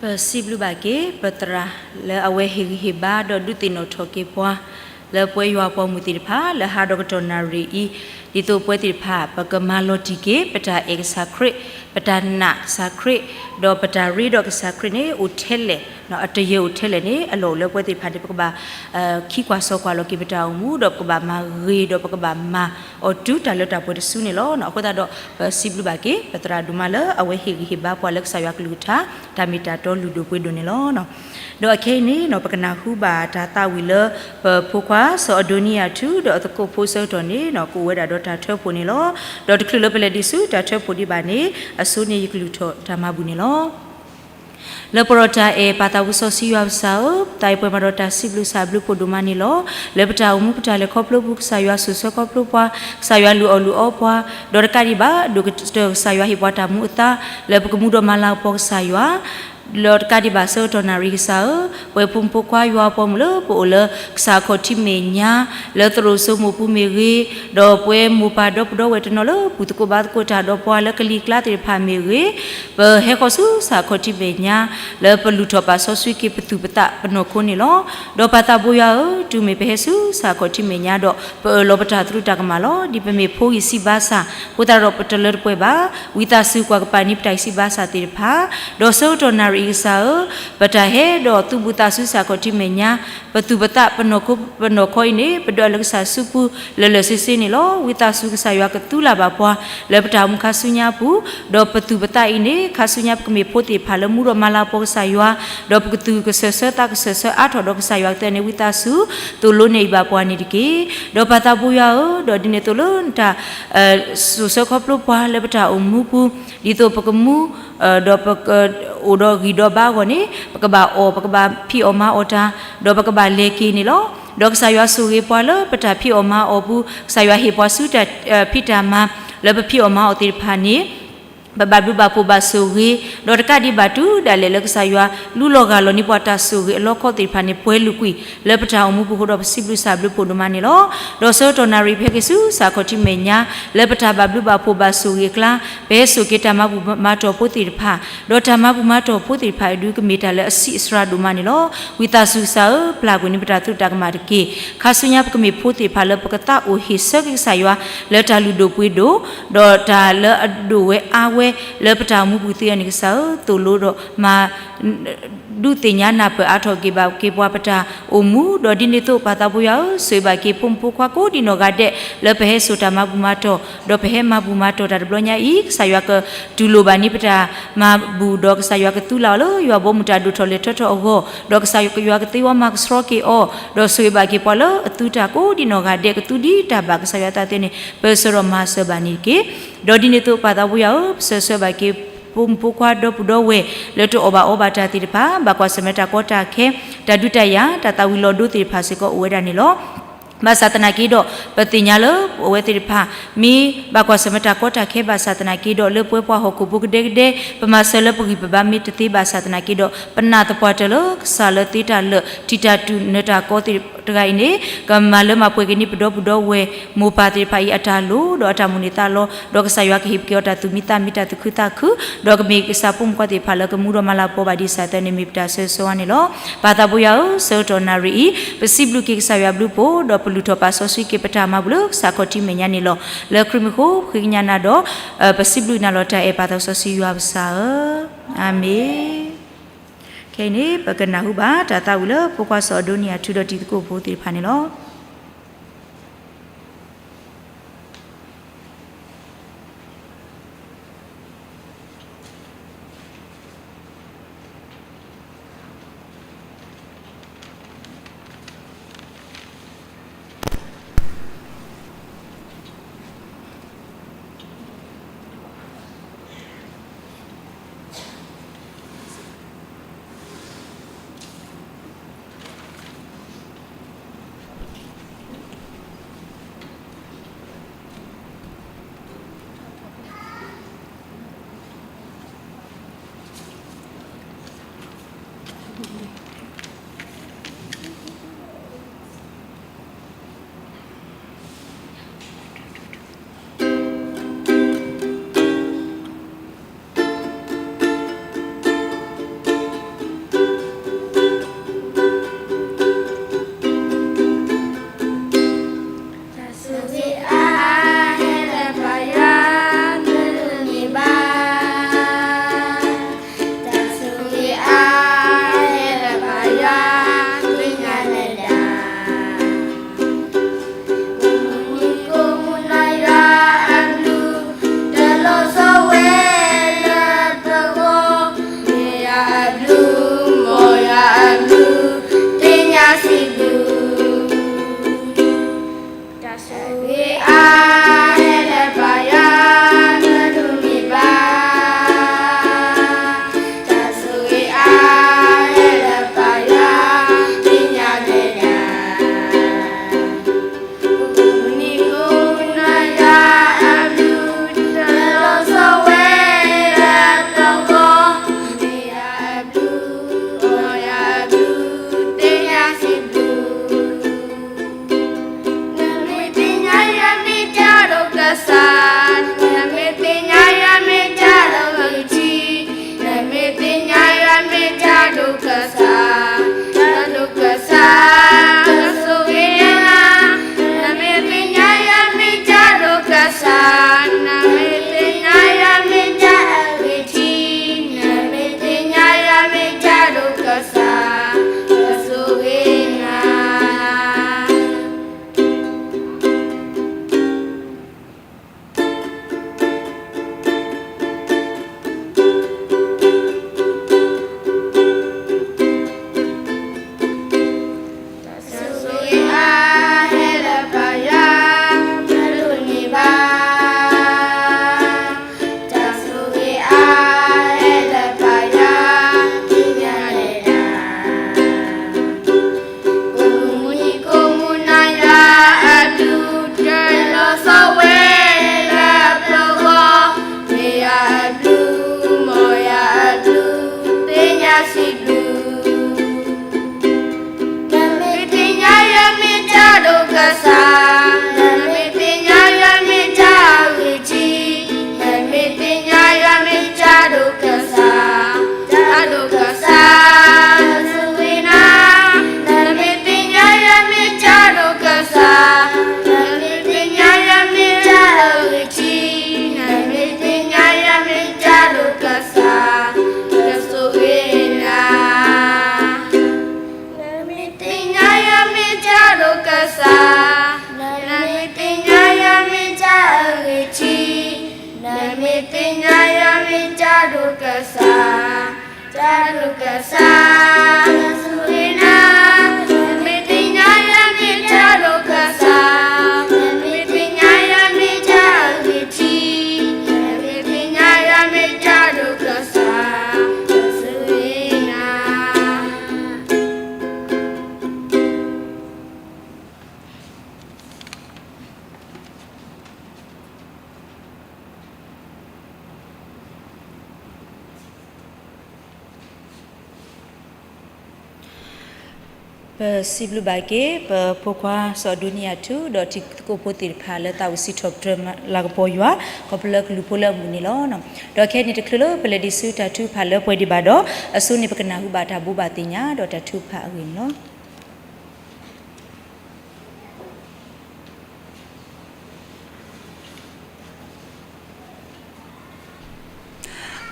ပစံးဘျုးဘၣ်က့ၤ ပသရၣ်လၢအဝဲဟ့ၣ်ဂံၢ်ဟ့ၣ်ဘါ ဒီးဒုးသ့ၣ်နီၣ်ထီၣ်က့ၤပှၤ လၢပဝဲယွၤအပှၤမုၣ်သ့ၣ်တဖၣ် လၢဟါဒီးကတီၢ်နၣ်ရံၣ်အံၤ, ဒ်သိးပဝဲသ့ၣ်တဖၣ် ပကမၤလီၤတံၢ်က့ၤ ပတၢ်အဲၣ်ကစၢ်ခရံာ်, ပတၢ်နာ်ကစၢ်ခရံာ်, ဒီးပတၢ်ရ့ဒီးကစၢ်ခရံာ်န့ၣ် အိၣ်ထဲလဲၣ်, အတယၢၤအိၣ်ထဲလဲၣ်န့ၣ် အလီၢ်အိၣ်လၢပဝဲသ့ၣ်တဖၣ်န့ၣ် ပကဘၣ် ခံကွၢ်စီကွၢ်လီၤက့ၤပတၢ်အိၣ်မူ ဒီးပကဘၣ်မၤဂ့ၤ ဒီးပကဘၣ်မၤအီၤတုၤတၢ်လၢတၢ်ပှဲၤတစုန့ၣ်လီၤ. အဃိသတးဒီး ပစံးဘျုးဘၣ်က့ၤ ပသရၣ်ဒိၣ်မးလၢအဝဲဟ့ၣ်ဂံၢ်ဟ့ၣ်ဘါပှၤ လၢကစၢ်ယွၤကလုၢ်ကထါ တၢ်မ့ၢ်တၢ်တီလုၢ်ဒိၣ်ပှ့ၤဒိၣ်န့ၣ်လီၤ. ဒီးအခဲအံၤန့ၣ် ပကနၢ်ဟူဘၣ်တၢ်သးဝံၣ်လၢ ပဖိခွါစီၤအဒိနံယၤထူ ဒီးအသကိးဖိဆၢကတီၢ်န့ၣ် ကအိၣ်ဝဲဒၣ်ဒီးတၢ်ထၢဖှိၣ်န့ၣ်လီၤ. ဒီးတချုးလၢပလဲၤဒံးဆူတၢ်ထၢဖှိၣ်ဒံးဘၣ်န့ၣ် အဆိန့ၣ်ယကလုၢ်ထီၣ်တၢ်မၤဘူၣ်န့ၣ်လီၤ. လၢပှဲၤဒီးတၢ်အဲၣ် ပၢ်သးဝံစီဆှံယွၤပကစၢ်ဧၢ, သးအံၤပှဲၤမးဒီးတၢ်စံးဘျုးစံးဘျုးဖိဒိၣ်မးန့ၣ်လီၤ. လၢပတၢ်အိၣ်မူပတၢ်လဲၤခီဖျိပူၤ ကစၢ်ယွၤဆိၣ်ဆၢခီဖျိပှၤ, ကစၢ်ယွၤလုၢ်အီၣ်လုၢ်အီပှၤ, ဒီးတကးဒံးဘၣ် ဒိၣ်ကတၢၢ်ကစၢ်ယွၤဟ့ၣ်ပှၤတၢ်မူအသါ လၢပကမူဒီးမၤလၤကပီၤကစၢ်ယွၤ လီၤတကးဒံးဘၣ်ဆၢကတီၢ်နၣ်ရံၣ်ကစၢ်ဧၢ, ပဝဲဖိမုၣ်ဖိခွါယွၤအပှၤမုၣ်လၢပအိၣ်လၢကစၢ်အခီၣ်ထံးမဲာ်ညါ, လၢသရိာ်စိမိၢ်ပူၤမ့ၢ်ဂ့ၤ, ဒီးပဝဲမိၢ်ပၢ်ဒီပုၢ်ဒီဝဲၢ်တနီၤလၢပူၤသကိးဘါသကိးတၢ်ဒီးပှၤလၢကလံၤကျါသ့ၣ်တဖၣ်မ့ၢ်ဂ့ၤ, ပဟဲဃီၤဆူကစၢ်အခီၣ်ထံးမဲာ်ညါ, လၢပလုၢ်ထီၣ်ပာ်စီဆှံက့ၤပသူၣ်ပသးပနီၢ်ခိန့ၣ်လီၤ. ဒီးပၢ်သးဘိယွၤဧၢ, တုၤမ့ၢ်ပဟဲဆူကစၢ်အခီၣ်ထံးမဲာ်ညါဒီး ပအၢၣ်လီၤပတၢ်သရူးတၢ်ကမၣ်လီၤ. ဒ်ပမ့ၢ်ဖိဂံၢ်စၢ်ဘါစၢ်, အဃိသတးဒီးပတလၢတပှဲၤဘၣ်. ဝံသးစူၤကွၢ်ကပၤန့ၢ်ပတၢ်ဂံၢ်စၢ်ဘါစၢ်သ့ၣ်တဖၣ်, ဒီးဆၢကတီၢ်နၣ်ရံၣ်အံၤကစၢ်ဧၢ, ပတၢ်ဟဲဒီးသူၣ်ဘၣ်သးဆူကစၢ်အခီၣ်ထံးမဲာ်ညါ, ပသူၣ်ပသးပနီၢ်ခိပနီၢ်ခီအံၤန့ၣ် ပဒွးလၢကစၢ်စုပူၤလၢာ်လၢာ်ဆ့ဆ့န့ၣ်လီၤ. ဝံသးစူၤကစၢ်ယွၤကသူလၢ်ဘၣ်ပှၤ လၢပတၢ်အိၣ်မူခါဆူညါအပူၤ, ဒီးပသူၣ်ပသးအံၤန့ၣ် ခါဆူညါပကမ့ၢ်ဖိသ့ၣ်တဖၣ်လၢမူဒီးမၤလၤကပီၤကစၢ်ယွၤ, ဒီးပကသူၣ်ကစၢၢ်ဆၢသးကစၢၢ်ဆၢအါထီၣ်ဒီးကစၢ်ယွၤကသ့န့ၣ် ဝံသးစူၤ သိၣ်လိနဲၣ်အံၤဘၣ်ပှၤန့ၣ်တက့ၢ်. ဒီးပၢ်သးဘိယွၤဧၢ, ဒီးဒ်န့ၣ်အသိးလၢနတၢ် စိၣ်ဆၢခီဖျိပှၤလၢပတၢ်အိၣ်မူပူၤ, ဒ်သိးပကမူ ဒီးပကအိၣ်ဒီးဂံၢ်ဒီးဘါအဂီၢ်န့ၣ် ပကဘၣ်အီၣ် ပကဘၣ်ဖံးအီၣ်မၤအီၣ်တၢ်, ဒီးပကဘၣ်လဲၤက့ၤန့ၣ်လီၤ. ဒီးကစၢ်ယွၤဆိၣ်ဂ့ၤပှၤလၢပတၢ်ဖံးအီၣ်မၤအီၣ်ပူၤ, ကစၢ်ယွၤဟ့ၣ်ပှၤဆူတၢ်ဖံးတၢ်မၤ လၢပဖံးအီၣ်မၤအီၣ်သ့ၣ်တဖၣ်န့ၣ် ဘၣ်ဘျုးဘၣ်ဖှိၣ်ဘၣ်ဆိၣ်ဂ့ၤ, ဒီးတကးဒံးဘၣ်တုၤဒၣ်လဲာ်လၢကစၢ်ယွၤလူလီၤဂာ်လီၤန့ၢ်ပှၤတၢ်ဆိၣ်ဂ့ၤအလီခီသ့ၣ်တဖၣ်န့ၣ် ပှဲၤလုာ်ကွံာ်လၢပတၢ်အိၣ်မူပူၤအဃိဒီး ပစံးဘျုးစံးဘျုးဖှိၣ်ဒိၣ်မးန့ၣ်လီၤ. ဒီးဆၢကတီၢ်နၣ်ရံၣ်ဖဲက့ၤဆူစးခီၣ်ထံမဲာ်ညါ လၢပတၢ်ဘၣ်ဘျုးဘၣ်ဖှိၣ်ဘၣ်ဆိၣ်ဂ့ၤအကျါ ပဟဲစိာ်က့ၤတၢ်မၤဘူၣ်မၤတီၢ်ဖိသ့ၣ်တဖၣ်, ဒီးတၢ်မၤဘူၣ်မၤတီၢ်ဖိသ့ၣ်တဖၣ်အံၤဒုး ကမ့ၢ်တၢ်လၢအဆံးအစှၤဒိၣ်မးန့ၣ်လီၤ. ဝံသးစူၤကစၢ်ဧၢ, ပျၢ်ကွံာ်န့ၢ်ပတၢ်သရူးတၢ်ကမၣ်တက့ၢ်. ခါဆူညါပကမ့ၢ်ဖိသ့ၣ်တဖၣ်လၢပကသးအိၣ်ဟ့ၣ်ဆၢက့ၤကစၢ်ယွၤ လၢတၢ်လုၢ်ဒိၣ်ပှ့ၤဒိၣ်, ဒီးတၢ်လၢအဒိၣ်ဝဲအါဝဲ လၢပတၢ်အိၣ်မူပူၤသ့အီၤန့ၣ် ကစၢ်ဧၢ, သိၣ်လိဒီးမၤ ဒုးသ့ၣ်ညါနၢ်ပၢၢ်အါထီၣ်က့ၤဘၣ်က့ၤပှၤပတၢ်အိၣ်မူ, ဒီးဒ်န့ၣ်အသိးပၢ်သးပှဲၤယွၤဧၢ, ဆိၣ်ဂ့ၤဘၣ်က့ၤဖိမုၣ်ဖိခွါကိးဒံနီၢ်ဂၤဒဲး လၢပဟဲစိာ်တၢ်မၤဘူၣ်မၤတီၢ်, ဒီးပဟဲမၤဘူၣ်မၤတီၢ်တၢ်တဘျီညါအံၤ, ကစၢ်ယွၤကတူၢ်လိာ်ဘၣ်န့ၢ်ပတၢ်မၤဘူၣ်, ဒီးကစၢ်ယွၤကသူလၢ်အီၤလၢယွၤဘီမုၢ်တၢ်ဒိၣ်ထီၣ်လဲၤထီထီၣ်အဂီၢ်, ဒီးကစၢ်ယွၤကသ့ဝဲမၤကဆှီက့ၤအီၤ, ဒီးဆိၣ်ဂ့ၤဘၣ်က့ၤပှၤလၢအသူတၢ်ကိးဒံနီၢ်ဂၤဒဲး ကသူဒံးတၢ်ဘၣ်ကစၢ်ယွၤသးသ့န့ၣ် ပၢၢ်ဆၢဒီးမၤစၢၤဘၣ်န့ၣ်တက့ၢ်. ဒီးဒ်န့ၣ်အသိးပၢ်သးပှဲၤယွၤဧၢ, ပစံးဆၢဘၣ်က့ၤ ဖိမုၣ်ဖိခွါဒီပုၢ်ဒီဝဲၢ် လၢတအီၣ်ဘၣ်အီဘၣ်တၢ်သ့ၣ်တဖၣ်, ဘၣ်ကွၢ်ဆၢၣ်မဲာ်တၢ်ကီတၢ်ခဲ, တၢ်ဒုးတၢ်ယၤ, တၢ်သၣ်ဝံၤလီၤဒိသ့ၣ်တဖၣ်စ့ၢ်ကီးအိၣ်ဝဲဒၣ်န့ၣ်လီၤ. ဘၣ်ဆၣ်သနာ်က့ဒီး ပသ့ၣ်ညါလၢပဝဲသ့ၣ်တဖၣ် မ့ၢ်ဘၣ်ကွၢ်ဆၢၣ်မဲာ်တၢ်ကီတၢ်ခဲဘၣ်ဆၣ်သနာ်က့ဒီး လၢပဝဲပှၤဟီၣ်ခိၣ်ဖိကဒဲကဒဲ ပမၤစၢၤလၢပဂံၢ်ပဘါမ့ၢ်တသ့ဘၣ်ဆၣ်သနာ်က့ဒီး ပနာ်သပှၢ်တၢၢ်လၢကစၢ်လၢသ့တၢ်လၢာ် ထံၣ်တၢ်တူၢ်နၢၤတၢ်ကီသ့ၣ်တဂၤအံၤန့ၣ် ကမၤလၢမၤပှဲၤက့ၤန့ၢ်ပဒီပုၢ်ဒီဝဲၢ်မိၢ်ပၢ်သ့ၣ်တဖၣ်အံၤအတၢ်လိၣ် ဒီးအတၢ်မိၣ်န့ၢ်သးလီ, ဒီးကစၢ်ယွၤကဟ့ၣ်ပက့ၤအီၤတၢ်သူၣ်မံသးမံတၢ်သူၣ်ခုသးခု, ဒီးကမ့ၢ်ကစၢ်ဖိမုၣ်ဖိခွါသ့ၣ်တဖၣ်လၢကမူဒီးမၤလၤကပီၤဘၣ်ဒံးစၢ်သၢန့ၣ် မ့ၢ်ပတၢ်ဆၢဂ့ၤဆၢဝါန့ၣ်လီၤ. ပၢ်သးပှဲၤယွၤဧၢ, ဆၢကတီၢ်နၣ်ရံၣ်အံၤ ပစံးဘျုးက့ၤကစၢ်ယွၤဘျုးဖှိၣ် ဒီးပလုၢ်ထီၣ်ပာ်စီဆှံက့ၤပတၢ်မၤဘူၣ်လၢကစၢ်ခီၣ်ထံးမဲာ်ညါန့ၣ်လီၤ. လၢခရံာ်မံၤအဃိ ပဃ့ကညးနၤဒီး ပစံးဘျုးနၤလီၤတၢ်အဲၣ်ပၢ်သးစီဆှံယွၤပကစၢ်ဧၢ, အၤမ့ၣ်. ခဲအံၤန့ၣ် ပကနၢ်ဟူဘၣ်တၢ်သးဝံၣ်လၢဖိခွါစီၤအဒိနံယၤထုးဒီးတံၤသကိးဖိသ့ၣ်တဖၣ်န့ၣ်လီၤ. တၢ်ဒိၣ်ကစၢ်, စူၢ်ဝဲနၤ, မ့ၢ်သ့ၣ်ညါယွၤမ့ၢ်တၢ်ဒိၣ်ကစၢ်, မ့ၢ်သ့ၣ်ညါယွၤမ့ၢ်တၢ် မ့ၢ်သ့ၣ်ညါယွၤမ့ၢ်တၢ်ဒိၣ်ကစၢ်, စူၢ်ဝဲနၤ. ပစံးဘျုးဘၣ်က့ၤ ပဖိခွါစီၤဒိနံယၤထူ ဒီးတံၤသကိးဖိသ့ၣ်တဖၣ်လၢသးဝံၣ်စံးထီၣ်ပတြၢၤ လၤကပီၤယွၤ ခီဖျိလၢကလူၤဖိလၢအမုာ်န့ၣ်လီၤ. ဒီးခဲအံၤန့ၣ်တချုးလၢပလဲၤဒံးဆူတၢ်ထုကဖၣ်လၢပှဲၤဒံးဘၣ်ဒီး အစိန့ၣ်ပကနၢ်ဟူဘၣ်တၢ်ဘိးဘၣ်သ့ၣ်ညါ ဒီးတၢ်ထုကဖၣ်အဂ့ၢ်န့ၣ်လီၤ.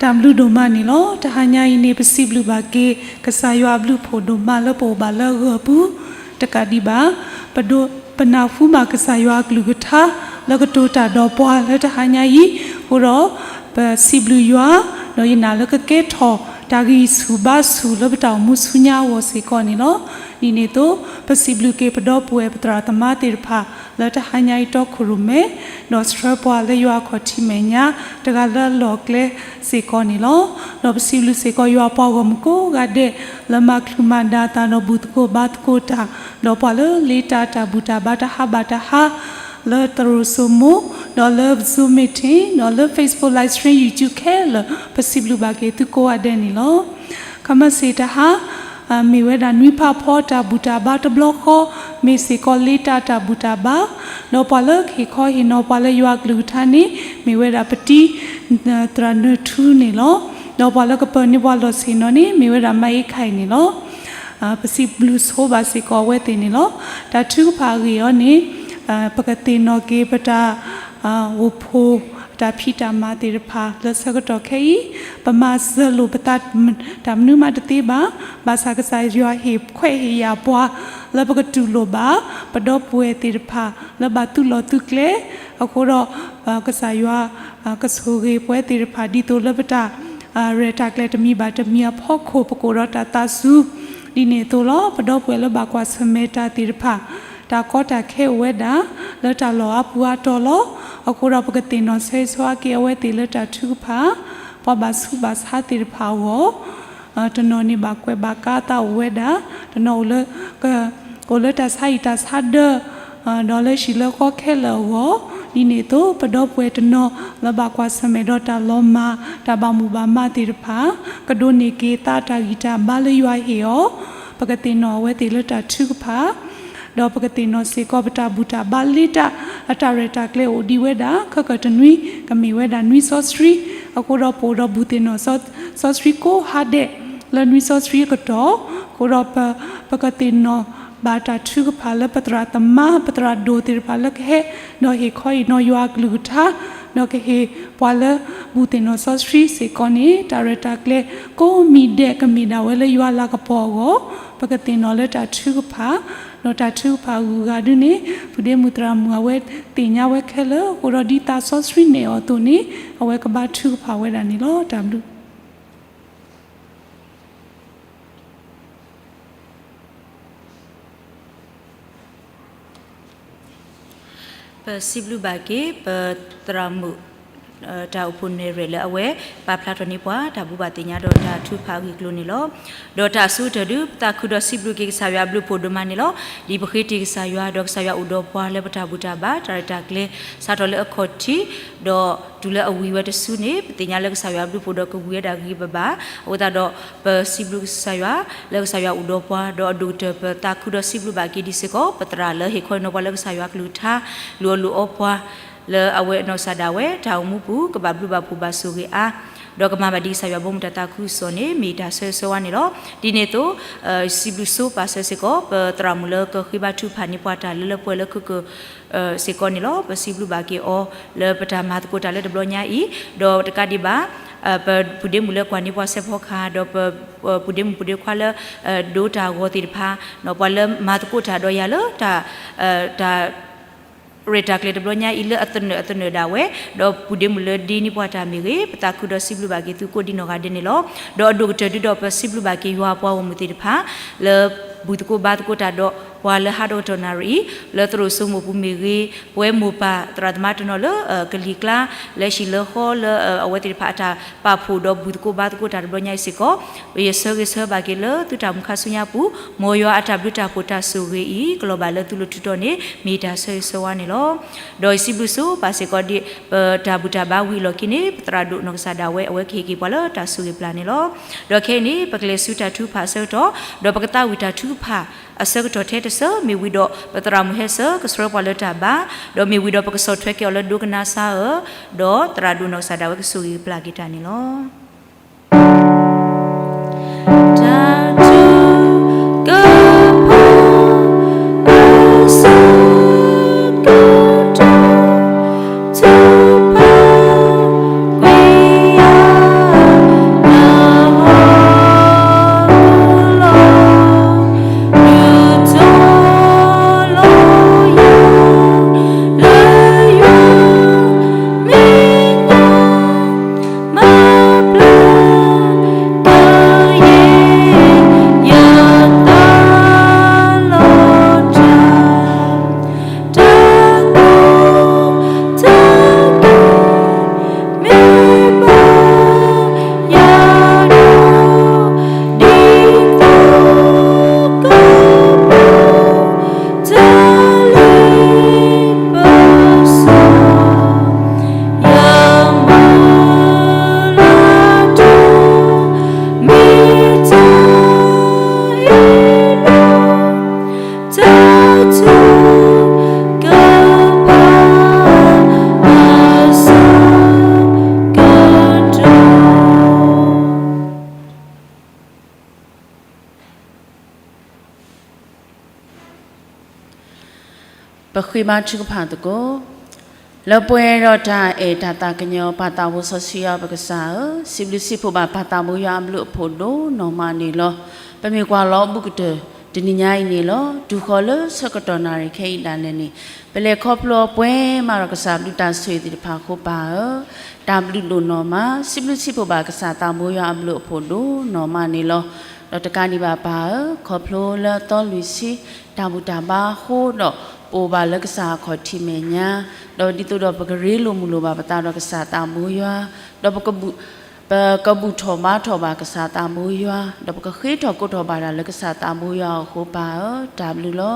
တၢ်ဘျုးဒိၣ်မးန့ၣ်လီၤ. တဟါညါအံၤန့ၣ် ပစံးဘျုးဘၣ်က့ၤ ကစၢ်ယွၤအဘျုးအဖှိၣ်ဒိၣ်မးလၢပအိၣ်ဘၣ်လၢအဂၢၢ်အပူၤ တကးဒံးဘၣ် ပဒိး ပနၢ်ဟူဘၣ်ကစၢ်ယွၤအကလုၢ်ကထါ လၢကတိၤတၢ်ဒီးပှၤလၢတဟါညါအံၤ, အဃိဒီး ပစံးဘျုးယွၤ ဒီးယနာ်လၢကကဲထီၣ်တၢ်ဂံၢ်ဆူၣ်ဘါဆူၣ်လၢပတၢ်အိၣ်မူဆူညါအဂီၢ်စ့ၢ်ကီးန့ၣ်လီၤ. ဒ်န့ၣ်အသိး ပစံးဘျုးက့ၤပဒီပုၢ်ဝဲၢ်ပသရၣ်သမါသ့ၣ်တဖၣ် လၢတဟါညါအံၤတီခိၣ်ရိၣ်မဲ ဒီးဆှၢပှၤလၢယွၤအခီၣ်ထံးမဲာ်ညါ တဂၤလၢအလီၢ်အကျဲစ့ၢ်ကီးန့ၣ်လီၤ. ဒီးပစံးဘျုးစ့ၢ်ကီးယွၤပှၤဂီၢ်မုၢ်ကိးဂၤဒဲး လၢမၤချုးမၤဒါသးဒီးဘူၣ်သကိးဘါသကိးတၢ်, ဒီးပှၤလၢလ့တၢ်တၢ်ဘူၣ်တၢ်ဘါတဟါဘၣ်တဟါ လၢသရိာ်စိမိၤ ဒီးလၢ Zoom meeting ဒီးလၢ Facebook live stream YouTube ခဲလၢာ် ပစံးဘျုးဘၣ်က့ၤသုကိးဂၤဒဲးန့ၣ်လီၤ. ခမၢစ့ၣ်တဟါ မ့ၢ်ဝဲဒၣ်နွံဖးဖီတၢ်ဘူၣ်တၢ်ဘါတဘျီဃီ မ့ၢ်စ့ၢ်ကီးလ့တၢ်တၢ်ဘူၣ်တၢ်ဘါ, ဒီးပှၤလၢကဟ့ၣ်ခီဟ့ၣ်နီၤပှၤလၢယွၤအကလုၢ်ကထါန့ၣ် မ့ၢ်ဝဲဒၣ်ပတံၤ သရၣ်နၢၤထူန့ၣ်လီၤ. ဒီးပှၤလၢကပၢၤန့ၢ်ပှၤလီၢ်ဆ့ၣ်နီၤန့ၣ် မ့ၢ်ဝဲဒၣ်မၤအ့ခၢၣ်အံၤန့ၣ်လီၤ. ပစံးဘျုးဆိဘၣ်စ့ၢ်ကီးအဝဲသ့ၣ်န့ၣ်လီၤ. တၢ်ထုကဖၣ်အဂ့ၢ်အံၤန့ၣ် ပကသ့ၣ်နီၣ်က့ၤပတၢ် အိၣ်ဖှိၣ်တၢ်ဖံးတၢ်မၤသ့ၣ်တဖၣ်လၢဆၢကတီၢ်ခဲအံၤ, ပမၤစၢၤလိာ်ပသး တၢ်မနုၤမးတသ့ဘၣ်. ဘၣ်ဆၣ်ကစၢ်ယွၤဟ့ၣ်ခွဲးဟ့ၣ်ယာ်ပှၤ လၢပကတူၢ်လိာ်ဘၣ် ပဒီပုၢ်ဝဲၢ်သ့ၣ်တဖၣ် လၢဘၣ်သုးလီၢ်သုးကျဲ, အဃိဒီး ကစၢ်ယွၤ ကဆိၣ်ဂ့ၤပဝဲသ့ၣ်တဖၣ် ဒ်သိးလၢပတၢ် ရဲၣ်တၢ်ကျဲၤတမံၤဘၣ်တမံၤအဖီခိၣ် ပကအိၣ်ဒီးတၢ်သးစူၤ ဒ်န့ၣ်အသိးလီၤ. ပဒီပုၢ်ဝဲၢ်လၢဘၣ်ကွၢ်ဆၢၣ်မဲာ်တၢ်သ့ၣ်တဖၣ် တၢ်ကီတၢ်ခဲအိၣ်ဝဲဒၣ် လၢတၢ်လီၢ်အါပူၤအါတီၤလီၤ. အဃိဒီးပကသ့ၣ်နီၣ်ဆၢဂ့ၤဆၢဝါက့ၤအဝဲသ့ၣ်လၢတၢ်ထုကဖၣ် ပှၤဘၣ်ဆူးဘၣ်ဆါသ့ၣ်တဖၣ်အဂီၢ် တနီၤန့ၣ်ဘၣ်ကွဲးဘၣ်ကါအသးအိၣ်ဝဲဒၣ်, တနီၤ အိၣ်လၢတၢ်ဆါဟံၣ်တၢ်ဆါဒၢး ဒီးလၢဟံၣ်လၢဃီခဲလၢာ်အဂီၢ်, ဒ်န့ၣ်အသိး ပဒီပုၢ်ဝဲၢ်တနီၤလၢဘၣ်ကွၢ်ဆၢၣ်မဲာ်ဒီးတၢ်လီၤမၢ် တၢ်ဘၣ်မိၣ်ဘၣ်မးသ့ၣ်တဖၣ် ကဒိးန့ၢ်က့ၤသးတၢ်ဂံၢ်တၢ်ဘါလၢယွၤဟ့ၣ်အီၤ, ပကသ့ၣ်နီၣ်အဝဲသ့ၣ်လၢတၢ်ထုကဖၣ် ဒီးပကသ့ၣ်နီၣ်စ့ၢ်ကီးပတၢ်ဘူၣ်တၢ်ဘါလ့တၢ် အတၢ်ရဲၣ်တၢ်ကျဲၤအိၣ်ဒံးဝဲဒၣ် ခဲကတနွံ ကမ့ၢ်ဝဲဒၣ်နွံစီဆှံ, အဃိဒီးပအိၣ်ဒီးဘူၣ်သ့ၣ်နီၣ်စီဆှံကိးဟါဒဲး လၢနွံစီဆှံအကတီၢ်, အဃိဒီး ပကသ့ၣ်နီၣ်ဘၣ်တၢ်ထုကဖၣ်လၢပသရၣ်သမါ ပသရၣ်ဒိၣ်သ့ၣ်တဖၣ်လၢကဟဲ ဒီးဟ့ၣ်ခီဟ့ၣ်နီၤယွၤအကလုၢ်ကထါ ဒီးကဟ့ၣ်ပှၤလၢဘူၣ်သ့ၣ်နီၣ်စီဆှံစ့ၢ်ကီးန့ၣ် တၢ်ရဲၣ်တၢ်ကျဲၤကိးမံၤဒဲးကမ့ၢ်ဒၣ်ဝဲလၢယွၤလၤကပီၤအဂီၢ်, ပကသ့ၣ်နီၣ်လၢတၢ်ထုကဖၣ်, ဒီးတၢ်ထုကဖၣ်အဂုၤအဂၤဒုန့ၣ် ပုၢ်ဒ့မုၣ်သရၣ်မုၣ်အဝဲသ့ၣ်ညါဝဲခဲလၢာ်, အဃိဒီးဒ်သးစီဆှံနဲၣ်အီၤအသိးန့ၣ် အဝဲကဘၣ်ထုကဖၣ်ဝဲဒၣ်န့ၣ်လီၤ. တၢ်ဘျုး ပစံးဘျုးဘၣ်က့ၤ ပသရၣ်မုၣ် တၢ်အိၣ်ဖှိၣ်နဲၣ်ရွဲၣ်လၢအဝဲ ပာ်ဖျါထီၣ်န့ၢ်ပှၤ တၢ်ဘိးဘၣ်သ့ၣ်ညါဒီးတၢ်ထုကဖၣ်အဂ့ၢ်အကျိၤန့ၣ်လီၤ. ဒီးတၢ်အဆိကတၢၢ်ဒု ပသးခုဒီးစံးဘျုးက့ၤကစၢ်ယွၤအဘျုးအဖှိၣ်ဒိၣ်မးန့ၣ်လီၤ. ဒ်ပဃ့တ့ၢ်ကစၢ်ယွၤ ဒီးကစၢ်ယွၤအိၣ်ဒီးပှၤလၢပတၢ်ဘူၣ်တၢ်ဘါ တၢ်ရဲၣ်တၢ်ကျဲၤ စးထီၣ်လၢအခီၣ်ထံး ဒီးတုၤလၢအဝံၤဝဲတစုန့ၣ် ပသ့ၣ်ညါလၢကစၢ်ယွၤအဘျုးအဖှိၣ်ဒီးကဝံၤဝဲဒၣ်ဂ့ၤဂ့ၤဘၣ်ဘၣ်. အဃိသတးဒီး ပစံးဘျုးကစၢ်ယွၤ လၢကစၢ်ယွၤအိၣ်ဒီးပှၤ ဒီးအဒိၣ်ကတၢၢ် ပသးခုဒီးစံးဘျုးဘၣ်က့ၤဒံးစ့ၢ်ကီး ပသရၣ်လၢဟ့ၣ်ခီဟ့ၣ်နီၤပှၤလၢကစၢ်ယွၤအကလုၢ်ကထါ လူၤအီၣ်လူၤအီပှၤ လၢအဝဲအနီၢ်ကစၢ်ဒၣ်ဝဲ တၢ်အိၣ်မူပူၤ ကဘၣ်ဘျုးဘၣ်ဖှိၣ်ဘၣ်ဆိၣ်ဂ့ၤအါ ဒီးကမၤဘၣ်ဒ်ကစၢ်ယွၤဘီမုၢ်တၢ်သးခုကစီၣ်န့ၣ် မ့ၢ်တၢ်ဆၢဂ့ၤဆၢဝါန့ၣ်လီၤ. ဒ်န့ၣ်အသိး စံးဘျုးဆိပာ်စၢၤစ့ၢ်ကီး ပသရၣ်မုၣ်လၢကဃ့ဘါထုကဖၣ်န့ၢ်ပှၤတၢ်လၢလၢပှဲၤပှဲၤလၢခုက စ့ၢ်ကီးန့ၣ်လီၤ. ပစံးဘျုးဘၣ်က့ၤအီၤ လၢပတၢ်မၤသကိးတၢ်လၢတဘျီညါအံၤ ဒီးတကးဒံးဘၣ် ပပုၢ်ဒ့မုၣ်လၢကွၢ်န့ၢ်ပှၤစဲးဖီကဟၣ် ဒီးပပုၢ်ဒ့မုၣ်ပုၢ်ဒ့ခွါလၢ ဒိတၢ်ဂီၤသ့ၣ်တဖၣ် ပှၤလၢမၤသကိးတၢ်ဒီးယၤလၢ တၢ် ရဲၣ်တၢ်ကျဲၤတဘျီညါအံၤလၢအသနၢၣ်အသနၢၣ်ဒၣ်ဝဲ, ဒီးပူၤဒ့မုၢ်လၢဒ့န့ၢ်ပှၤတၢ်မ့ၢ်ဂ့ၤ, ပသးခုဒီးစံးဘျုးဘၣ်က့ၤသုကိးဒံနီၢ်ဂၤဒဲးန့ၣ်လီၤ. ဒီးအဒိၣ်ကတၢၢ်ဒုးဒီးပစံးဘျုးဘၣ်က့ၤယွၤပှၤဂီၢ်မုၢ်သ့ၣ်တဖၣ် လၢ ဘူၣ်သကိးဘါသကိးတၢ်ဒီးပှၤလၢဟးဒီကတီၢ်နၣ်ရံၣ်အံၤ, လၢသရိာ်စိမိၢ်ပူၤမ့ၢ်ဂ့ၤ, ပဝဲမိၢ်ပၢ်သရၣ်သမါတနီၤလၢ ကလံၤကျါ လၢဟံၣ်လၢဃီလၢအဝဲသ့ၣ်တဖၣ်အတၢ်ပာ်ဖှိၣ်ဒီးဘူၣ်သကိးဘါသကိးတၢ်တဘျီညါအံၤစ့ၢ်ကီး, ယဆၢဂ့ၤဆၢဝါဘၣ်က့ၤလၢသုတၢ်မုၢ်ခါဆူညါပူၤ, မ်ယွၤအတၢ်ဘျုးတၢ်ဖှိၣ်တၢ်ဆိၣ်ဂ့ၤအံၤ ကလီၤဘၣ်လၢသုလိၤထုးတီၢ်န့ၣ် မ့ၢ်တၢ်ဆၢဂ့ၤဆၢဝါန့ၣ်လီၤ. ဒီးယစံးဘျုးဆိပာ်စ့ၢ်ကီးဒံး ပတၢ်ဘူၣ်တၢ်ဘါဝံၤအလီၢ်ခံန့ၣ် ပသရၣ်ဒိၣ်နီၢ်ကစၢ်ဒၣ်ဝဲ အဝဲကဟ့ၣ်က့ၤပှၤလၢတၢ်ဆိၣ်ဂ့ၤပျၢ်န့ၣ်လီၤ. ဒီးခဲအံၤန့ၣ် ပကလဲၤဆူတၢ်ထုကဖၣ်အဆၢကတီၢ်, ဒီးပကသးဝံၣ်တၢ်ထုကဖၣ်အဆၢကတီၢ်ထဲတဆၢ, မ့ၢ်ဝံၤဒီးပသရၣ်မုၣ်ဟဲစၢၤကဆှၢပှၤလၢတၢ်ဘါ, ဒီးမ့ၢ်ဝံၤဒီးပကဆီၣ်ထွဲက့ၤအီၤလၢဒိကနၣ်စါဧၢ, ဒီးသရၣ်ဒိၣ်နီၢ်ကစၢ်ဒၣ်ဝဲကဆိၣ်ဂ့ၤပျၢ်က့ၤတၢ်န့ၣ်လီၤ. တၢ်ထုကဖၣ် အဆၢကတီၢ် ထုကဖၣ်ကွံာ်ယၤ လၢဟီၣ်ခိၣ်လီၤ, ဒုးတီၤလီၤယၤ လၢယွၤမဲာ်ညါ မၤဘျါကယဲၢ်ယသးလီၤတၢ်, တၢ်ကိၢ်တၢ်ဂီၤ မ့ၢ်ဘၣ်ယၤဒီး ဒ်သိးကဘၣ် တၢ်လ့ပစီ ယမုၢ်လၢ်ဒီး မ့ၢ်တၢ်အ့ၣ်လိာ် တၢ်ထုကဖၣ် အဆၢကတီၢ် ပဃ့ဘါထုကဖၣ်သကိး, လၢပှဲၤဒီးတၢ်အဲၣ်တၢ်သးကညီၤ ပၢ်သးဘိစီဆှံယွၤ ပကစၢ်ဧၢ, စံးဘျုးစံးဖှိၣ်ဘၣ်ပၢ်သးဘိယွၤအဘျုးအဖှိၣ်ဒိၣ်နီၢ်မးန့ၣ်လီၤ. ပမ့ၢ်ကွၢ်လီၤဘူၣ်ကတၢၢ်တနံၤညါအံၤန့ၣ်လီၤ. တုၤဃီၤလၢဆၢကတီၢ်နၣ်ရံၣ်ခဲအံၤဒၣ်လဲာ်န့ၣ်, ပလဲၤခီဖျိပှဲၤမးဒီးကစၢ်ဘျုးတၢ်ဆိၣ်ဂ့ၤသ့ၣ်တဖၣ်အဃိပၢ်ဧၢ, တၢ်ဘျုးဒိၣ်နီၢ်မး, စံးဘျုးစံးဖှိၣ်ဘၣ်ကစၢ်သးဘိယွၤအဘျုးအဖှိၣ်ဒိၣ်နီၢ်မးန့ၣ်လီၤ. ဒီးတကးဒံးဘၣ်ပၢ်ဧၢ, ခီဖျိလၢအသီလွံၢ်ဆံ တၢ်ဘူၣ်တၢ်ဘါအဃိဒီး ပအိၣ်ဘၣ်လၢကစၢ်အခီၣ်ထံးမဲာ်ညါ, ဒီးဒ်သိးဒီးပကရ့လိာ်မုာ်လိာ်ဘၣ်ပသးဒီးကစၢ်သးဘိယွၤ, ဒီးပကဘူၣ် ပကဘူၣ်ထီၣ်ဘါထီၣ်ဘၣ်ကစၢ်သးဘိယွၤ, ဒီးပကဃ့ထီၣ်ကိးထီၣ်ဘၣ်တၢ်လၢကစၢ်သးဘိယွၤအဃိပၢ်ဧၢ, တၢ်ဘျုးလီၤ.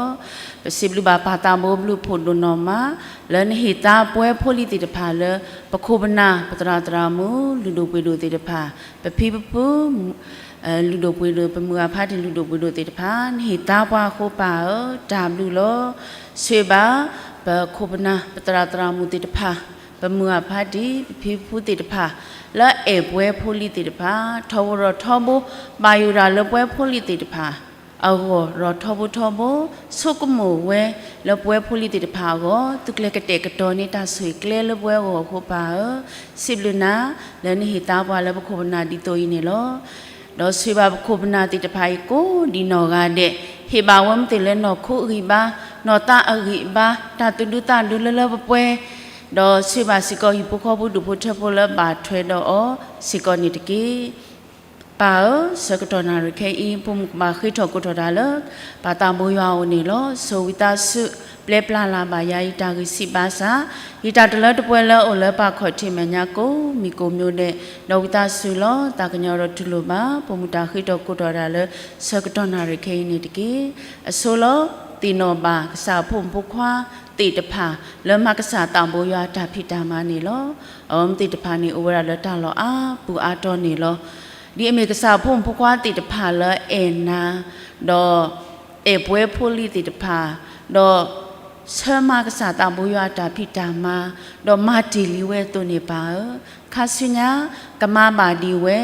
ပစံးဘျုးဘၣ်ပၢ်သးဘိဘျုးဖှိၣ်ဒိၣ်နီၢ်မး, လၢနဟ့ၣ်သါပဝဲဖိလံၤသ့ၣ်တဖၣ်လၢ ပခိၣ်ပနၢ် ပသရၣ်သရၣ်မုၣ် လုၢ်ဒိၣ်ပှ့ၤဒိၣ်သ့ၣ်တဖၣ်, ပဖံပဖု လုၢ်ဒိၣ်ပှ့ၤဒိၣ်, ပမုၢ်အဖါတံၢ်လုၢ်ဒိၣ်ပှ့ၤဒိၣ်သ့ၣ်တဖၣ်, နဟ့ၣ်သါပှၤအဃိပၢ်ဧၢ, တၢ်ဘျုးလီၤ. ဆိၣ်ဂ့ၤဘၣ် ပခိၣ်ပနၢ် ပသရၣ်သရၣ်မုၣ်သ့ၣ်တဖၣ်, ပမုၢ်အဖါတံၢ် ပဖံပဖုသ့ၣ်တဖၣ် လၢအအဲၣ်ပဝဲဖိလံၤသ့ၣ်တဖၣ်, ထီဘိထီဘိ ဘၣ်ယိၣ်တၢ်လၢပဝဲဖိလံၤသ့ၣ်တဖၣ်အဂီၢ်, ဒီးထီဘိထီဘိ ဆိကမိၣ်ဝဲ လၢပဝဲဖိလံၤသ့ၣ်တဖၣ်အဂီၢ်, သုကျဲၤကတဲာ်ကတီၤန့ၢ်တၢ်ဆိၣ်ဂ့ၤကျဲလၢပဝဲအဂီၢ်အဃိပၢ်ဧၢ, စံးဘျုးနၤ လၢနဟ့ၣ်သါပှၤလၢပခိၣ်ပနၢ်ဒ်သိးအံၤန့ၣ်လီၤ. ဒီးဆိၣ်ဂ့ၤဘၣ်ပခိၣ်ပနၢ်သ့ၣ်တဖၣ်အံၤ ကိးဒံးနီၢ်ဂၤဒဲး, ဟ့ၣ်ဘၣ်ဝဲမ့ၢ်သ့ၣ်လၢနီၢ်ခိအဂံၢ်ဘါ, နီၢ်သးအဂံၢ်ဘါ, တၢ်သူၣ်ဒူသးဒူလၢလၢပှဲၤပှဲၤ, ဒီးဆိၣ်ဂ့ၤဘၣ်စ့ၢ်ကီး ဟံၣ်ဖိဃီဖိဒူၣ်ဖိထၢဖိလၢဘၣ်ထွဲဒီးအီၤစ့ၢ်ကီးန့ၣ်တက့ၢ်. ပၢ်ဧၢ, ဆၢကတီၢ်နၣ်ရံၣ်ခဲအံၤ ပမ့ၢ်ကဘၣ်ဃ့ထီၣ်ကိးထီၣ်တၢ်လၢ ပၢ်သးဘိယွၤအအိၣ်န့ၣ်လီၤ. ဆိၣ်ဂ့ၤဝံသးစူၤ ပျဲပျၢ်လၢ်ဘၣ်ယၤအံၤ တၢ်ဂံၢ်စၢ်ဘါစၢ်, ယတၢ်တလၢတပှဲၤလၢအအိၣ်လၢပၢ်ခီၣ်ထံးမဲာ်ညါကိးမံၤကိးမံၤဒဲး, ဒီးဝံသးစူၤလီၤ. သးကညီၤဒီးတူၢ်လိာ်ဘၣ် ပမ့ၢ်တၢ်ဃ့ထီၣ်ကိးထီၣ်တၢ်လၢ ဆၢကတီၢ်နၣ်ရံၣ်ခဲအံၤန့ၣ်တက့ၢ်. အဆိလီၤ. သ့ၣ်နီၣ်ဘၣ်ကစၢ်အဖိမုၣ်ဖိခွါသ့ၣ်တဖၣ် လၢမၤကစၢ်သးဘိယွၤအတၢ်ဖံးတၢ်မၤန့ၣ်လီၤ. အဝဲသ့ၣ်တဖၣ်န့ၣ် အိၣ်ဝဲဒၣ်လၢတၢ်လီၢ်အါပူၤအါတီၤန့ၣ်လီၤ. ဒ်အမ့ၢ်ကစၢ်အဖိမုၣ်ဖိခွါသ့ၣ်တဖၣ်လၢအဲၣ်နၤ, ဒီးအဲၣ်ပှဲၤဖိလံၤသ့ၣ်တဖၣ်, ဒီးဆၢမၤကစၢ်သးဘိယွၤအတၢ်ဖံးတၢ်မၤ, ဒီးမၤတ့ၢ်လံဝဲအသိးန့ၣ်ပၢ်ဧၢ, ခါဆူညါ ကမၤဘၣ်ဒံးဝဲ,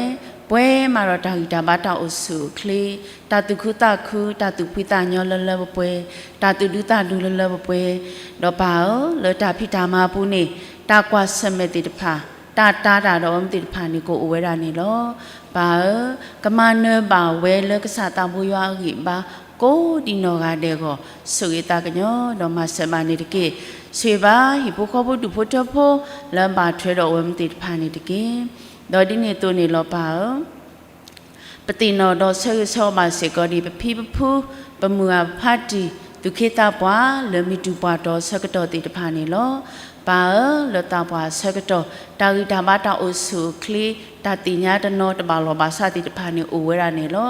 ပှဲၤမးဒီးတၢ်ဂံၢ်တၢ်ဘါတၢ်အိၣ်ဆူၣ်အိၣ်ချ့, တၢ်သူၣ်ခုသးခု, တၢ်သူၣ်ဖှံသးညီလၢလၢပှဲၤပှဲၤ, တၢ်သူၣ်ဒူသးဒူလၢလၢပှဲၤပှဲၤ, ဒီးပၢ်ဧၢ, လၢတၢ်ဖံးတၢ်မၤအပူၤန့ၣ် တၢ်ကွၢ်ဆၢၣ်မဲာ်သ့ၣ်တဖၣ်, တၢ်တာ်တၢ်ဒီးအဝဲသ့ၣ်တဖၣ်န့ၣ် ကအိၣ်ဝဲဒၣ်န့ၣ်လီၤ. ပၢ်ဧၢ, ကမၤနၢၤဘၣ်ဝဲလၢကစၢ်သးဘိယွၤအဂံၢ်ဘါ ကိးဒံနီၢ်ဂၤဒဲးအဂီၢ် ဆိၣ်ဂ့ၤသးကညီၤဒီးမၤစၢၤဘၣ်န့ၣ်တက့ၢ်. ဆိၣ်ဂ့ၤဘၣ်ဟံၣ်ဖိဃီဖိဒူၣ်ဖိထၢဖိ လၢဘၣ်ထွဲဒီးအဝဲမ့ၢ်သ့ၣ်တဖၣ်န့ၣ်တက့ၢ်. ဒီးဒ်န့ၣ်အသိးန့ၣ်လီၤပၢ်ဧၢ ပသ့ၣ်နီၣ်ဒီးဆၢဂ့ၤဆၢဝါဘၣ်စ့ၢ်ကီးဒံး ပဖံပဖု, ပမုၢ်ဂၤပဖါတံၢ်, သူၣ်က့သးပှၢ် လၢမ့ၢ်တူၢ်ပှၢ်တီၤအဆၢကတီၢ်သ့ၣ်တဖၣ်န့ၣ်လီၤ. ပၢ်ဧၢ, လၢသးပှၢ်အဆၢကတီၢ် တၢ်ဂံၢ်တၢ်ဘါတၢ်အိၣ်ဆူၣ်အိၣ်ချ့ တၢ်သ့ၣ်ညါတနီၤတဘၣ်လီၢ်ဘၣ်စးသ့ၣ်တဖၣ်န့ၣ်အိၣ်ဝဲဒၣ်န့ၣ်လီၤ.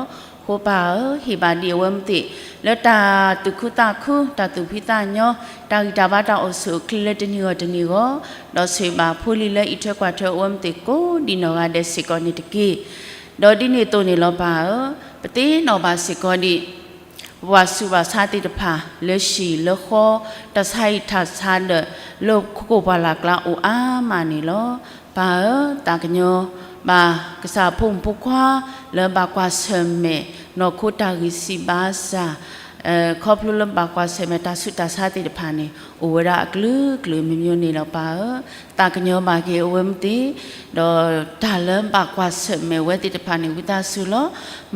ဃိပၢ်ဧၢ, ဟ့ၣ်ဘၣ်ဒံးအဝဲမ့ၢ်သ့ၣ် လၢတၢ်သူၣ်ခုသးခု တၢ်သူၣ်ဖှံသးညီ တၢ်ဂံၢ်တၢ်ဘါတၢ်အိၣ်ဆူၣ်အိၣ်ချ့လၢတနံၤဂီၢ်တနံၤဂီၢ်, ဒီးဆိၣ်ဂ့ၤဘၣ်ဖိလံၤလၢအံးထွဲကွၢ်ထွဲအဝဲမ့ၢ်သ့ၣ်ကိးဒံနီၢ်ဂၤဒဲးစ့ၢ်ကီးန့ၣ်တက့ၢ်. ဒီးဒ်န့ၣ်အသိးန့ၣ်လီၤပၢ်ဧၢ, ပသ့ၣ်နီၣ်ဘၣ်စ့ၢ်ကီးဒံး ပှၤဆူးဘၣ်ဆါသ့ၣ်တဖၣ် လၢဟံၣ်လၢဃီ တၢ်ဆါဟံၣ်တၢ်ဆါဒၢး လၢခိခိၣ်ပှၢ်လၢ်ကျါအိၣ်အါမးန့ၣ်လီၤ. ပၢ်ဧၢ, သးကညီၤဘၣ်ကစၢ်အဖိမုၣ်ဖိခွါ လၢဘၣ်ကွၢ်ဆၢၣ်မဲာ် နီၢ်ခိတၢ်ဂံၢ်စၢ်ဘါစၢ် ခီဖျိလၢဘၣ်ကွၢ်ဆၢၣ်မဲာ်တၢ်ဆူးတၢ်ဆါသ့ၣ်တဖၣ်န့ၣ် အိၣ်ဝဲဒၣ်အကလုာ်ကလုာ်မံၤမံၤန့ၣ်လီၤပၢ်ဧၢ, သးကညီၤဘၣ်က့ၤအဝဲမ့ၢ်သ့ၣ် ဒီးတၢ်လၢဘၣ်ကွၢ်ဆၢၣ်မဲာ်ဝဲသ့ၣ်တဖၣ်န့ၣ် ဝံသးစူၤလီၤ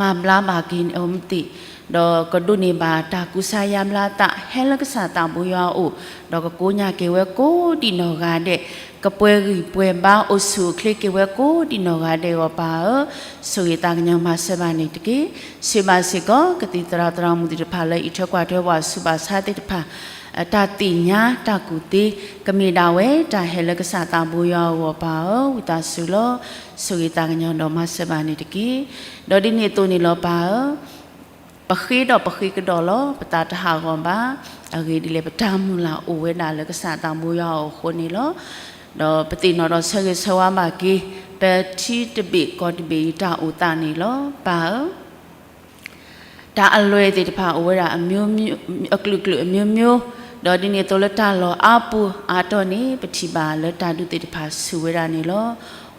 မၤဘျါဘၣ်က့ၤအဝဲမ့ၢ်သ့ၣ် ဒီးကဒိးန့ၢ်ဘၣ်တၢ်ကူစါယါဘျါသး ဟဲလၢကစၢ်သးဘိယွၤအအိၣ်, ဒီးကကိးညါက့ၤဝဲကိးဒံနီၢ်ဂၤဒဲး, ကပှဲၤဂံၢ်ပှဲၤဘါအိၣ်ဆူၣ်အိၣ်ချ့က့ၤဝဲကိးဒံနီၢ်ဂၤဒဲးအဂီၢ်ပၢ်ဧၢ, ဆိၣ်ဂ့ၤသးကညီၤမၤစၢၤဘၣ်န့ၣ်တက့ၢ်. ဆိၣ်ဂ့ၤဘၣ်စ့ၢ်ကီး ကသံၣ်သရၣ်သရၣ်မုၣ်သ့ၣ်တဖၣ်လၢအံးထွဲကွၢ်ထွဲပှၤဆူးဘၣ်ဆါသ့ၣ်တဖၣ် တၢ်သ့ၣ်ညါတၢ်ကူၣ်သ့ ကမ့ၢ်ဒၣ်ဝဲတၢ်ဟဲလၢကစၢ်သးဘိယွၤအဂီၢ်ပၢ်ဧၢ, ဝံသးစူၤလီၤ ဆိၣ်ဂ့ၤသးကညီၤဒီးမၤစၢၤဘၣ်န့ၣ်တက့ၢ်. ဒီးဒ်န့ၣ်အသိးန့ၣ်လီၤပၢ်ဧၢ, ပဃ့ဒီးပဃ့ကဒီးလီၤ ပသးတဟးဂီၤဘၣ်, အဂ့ၢ်ဒ်လဲၣ်ပတၢ်မုၢ်လၢ်အိၣ်ဝဲဒၣ်လၢကစၢ်သးဘိယွၤအအိၣ်အဃိန့ၣ်လီၤ. ဒီးပသ့ၣ်နီၣ်ဒီးဆၢဂ့ၤဆၢဝါဘၣ်က့ၤ ပထံတဘ့ၣ်ကီၢ်တဘ့ၣ်အံၤတၢ်အိၣ်သးန့ၣ်လီၤ ပၢ်ဧၢ တၢ်အလွဲၢ်သ့ၣ်တဖၣ်အိၣ်ဝဲဒၣ် အကလုာ်ကလုာ်အမျိုးမျိုး, ဒီးဒ်န့ၣ်အသိးလၢတၢ်လီၢ်အါပူၤအါတီၢ်န့ၣ် ပထံၣ်ဘၣ်လၢတၢ်ဒူသ့ၣ်တဖၣ်ဆူၣ်ဝဲဒၣ်န့ၣ်လီၤ.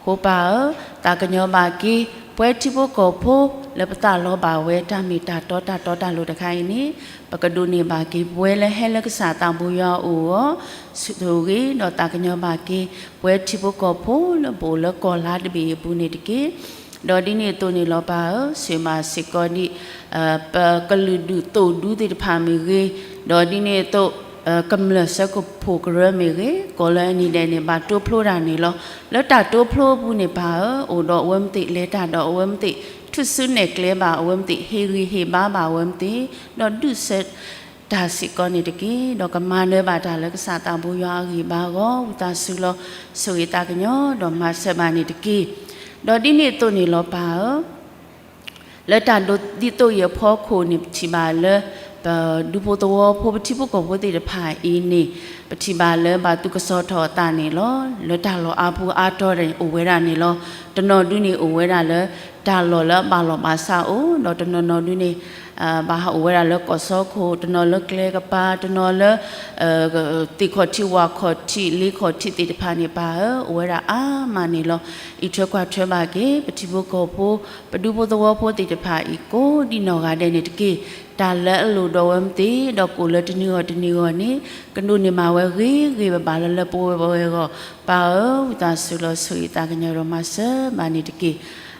ဃိပၢ်ဧၢ, သးကညီၤဘၣ်က့ၤ ပဝဲထံဖိကီၢ်ဖိ လၢပသးလီဘၣ်ဝဲတၢ်မ့ၢ်တၢ်တီတၢ်တီတၢ်လိၤတခါအံၤန့ၣ် ပကဒိးန့ၢ်ဘၣ်က့ၤပဝဲလၢဟဲလၢကစၢ်သးဘိယွၤအအိၣ်အဂီၢ် ဆိၣ်ဂ့ၤဒီးသးကညီၤဘၣ်က့ၤ ပဝဲထံဖိကီၢ်ဖိလၢပအိၣ်လၢကီၢ်လါတဘ့ၣ်အပူၤန့ၣ်တက့ၢ်. ဒီးဒ်န့ၣ်အသိးန့ၣ်လီၤပၢ်ဧၢ, ဆိၣ်ဂ့ၤဘၣ်စ့ၢ်ကီးဒံး ပကလုာ်ဒူၣ်သိၣ်ဒူသ့ၣ်တဖၣ်မ့ၢ်ဂ့ၤ, ဒီးဒ်န့ၣ်အသိး ကမျၢၢ်စၢဖှိၣ်ကရၢမ့ၢ်ဂ့ၤ, ကိးလၢအနံၤဒဲးန့ၣ် ဘၣ်တိဖျိတၢ်န့ၣ်လီၤ. လၢတၢ်တိဖျိအပူၤန့ၣ်ပၢ်ဧၢ, အိၣ်ဒီးအဝဲမ့ၢ်သ့ၣ် လဲၤတၢ်ဒီးအဝဲမ့ၢ်သ့ၣ် ထုးစုနဲၣ်ကျဲဘၣ်အဝဲမ့ၢ်သ့ၣ် ဟ့ၣ်ဂံၢ်ဟ့ၣ်ဘါဘၣ်အဝဲမ့ၢ်သ့ၣ်, ဒီးဒုးဆၢတၢ်စ့ၢ်ကီးန့ၣ်တက့ၢ်. ဒီးကမၤနၢၤဘၣ်တၢ်လၢကစၢ်သးဘိယွၤအဂံၢ်ဘါအဂီၢ် ဝံသးစူၤလီၤ ဆိၣ်ဂ့ၤသးကညီၤဒီးမၤစၢၤဘၣ်န့ၣ်တက့ၢ်. ဒီးဒ်န့ၣ်အသိးန့ၣ်လီၤပၢ်ဧၢ လၢတၢ်ဒိးသံးသိးအံၤအဖီခိၣ်န့ၣ် ပထံၣ်ဘၣ်လၢ ပဒူဖိသဝီဖိ ပထံဖိကီၢ်ဖိသ့ၣ်တဖၣ်အံၤန့ၣ် ပထံၣ်ဘၣ်လၢဘၣ်သူၣ်ကစီၣ်ထီၣ်အသးန့ၣ်လီၤ. လၢတၢ်လီၢ်အါပူၤအါတီၤအိၣ်ဝဲဒၣ်န့ၣ်လီၤ. တနီၤဒုန့ၣ်အိၣ်ဝဲဒၣ်လၢ တၢ်လီၢ်လၢအဘၣ်လီၢ်ဘၣ်စးအိၣ်, ဒီးတနီၤနီၤဒုန့ၣ် ဘၣ်ဟးအိၣ်ဝဲဒၣ်လၢကီၢ်စီခိၣ်, တနီၤလၢကျဲကပၤ, တနီၤလၢ သ့ၣ်ခီၣ်ထံးဝၣ်ခီၣ်ထံးလ့ခီၣ်ထံးသ့ၣ်တဖၣ်န့ၣ်ပၢ်ဧၢ, အိၣ်ဝဲဒၣ်အါမးန့ၣ်လီၤ. အံးထွဲကွၢ်ထွဲဘၣ်က့ၤ ပထံဖိကီၢ်ဖိ ပဒူဖိသဝီဖိသ့ၣ်တဖၣ်အံၤ ကိးဒံနီၢ်ဂၤဒဲးန့ၣ်တက့ၢ်. တၢ်လၢအလိၣ်ဒီးဝဲမ့ၢ်သ့ၣ် ဒီးကအိၣ်လၢတနံၤဂီၢ်တနံၤဂီၢ်န့ၣ် ကဒိးန့ၢ်ဘၣ်ဝဲဂ့ၤဂ့ၤဘၣ်ဘၣ်လၢလၢပှဲၤပှဲၤအဂီၢ် ပၢ်ဧၢ, ဝံသးစူၤလီၤဆိၣ်ဂ့ၤသးကညီၤဒီးမၤစၢၤဘၣ်န့ၣ်တက့ၢ်.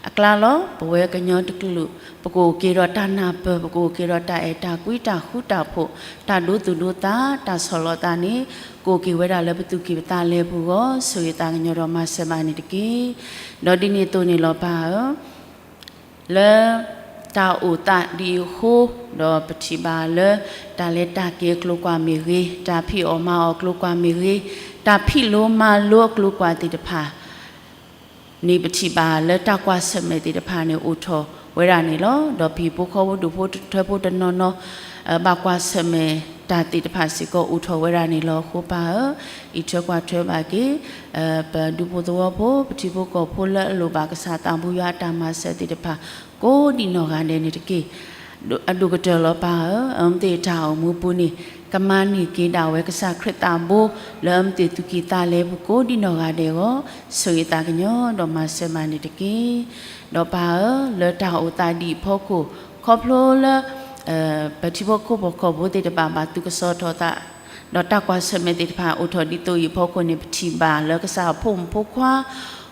အကျါလီၤ ပဝဲကညီတကလုာ် ပကအိၣ်က့ၤဒီးတၢ်နၢ်ပၢၢ်, ပကအိၣ်က့ၤဒီးတၢ်အဲၣ်တၢ်ကွံ တၢ်ဃူတၢ်ဖိး, တၢ်ဒိသူၣ်ဒိသး, တၢ်ဆီၣ်လီၤသးန့ၣ် ကအိၣ်က့ၤဝဲဒၣ်လၢပသူၣ်ကံၢ်ပသးလဲပူၤအဂီၢ် ဆိၣ်ဂ့ၤသးကညီၤဒီးမၤစၢၤဘၣ်န့ၣ်တက့ၢ်. ဒီးဒ်န့ၣ်အသိးန့ၣ်လီၤပၢ်ဧၢ လၢတၢ်အိၣ်သးဒ်အံၤအဃိ ဒီးပထံၣ်ဘၣ်လၢ တၢ်လဲၤတၢ်က့ၤအကျိၤကွာ်မ့ၢ်ဂ့ၤ, တၢ်ဖံးအီၣ်မၤအီၣ်အကျိၤကွာ်မ့ၢ်ဂ့ၤ, တၢ်ဖံးလိမၤလိအကျိၤကွာ်သ့ၣ်တဖၣ် န့ၣ်ပထံၣ်ဘၣ်လၢတၢ်ကွၢ်ဆၢၣ်မဲာ်သ့ၣ်တဖၣ်န့ၣ် အိၣ်ထီၣ်ဝဲဒၣ်န့ၣ်လီၤ. ဒီးပဟံၣ်ဖိဃီဖိဒူၣ်ဖိထၢဖိတနီၤနီၤ ဘၣ်ကွၢ်ဆၢၣ်မဲာ်တၢ်သ့ၣ်တဖၣ်စ့ၢ်ကီးအိၣ်ထီၣ်ဝဲဒၣ်န့ၣ်လီၤ. အဃိပၢ်ဧၢ, အံးထွဲကွၢ်ထွဲဘၣ်က့ၤ ပဒူဖိသဝီဖိ ပထံဖိကီၢ်ဖိလၢအလိၣ်ဘၣ်ကစၢ်သးဘိယွၤအတၢ်မၤစၢၤသ့ၣ်တဖၣ် ကိးဒံနီၢ်ဂၤဒဲးန့ၣ်တက့ၢ်. အဒိၣ်ကတၢၢ်လီၤပၢ်ဧၢ, အဝဲသ့ၣ်တၢ်အိၣ်မူပူၤန့ၣ် ကမၤန့ၢ်က့ၤဒၣ်ဝဲကစၢ်ခရံာ်သးဘိ လၢအဝဲသ့ၣ်သူၣ်ကံၢ်သးလဲပူၤကိးဒံနီၢ်ဂၤဒဲးအဂီၢ် ဆိၣ်ဂ့ၤသးကညီၤဒီးမၤစၢၤဘၣ်န့ၣ်တက့ၢ်. ဒီးပၢ်ဧၢ, လၢတၢ်အိၣ်သးဒ်အံၤအဖီခိၣ် ခီဖျိလၢ ပထံဖိကီၢ်ဖိသ့ၣ်တဖၣ်ဘၣ်သူၣ်ကစီၣ်ထီၣ်သး ဒီးတၢ်ကွၢ်ဆၢၣ်မဲာ်သ့ၣ်တဖၣ်အိၣ်ထီၣ်ဒ်သိးအံၤအဖီခိၣ်န့ၣ် ပထံၣ်ဘၣ်လၢကစၢ်အဖိမုၣ်ဖိခွါ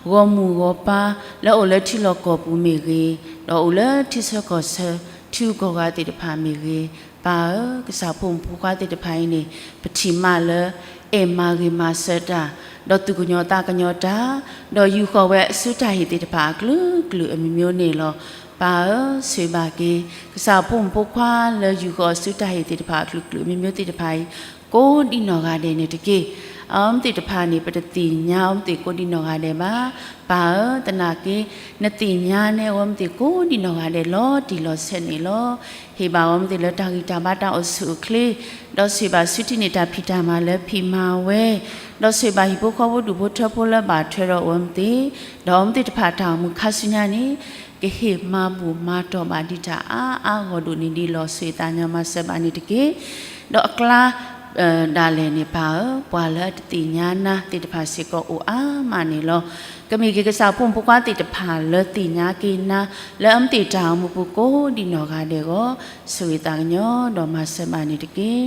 ဂီၢ်မုၢ်ဂီၢ်ပၢ် လၢအအိၣ်လၢထံလီၢ်ကီၢ်ပူၤမ့ၢ်ဂ့ၤ, ဒီးအိၣ်လၢထံဆၢကီၢ်ဆၢ ထံဂုၤကီၢ်ဂၤသ့ၣ်တဖၣ်မ့ၢ်ဂ့ၤ, ပၢ်ဧၢ, ကစၢ်ဖိမုၣ်ဖိခွါသ့ၣ်တဖၣ်အံၤန့ၣ် ပထံၣ်မးလၢ အဲၣ်မၤဂ့ၤမၤစၢၤတၢ်, ဒီးသူၣ်ကညီၤသးကညီၤတၢ်, ဒီးယူာ်ဃီၤဝဲအစုတၢ်ဟ့ၣ်သ့ၣ်တဖၣ်အကလုာ်ကလုာ်အမျိုးမျိုးန့ၣ်လီၤ. ပၢ်ဧၢ, ဆိၣ်ဂ့ၤဘၣ်က့ၤ ကစၢ်ဖိမုၣ်ဖိခွါလၢယူာ်ဃီၤအစုတၢ်ဟ့ၣ်သ့ၣ်တဖၣ်အကလုာ်ကလုာ်အမျိုးမျိုးသ့ၣ်တဖၣ်အံၤ ကိးဒံနီၢ်ဂၤဒဲးန့ၣ်တက့ၢ်. အဝဲသ့ၣ်တဖၣ်န့ၣ် ပတသ့ၣ်ညါအဝဲသ့ၣ်ကိးဒံနီၢ်ဂၤဒဲးဘၣ်. ပၢ်ဧၢ, သနာ်က့ နသ့ၣ်ညါန့ၢ်အဝဲသ့ၣ်ကိးဒံနီၢ်ဂၤဒဲး လီၤတံၢ်လီၤဆဲးန့ၣ်လီၤ. ဟ့ၣ်ဘၣ်အဝဲသ့ၣ်လၢတၢ်ဂံၢ်တၢ်ဘါတၢ်အိၣ်ဆူၣ်အိၣ်ချ့, ဒီးဆိၣ်ဂ့ၤဘၣ်ဆူထံၣ်န့ၢ်တၢ်ဖံးတၢ်မၤလၢဖံးမၤဝဲ, ဒီးဆိၣ်ဂ့ၤဘၣ်ဟံၣ်ဖိဃီဖိဒူၣ်ဖိထၢဖိလၢဘၣ်ထွဲဒီးအဝဲသ့ၣ်, ဒီးအဝဲသ့ၣ်တဖၣ်တၢ်အိၣ်မူခါဆူညါန့ၣ် ကဟ့ၣ်မၤဘူၣ်မၤတီၢ်ဘၣ်ဒံးတၢ်အါအါဂီၢ်ဂီၢ်ဒိၣ်န့ၢ်ဒံးလီၤ. ဆိၣ်ဂ့ၤသးကညီၤမၤစၢၤဘၣ်န့ၣ်တက့ၢ်. ဒီးအကျါ ဒၣ်လဲာ်န့ၣ် ပၢ်ဧၢ, ပှၤလၢအတသ့ၣ်ညါနၤသ့ၣ်တဖၣ်စ့ၢ်ကီးအိၣ်အါမးန့ၣ်လီၤ. ကမ့ၢ်က့ၤကစၢ်ဖိမုၣ်ဖိခွါသ့ၣ်တဖၣ်လၢသ့ၣ်ညါက့ၤနၤ လၢအဝဲသ့ၣ်တၢ်အိၣ်မူပူၤကိးဒံနီၢ်ဂၤဒဲးအဂီၢ်, ဆိၣ်ဂ့ၤသးကညီၤဒီးမၤစၢၤဘၣ်န့ၣ်တက့ၢ်.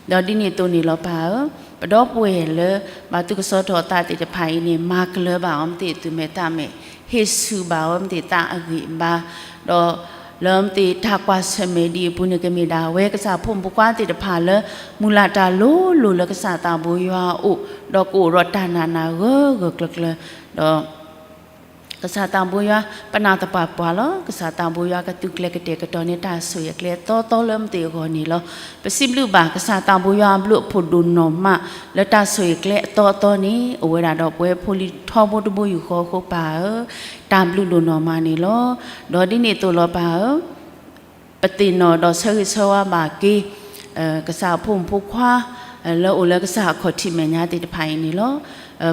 ဒီးဒ်န့ၣ်အသိးန့ၣ်လီၤ ပၢ်ဧၢ, ပဒီပုၢ်ဝဲၢ်လၢ ဘၣ်သူၣ်ကစီၣ်ထီၣ်အသးသ့ၣ်တဖၣ်အံၤန့ၣ် မၤကလၢၤဘၣ်အဝဲသ့ၣ်သူၣ်မဲာ်သးမဲာ်, ဟ့ၣ်ဆူၣ်ဘၣ်အဝဲသ့ၣ်သးအဂံၢ်အဘါ, ဒီးလၢအဝဲသ့ၣ်တၢ်ကွၢ်ဆၢၣ်မဲာ်ဒ်အံၤအပူၤန့ၣ် ကမ့ၢ်ဒၣ်ဝဲကစၢ်ဖိမုၣ်ဖိခွါသ့ၣ်တဖၣ်လၢ မုၢ်လၢ်တၢ်လိၤလိၤလၢကစၢ်သးဘိယွၤအအိၣ်, ဒီးကအိၣ်ဒီးတၢ်နာ်နာ်ဂၢၢ်ဂၢၢ်ကျၢၤကျၢၤ, ဒီး ကစၢ်သးဘိယွၤ ပနၢ်သပှၢ်ပှၢ်လီၤ. ကစၢ်သးဘိယွၤကသုးကျဲၤကတဲာ်ကတီၤန့ၢ်တၢ်ဆိၣ်ဂ့ၤအကျဲအသီသီလၢအဝဲသ့ၣ်အဂီၢ်န့ၣ်လီၤ. ပစံးဘျုးဘၣ်ကစၢ်သးဘိယွၤအဘျုးအဖှိၣ်ဒိၣ်နီၢ်မး လၢတၢ်ဆိၣ်ဂ့ၤအကျဲအသီသီန့ၣ် အိၣ်ဝဲဒၣ်ဒီးပဝဲဖိလံၤထီဘိတဘိယူၢ်ဃီအဃိ ပၢ်ဧၢ, တၢ်ဘျုးဒိၣ်နီၢ်မးန့ၣ်လီၤ. ဒီးဒ်န့ၣ်အသိးလီၤ ပၢ်ဧၢ, ပသ့ၣ်နီၣ်ဒီးဆၢဂ့ၤဆၢဝါဘၣ်က့ၤ ကစၢ်ဖိမုၣ်ဖိခွါ လၢအိၣ်လၢကစၢ်အခီၣ်ထံးမဲာ်ညါသ့ၣ်တဖၣ်အံၤန့ၣ်လီၤ.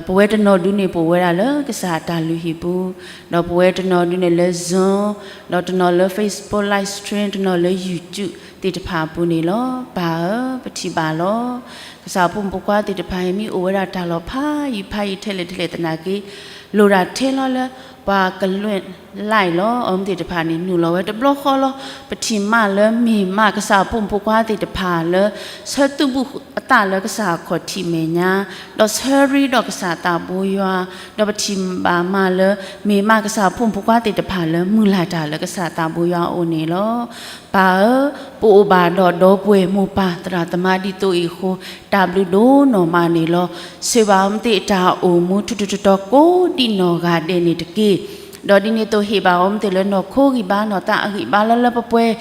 ပဝဲတနီၤဒုန့ၣ် ပအိၣ်ဝဲဒၣ်လၢကစၢ်အတၢ်လုၢ်ဟံၣ်ပူၤ, ဒီးပဝဲတနီၤဒုန့ၣ်လၢ Zoom, ဒီးတနီၤလၢ Facebook live stream, တနီၤလၢ YouTube သ့ၣ်တဖၣ်အပူၤန့ၣ်လီၤ. ပၢ်ဧၢ, ပထံၣ်ဘၣ်လီၤ. ကစၢ်ဖိမုၣ်ဖိခွါသ့ၣ်တဖၣ်အံၤ မ့ၢ်အိၣ်ဝဲဒၣ်တၢ်လီၢ်ဖးယံၤဖးယံၤထဲလဲၣ်ထဲလဲၣ်သနာ်က့ လိၣ်တၢ်ထဲလီၤလၢ ပှၤကလွဲၢ် live လီၤ. အဝဲသ့ၣ်တဖၣ်န့ၣ် နုာ်လီၤဝဲတဘျီဃီလီၤ. ပထံၣ်မးလၢမ့ၢ်မးကစၢ်ဖိမုၣ်ဖိခွါသ့ၣ်တဖၣ်လၢ ဆၢသူၣ်ဘူၣ်အသးလၢကစၢ်အခီၣ်ထံးမဲာ်ညါ, ဒီးဆၢရ့ဒီးကစၢ်သးဘိယွၤ, ဒီးပထံၣ်ဘၣ်မးလၢ မ့ၢ်မးကစၢ်ဖိမုၣ်ဖိခွါသ့ၣ်တဖၣ်လၢ မုၢ်လၢ်တၢ်လၢကစၢ်သးဘိယွၤအအိၣ်န့ၣ်လီၤ. ပၢ်ဧၢ, ပအိၣ်ဘၣ်ဒီးဒီပုၢ်ဝဲၢ်မိၢ်ပၢ်သရၣ်သမါဒ်သိးအံၤအဃိ တၢ်ဘျုးဒိၣ်နီၢ်မးန့ၣ်လီၤ. ဆိၣ်ဂ့ၤဘၣ်အဝဲသ့ၣ်အတၢ်အိၣ်မူထူထူတီတီကိးဒံနီၢ်ဂၤဒဲးန့ၣ်တက့ၢ်. ဒီးဒ်န့ၣ်အသိးဟ့ၣ်ဘၣ်အဝဲသ့ၣ်လၢနီၢ်ခိဂံၢ်ဘါနီၢ်သးအဂံၢ်ဘါလၢလၢပှဲၤပှဲၤ,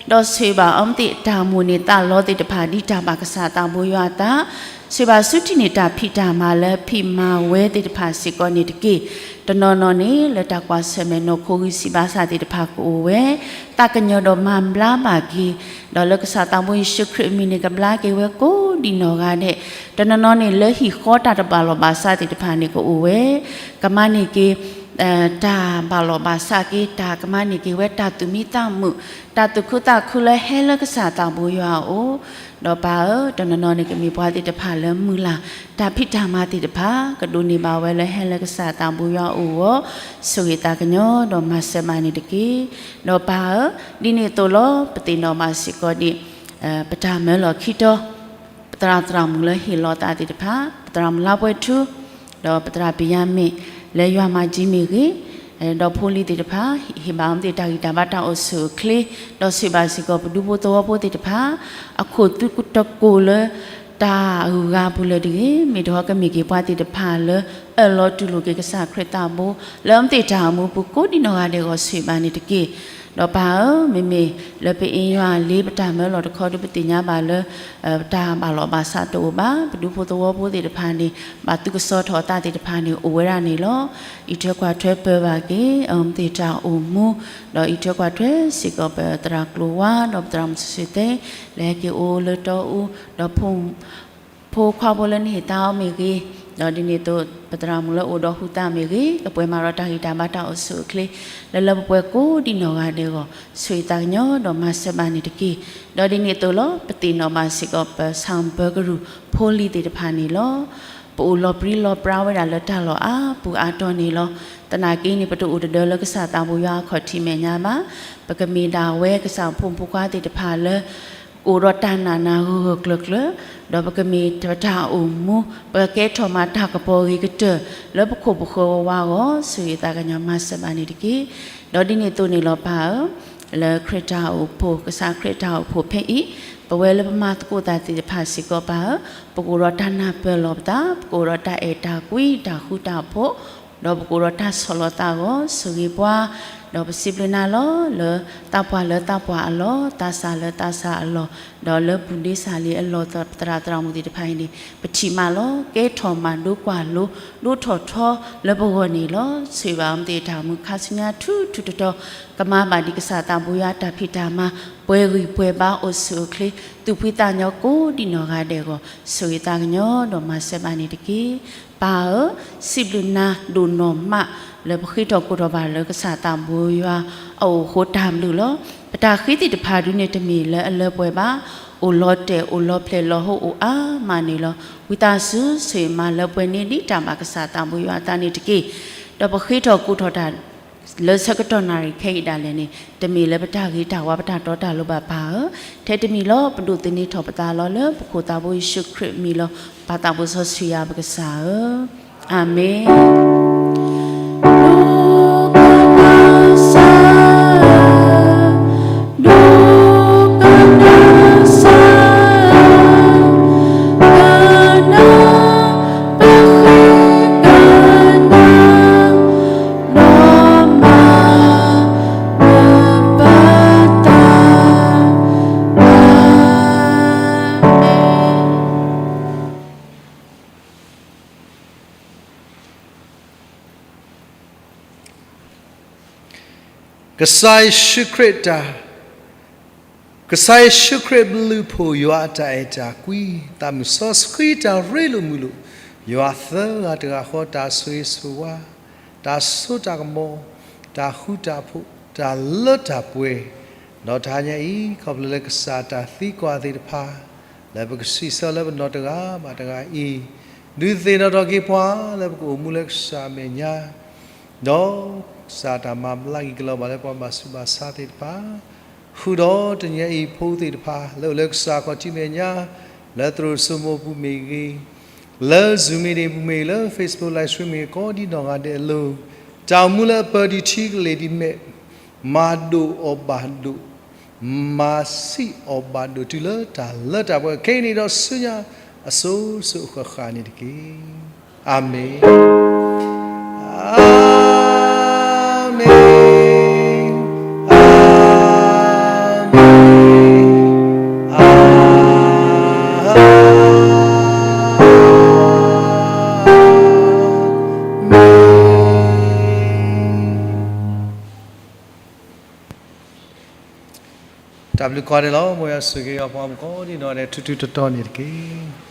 ဒီးဆိၣ်ဂ့ၤဘၣ်အဝဲသ့ၣ်အတၢ်မိၣ်န့ၢ်သးလီသ့ၣ်တဖၣ်ဒ်တၢ်ဘၣ်ကစၢ်သးဘိယွၤအသး, ဆိၣ်ဂ့ၤဘၣ်ဆူထံၣ်န့ၢ်တၢ်ဖံးတၢ်မၤလၢဖံးမၤဝဲသ့ၣ်တဖၣ်စ့ၢ်ကီးန့ၣ်တက့ၢ်. တနီၤနီၤန့ၣ် လၢတၢ်ကွၢ်ဆၢၣ်မဲာ်နီၢ်ခိဂံၢ်စံးဘါစၢ်သ့ၣ်တဖၣ်ကအိၣ်ဝဲ, သးကညီၤဒီးမၤဘျါဘၣ်က့ၤ, ဒီးလၢကစၢ်သးဘိယ့ၣ်ၡူးခရံာ်အမံၤန့ၣ် ကဘျါက့ၤဝဲကိးဒံနီၢ်ဂၤဒဲး, တနီၤနီၤန့ၣ် လၢဟံၣ်ဃီတၢ်တဘၣ်လီၢ်ဘၣ်စးသ့ၣ်တဖၣ်န့ၣ်ကအိၣ်ဝဲ, ကမၤန့ၢ်က့ၤ တၢ်ဘၣ်လီၢ်ဘၣ်စးက့ၤ, တၢ်ကမၤန့ၢ်က့ၤဝဲတၢ်သူၣ်မံသးမုာ်, တၢ်သူၣ်ခုသးခုလၢဟဲလၢကစၢ်သးဘိယွၤအအိၣ်, ဒီးပၢ်ဧၢ, တနီၤနီၤန့ၣ်ကမ့ၢ်ပှၤသ့ၣ်တဖၣ်လၢမုၢ်လၢ်, တၢ်ဖံးတၢ်မၤသ့ၣ်တဖၣ် ကဒိးန့ၢ်ဘၣ်ဝဲလၢဟဲလၢကစၢ်သးဘိယွၤအအိၣ်အဂီၢ်, ဆိၣ်ဂ့ၤသးကညီၤဒီးမၤစၢၤဘၣ်န့ၣ်တက့ၢ်. ဒီးပၢ်ဧၢ, ဒ်န့ၣ်အသိးလီၤ ပသ့ၣ်နီၣ်ဘၣ်စ့ၢ်ကီးဒံး ပတၢ်မၢလီၤခံတီၤ ပသရၣ်သရၣ်မုၣ်လၢဟ့ၣ်လီၤသးသ့ၣ်တဖၣ်, ပသရၣ်မုၣ်လါပှဲၤထူ, ဒီးပသရၣ်ပယါမ့ၢ် လၢယွၤမၤကၠံမ့ၢ်ဂ့ၤ, ဒီးဖိလံၤသ့ၣ်တဖၣ် ဟ့ၣ်ဘၣ်အဝဲသ့ၣ်တၢ်ဂံၢ်တၢ်ဘါတၢ်အိၣ်ဆူၣ်အိၣ်ချ့, ဒီးဆိၣ်ဂ့ၤဘၣ်စ့ၢ်ကီးပဒူဖိသဝီဖိသ့ၣ်တဖၣ်, အခိၣ်သုတကိၢ်လၢ တၢ်ဂုၤဂၤပူၤလၢတဂ့ၤ, မ့ၢ်တဟီကမ့ၢ်က့ၤပှၤသ့ၣ်တဖၣ်လၢ အၢၣ်လီၤတူၢ်လိာ်က့ၤကစၢ်ခရံာ်သးဘိ, လၢအဝဲသ့ၣ်တၢ်အိၣ်မူပူၤကိးဒံနီၢ်ဂၤဒဲးအဂီၢ် ဆိၣ်ဂ့ၤဘၣ်န့ၣ်တက့ၢ်. ဒီးပၢ်ဧၢ, မ့မ့ၢ်လၢပအ့ယွၤလ့ပတၢ်မၢလီၤတခီဒီး ပသ့ၣ်ညါဘၣ်လၢ တၢ်ဘၣ်လီၢ်ဘၣ်စးတအိၣ်ဘၣ်, ပဒူဖိသဝီဖိသ့ၣ်တဖၣ်န့ၣ် ဘၣ်သူၣ်ကစီၣ်ထီၣ်အသးသ့ၣ်တဖၣ်န့ၣ် အိၣ်ဝဲဒၣ်န့ၣ်လီၤ. အံးထွဲကွၢ်ထွဲပၢၤဘၣ်က့ၤ အဝဲသ့ၣ်တၢ်အိၣ်မူ, ဒီးအံးထွဲကွၢ်ထွဲစ့ၢ်ကီးပသရၣ်ကျိၤဝါ ဒီးပသရၣ်မုၣ်စူၤစူၤသဲး လၢဟဲက့ၤအိၣ်လၢတီအူ, ဒီး ဖိခွါဖိလၢနဟ့ၣ်သါအီၤမ့ၢ်ဂ့ၤ, ဒီးဒ်န့ၣ်အသိး ပသရၣ်မုၣ်လၢအိၣ်ဒီးဟူသါမ့ၢ်ဂ့ၤ, ကပှဲၤမၤဒီးတၢ်ဂံၢ်တၢ်ဘါတၢ်အိၣ်ဆူၣ်အိၣ်ချ့ လၢလၢပှဲၤပှဲၤကိးဒံနီၢ်ဂၤဒဲးအဂီၢ်, ဆိၣ်ဂ့ၤသးကညီၤဒီးမၤစၢၤဘၣ်န့ၣ်တက့ၢ်. ဒီးဒ်န့ၣ်အသိးလီၤ ပသ့ၣ်နီၣ်ဘၣ်စ့ၢ်ကီးပဆၣ်ဘၢကရူၢ်ဖိလံၤသ့ၣ်တဖၣ်န့ၣ်လီၤ. ပအိၣ်လီၤပြံလီၤပြါဝဲဒၣ်လၢတၢ်လီၢ်အါပူၤအါတီၤန့ၣ်လီၤ. သနာ်က့န့ၣ် ပတအိၣ်တဒၢလၢကစၢ်သးဘိယွၤအခီၣ်ထံးမဲာ်ညါဘၣ်. ပကမ့ၢ်ဒၣ်ဝဲကစၢ်ဖိမုၣ်ဖိခွါသ့ၣ်တဖၣ်လၢ ကအိၣ်ဒီးတၢ်နာ်နၤဂၢၢ်ဂၢၢ်ကျၢၤကျၢၤ, ဒီးပကမ့ၢ်ပတၢ်အိၣ်မူ ပကကဲထီၣ်မၤတၢ်ကပီၤဂ့ၤကတၢၢ် လၢပခိၣ်ပဃၢၤဝဲဝါအဂီၢ် ဆိၣ်ဂ့ၤသးကညီၤမၤစၢၤဘၣ်န့ၣ်တက့ၢ်. ဒီးဒ်န့ၣ်အသိးန့ၣ်လီၤပၢ်ဧၢ, လၢခရံာ်တၢ်အိၣ်ဖှိၣ် ကစၢ်ခရံာ်တၢ်အိၣ်ဖှိၣ်ဖဲအံၤ, ပဝဲလၢပမၤသကိးတၢ်သ့ၣ်တဖၣ်စ့ၢ်ကီးပၢ်ဧၢ, ပကအိၣ်ဒီးတၢ်နၢ်ပၢၢ်လီၤပသး, ပကအိၣ်ဒီးတၢ်အဲၣ်တၢ်ကွံ တၢ်ဃူတၢ်ဖိး, ဒီးပကအိၣ်ဒီးတၢ်ဆီၣ်လီၤသးဂီၤ ဆိၣ်ဂ့ၤပှၤ, ဒီးပစံးဘျုးနၤလီၤ လၢသးပှၢ်လၢသးပှၢ်အလီၢ်, သးစၢ်လၢသးစၢ်အလီၢ်, ဒီးလၢဘူၣ်လံစၢ်လံအလီၢ် သရၣ်သရၣ်မုၣ်သ့ၣ်တဖၣ်အံၤန့ၣ် ပထံၣ်မးလီၤ, ကဲထီၣ်မၤဒိကွၢ်လိ ဒိၣ်ထီၣ်ထီလၢပဂီၢ်န့ၣ်လီၤ. ဆိၣ်ဂ့ၤဘၣ်အီၤမ့ၢ်သ့ၣ်တၢ်မူခါဆူညါထူထူတီတီ, ကမၤဘၣ်ဒံးကစၢ်သးဘိယွၤအတၢ်ဖံးတၢ်မၤ, ပှဲၤဂံၢ်ပှဲၤဘါအိၣ်ဆူၣ်အိၣ်ချ့, သူၣ်ဖှံသးညီကိးဒံနီၢ်ဂၤဒဲးအဂီၢ်, ဆိၣ်ဂ့ၤသးကညီၤဒီးမၤစၢၤဘၣ်န့ၣ်တက့ၢ်. ပၢ်ဧၢ, စံးဘျုးနၤဒိၣ်နီၢ်မး လၢပဃ့ထီၣ်ကိးထီၣ်ဘၣ်လၢကစၢ်သးဘိယွၤအအိၣ်အဃိတၢ်ဘျုးလီၤ. ပတၢ်ဃ့သ့ၣ်တဖၣ်ဒုးန့ၣ်တမ့ၢ်လၢအလၢပှဲၤဘၣ်, အိၣ်လီၤတဲာ်အိၣ်လီၤဖျဲၣ်လီၤဟိအိၣ်အါမးန့ၣ်လီၤ. ဝံသးစူၤဆိၣ်ဂ့ၤမၤလၢပှဲၤန့ၢ်ဒံးတၢ်ဘၣ်ကစၢ်သးဘိယွၤအသးန့ၣ်တက့ၢ်. ဒီးပဃ့ထီၣ်ကိးထီၣ်တၢ် လၢဆၢကတီၢ်နၣ်ရံၣ်ခဲအံၤဒၣ်လဲာ်န့ၣ် တမ့ၢ်လၢပတၢ်ဂ့ၤတၢ်ဝါပတၢ်တီတၢ်လိၤဘၣ်ပၢ်ဧၢ, ထဲတမံၤလီၤ ပဒိးသန့ၤထီၣ်ပသးလီၤလၢပခိၣ်သးဘိယ့ၣ်ၡူးခရံာ်အမံၤလီၤ. ပၢ်သးဘိစီဆှံယွၤပကစၢ်ဧၢ, အၤမ့ၣ်. ကစၢ်ယ့ၣ်ၡူးခရံာ်တၢ်, ကစၢ်ယ့ၣ်ၡူးခရံာ်အဘျုးအဖှိၣ်, ယွၤအတၢ်အဲၣ်တၢ်ကွံ, သးမုၢ်စီဆှံတၢ်ရ့လိာ်မုာ်လိာ်, ယွၤသၢဂၤတဂၤဃီတၢ်ဆိၣ်ဂ့ၤဆိၣ်ဝါ, တၢ်စိတၢ်ကမီၤ, တၢ်ဃူတၢ်ဖိး, တၢ်လၢတၢ်ပှဲၤ, ဒီးတဟါညါအံၤ ခီဖျိလၢကစၢ်တၢ်သံကွၢ်သ့ၣ်တဖၣ် လၢပကစံးဆၢလၢပနီၢ်တဂၤဘၣ်တဂၤအံၤ, ဒုးသ့ၣ်နီၣ်ထီၣ်က့ၤပှၤလၢပကအိၣ်မူလၢကစၢ်အမဲာ်ညါ, ဒီးကစၢ်တၢ်မၤဘျါက့ၤကလီၤဘၣ်လၢပှၤဘၣ်ဆူးဘၣ်ဆါသ့ၣ်တဖၣ်, ဃုာ်ဒီးတနံၤအံၤ ဖိသ့ၣ်တဖၣ် လၢအိၣ်လၢကစၢ်ခီၣ်ထံးမဲာ်ညါ, လၢသရိာ်စိမိၤပူၤမ့ၢ်ဂ့ၤ, လၢ Zoom meeting ပူၤမ့ၢ်ဂ့ၤ, လၢ Facebook live stream မ့ၢ်ဂ့ၤ ကိးဒံနီၢ်ဂၤဒဲးအလိၤ, တၢ်အိၣ်မူလၢအပၢၤဒံးထံကလဲာ်ဒ်မဲာ်, မၤဒိၣ်အီၤဘၣ်ဒိၣ်, မၤဆံးအီၤဘၣ်ဒိၣ် တုၤလၢတၢ်လၢတၢ်ပှဲၤ ခဲအံၤန့ၣ်ဒီးဆူညါအစိၤစိၤအဃၣ်ဃၣ်န့ၣ်တက့ၢ်. အၤမ့ၣ်, အၤမ့ၣ်, အၤမ့ၣ်, အၤမ့ၣ်. တၢ်ဘျုးကိးဂၤဒဲးလီၤ. မ်ယွၤဆိၣ်ဂ့ၤအပှၤကိးဒံနီၢ်ဂၤဒဲး ထူထူတီတီန့ၣ်တက့ၢ်.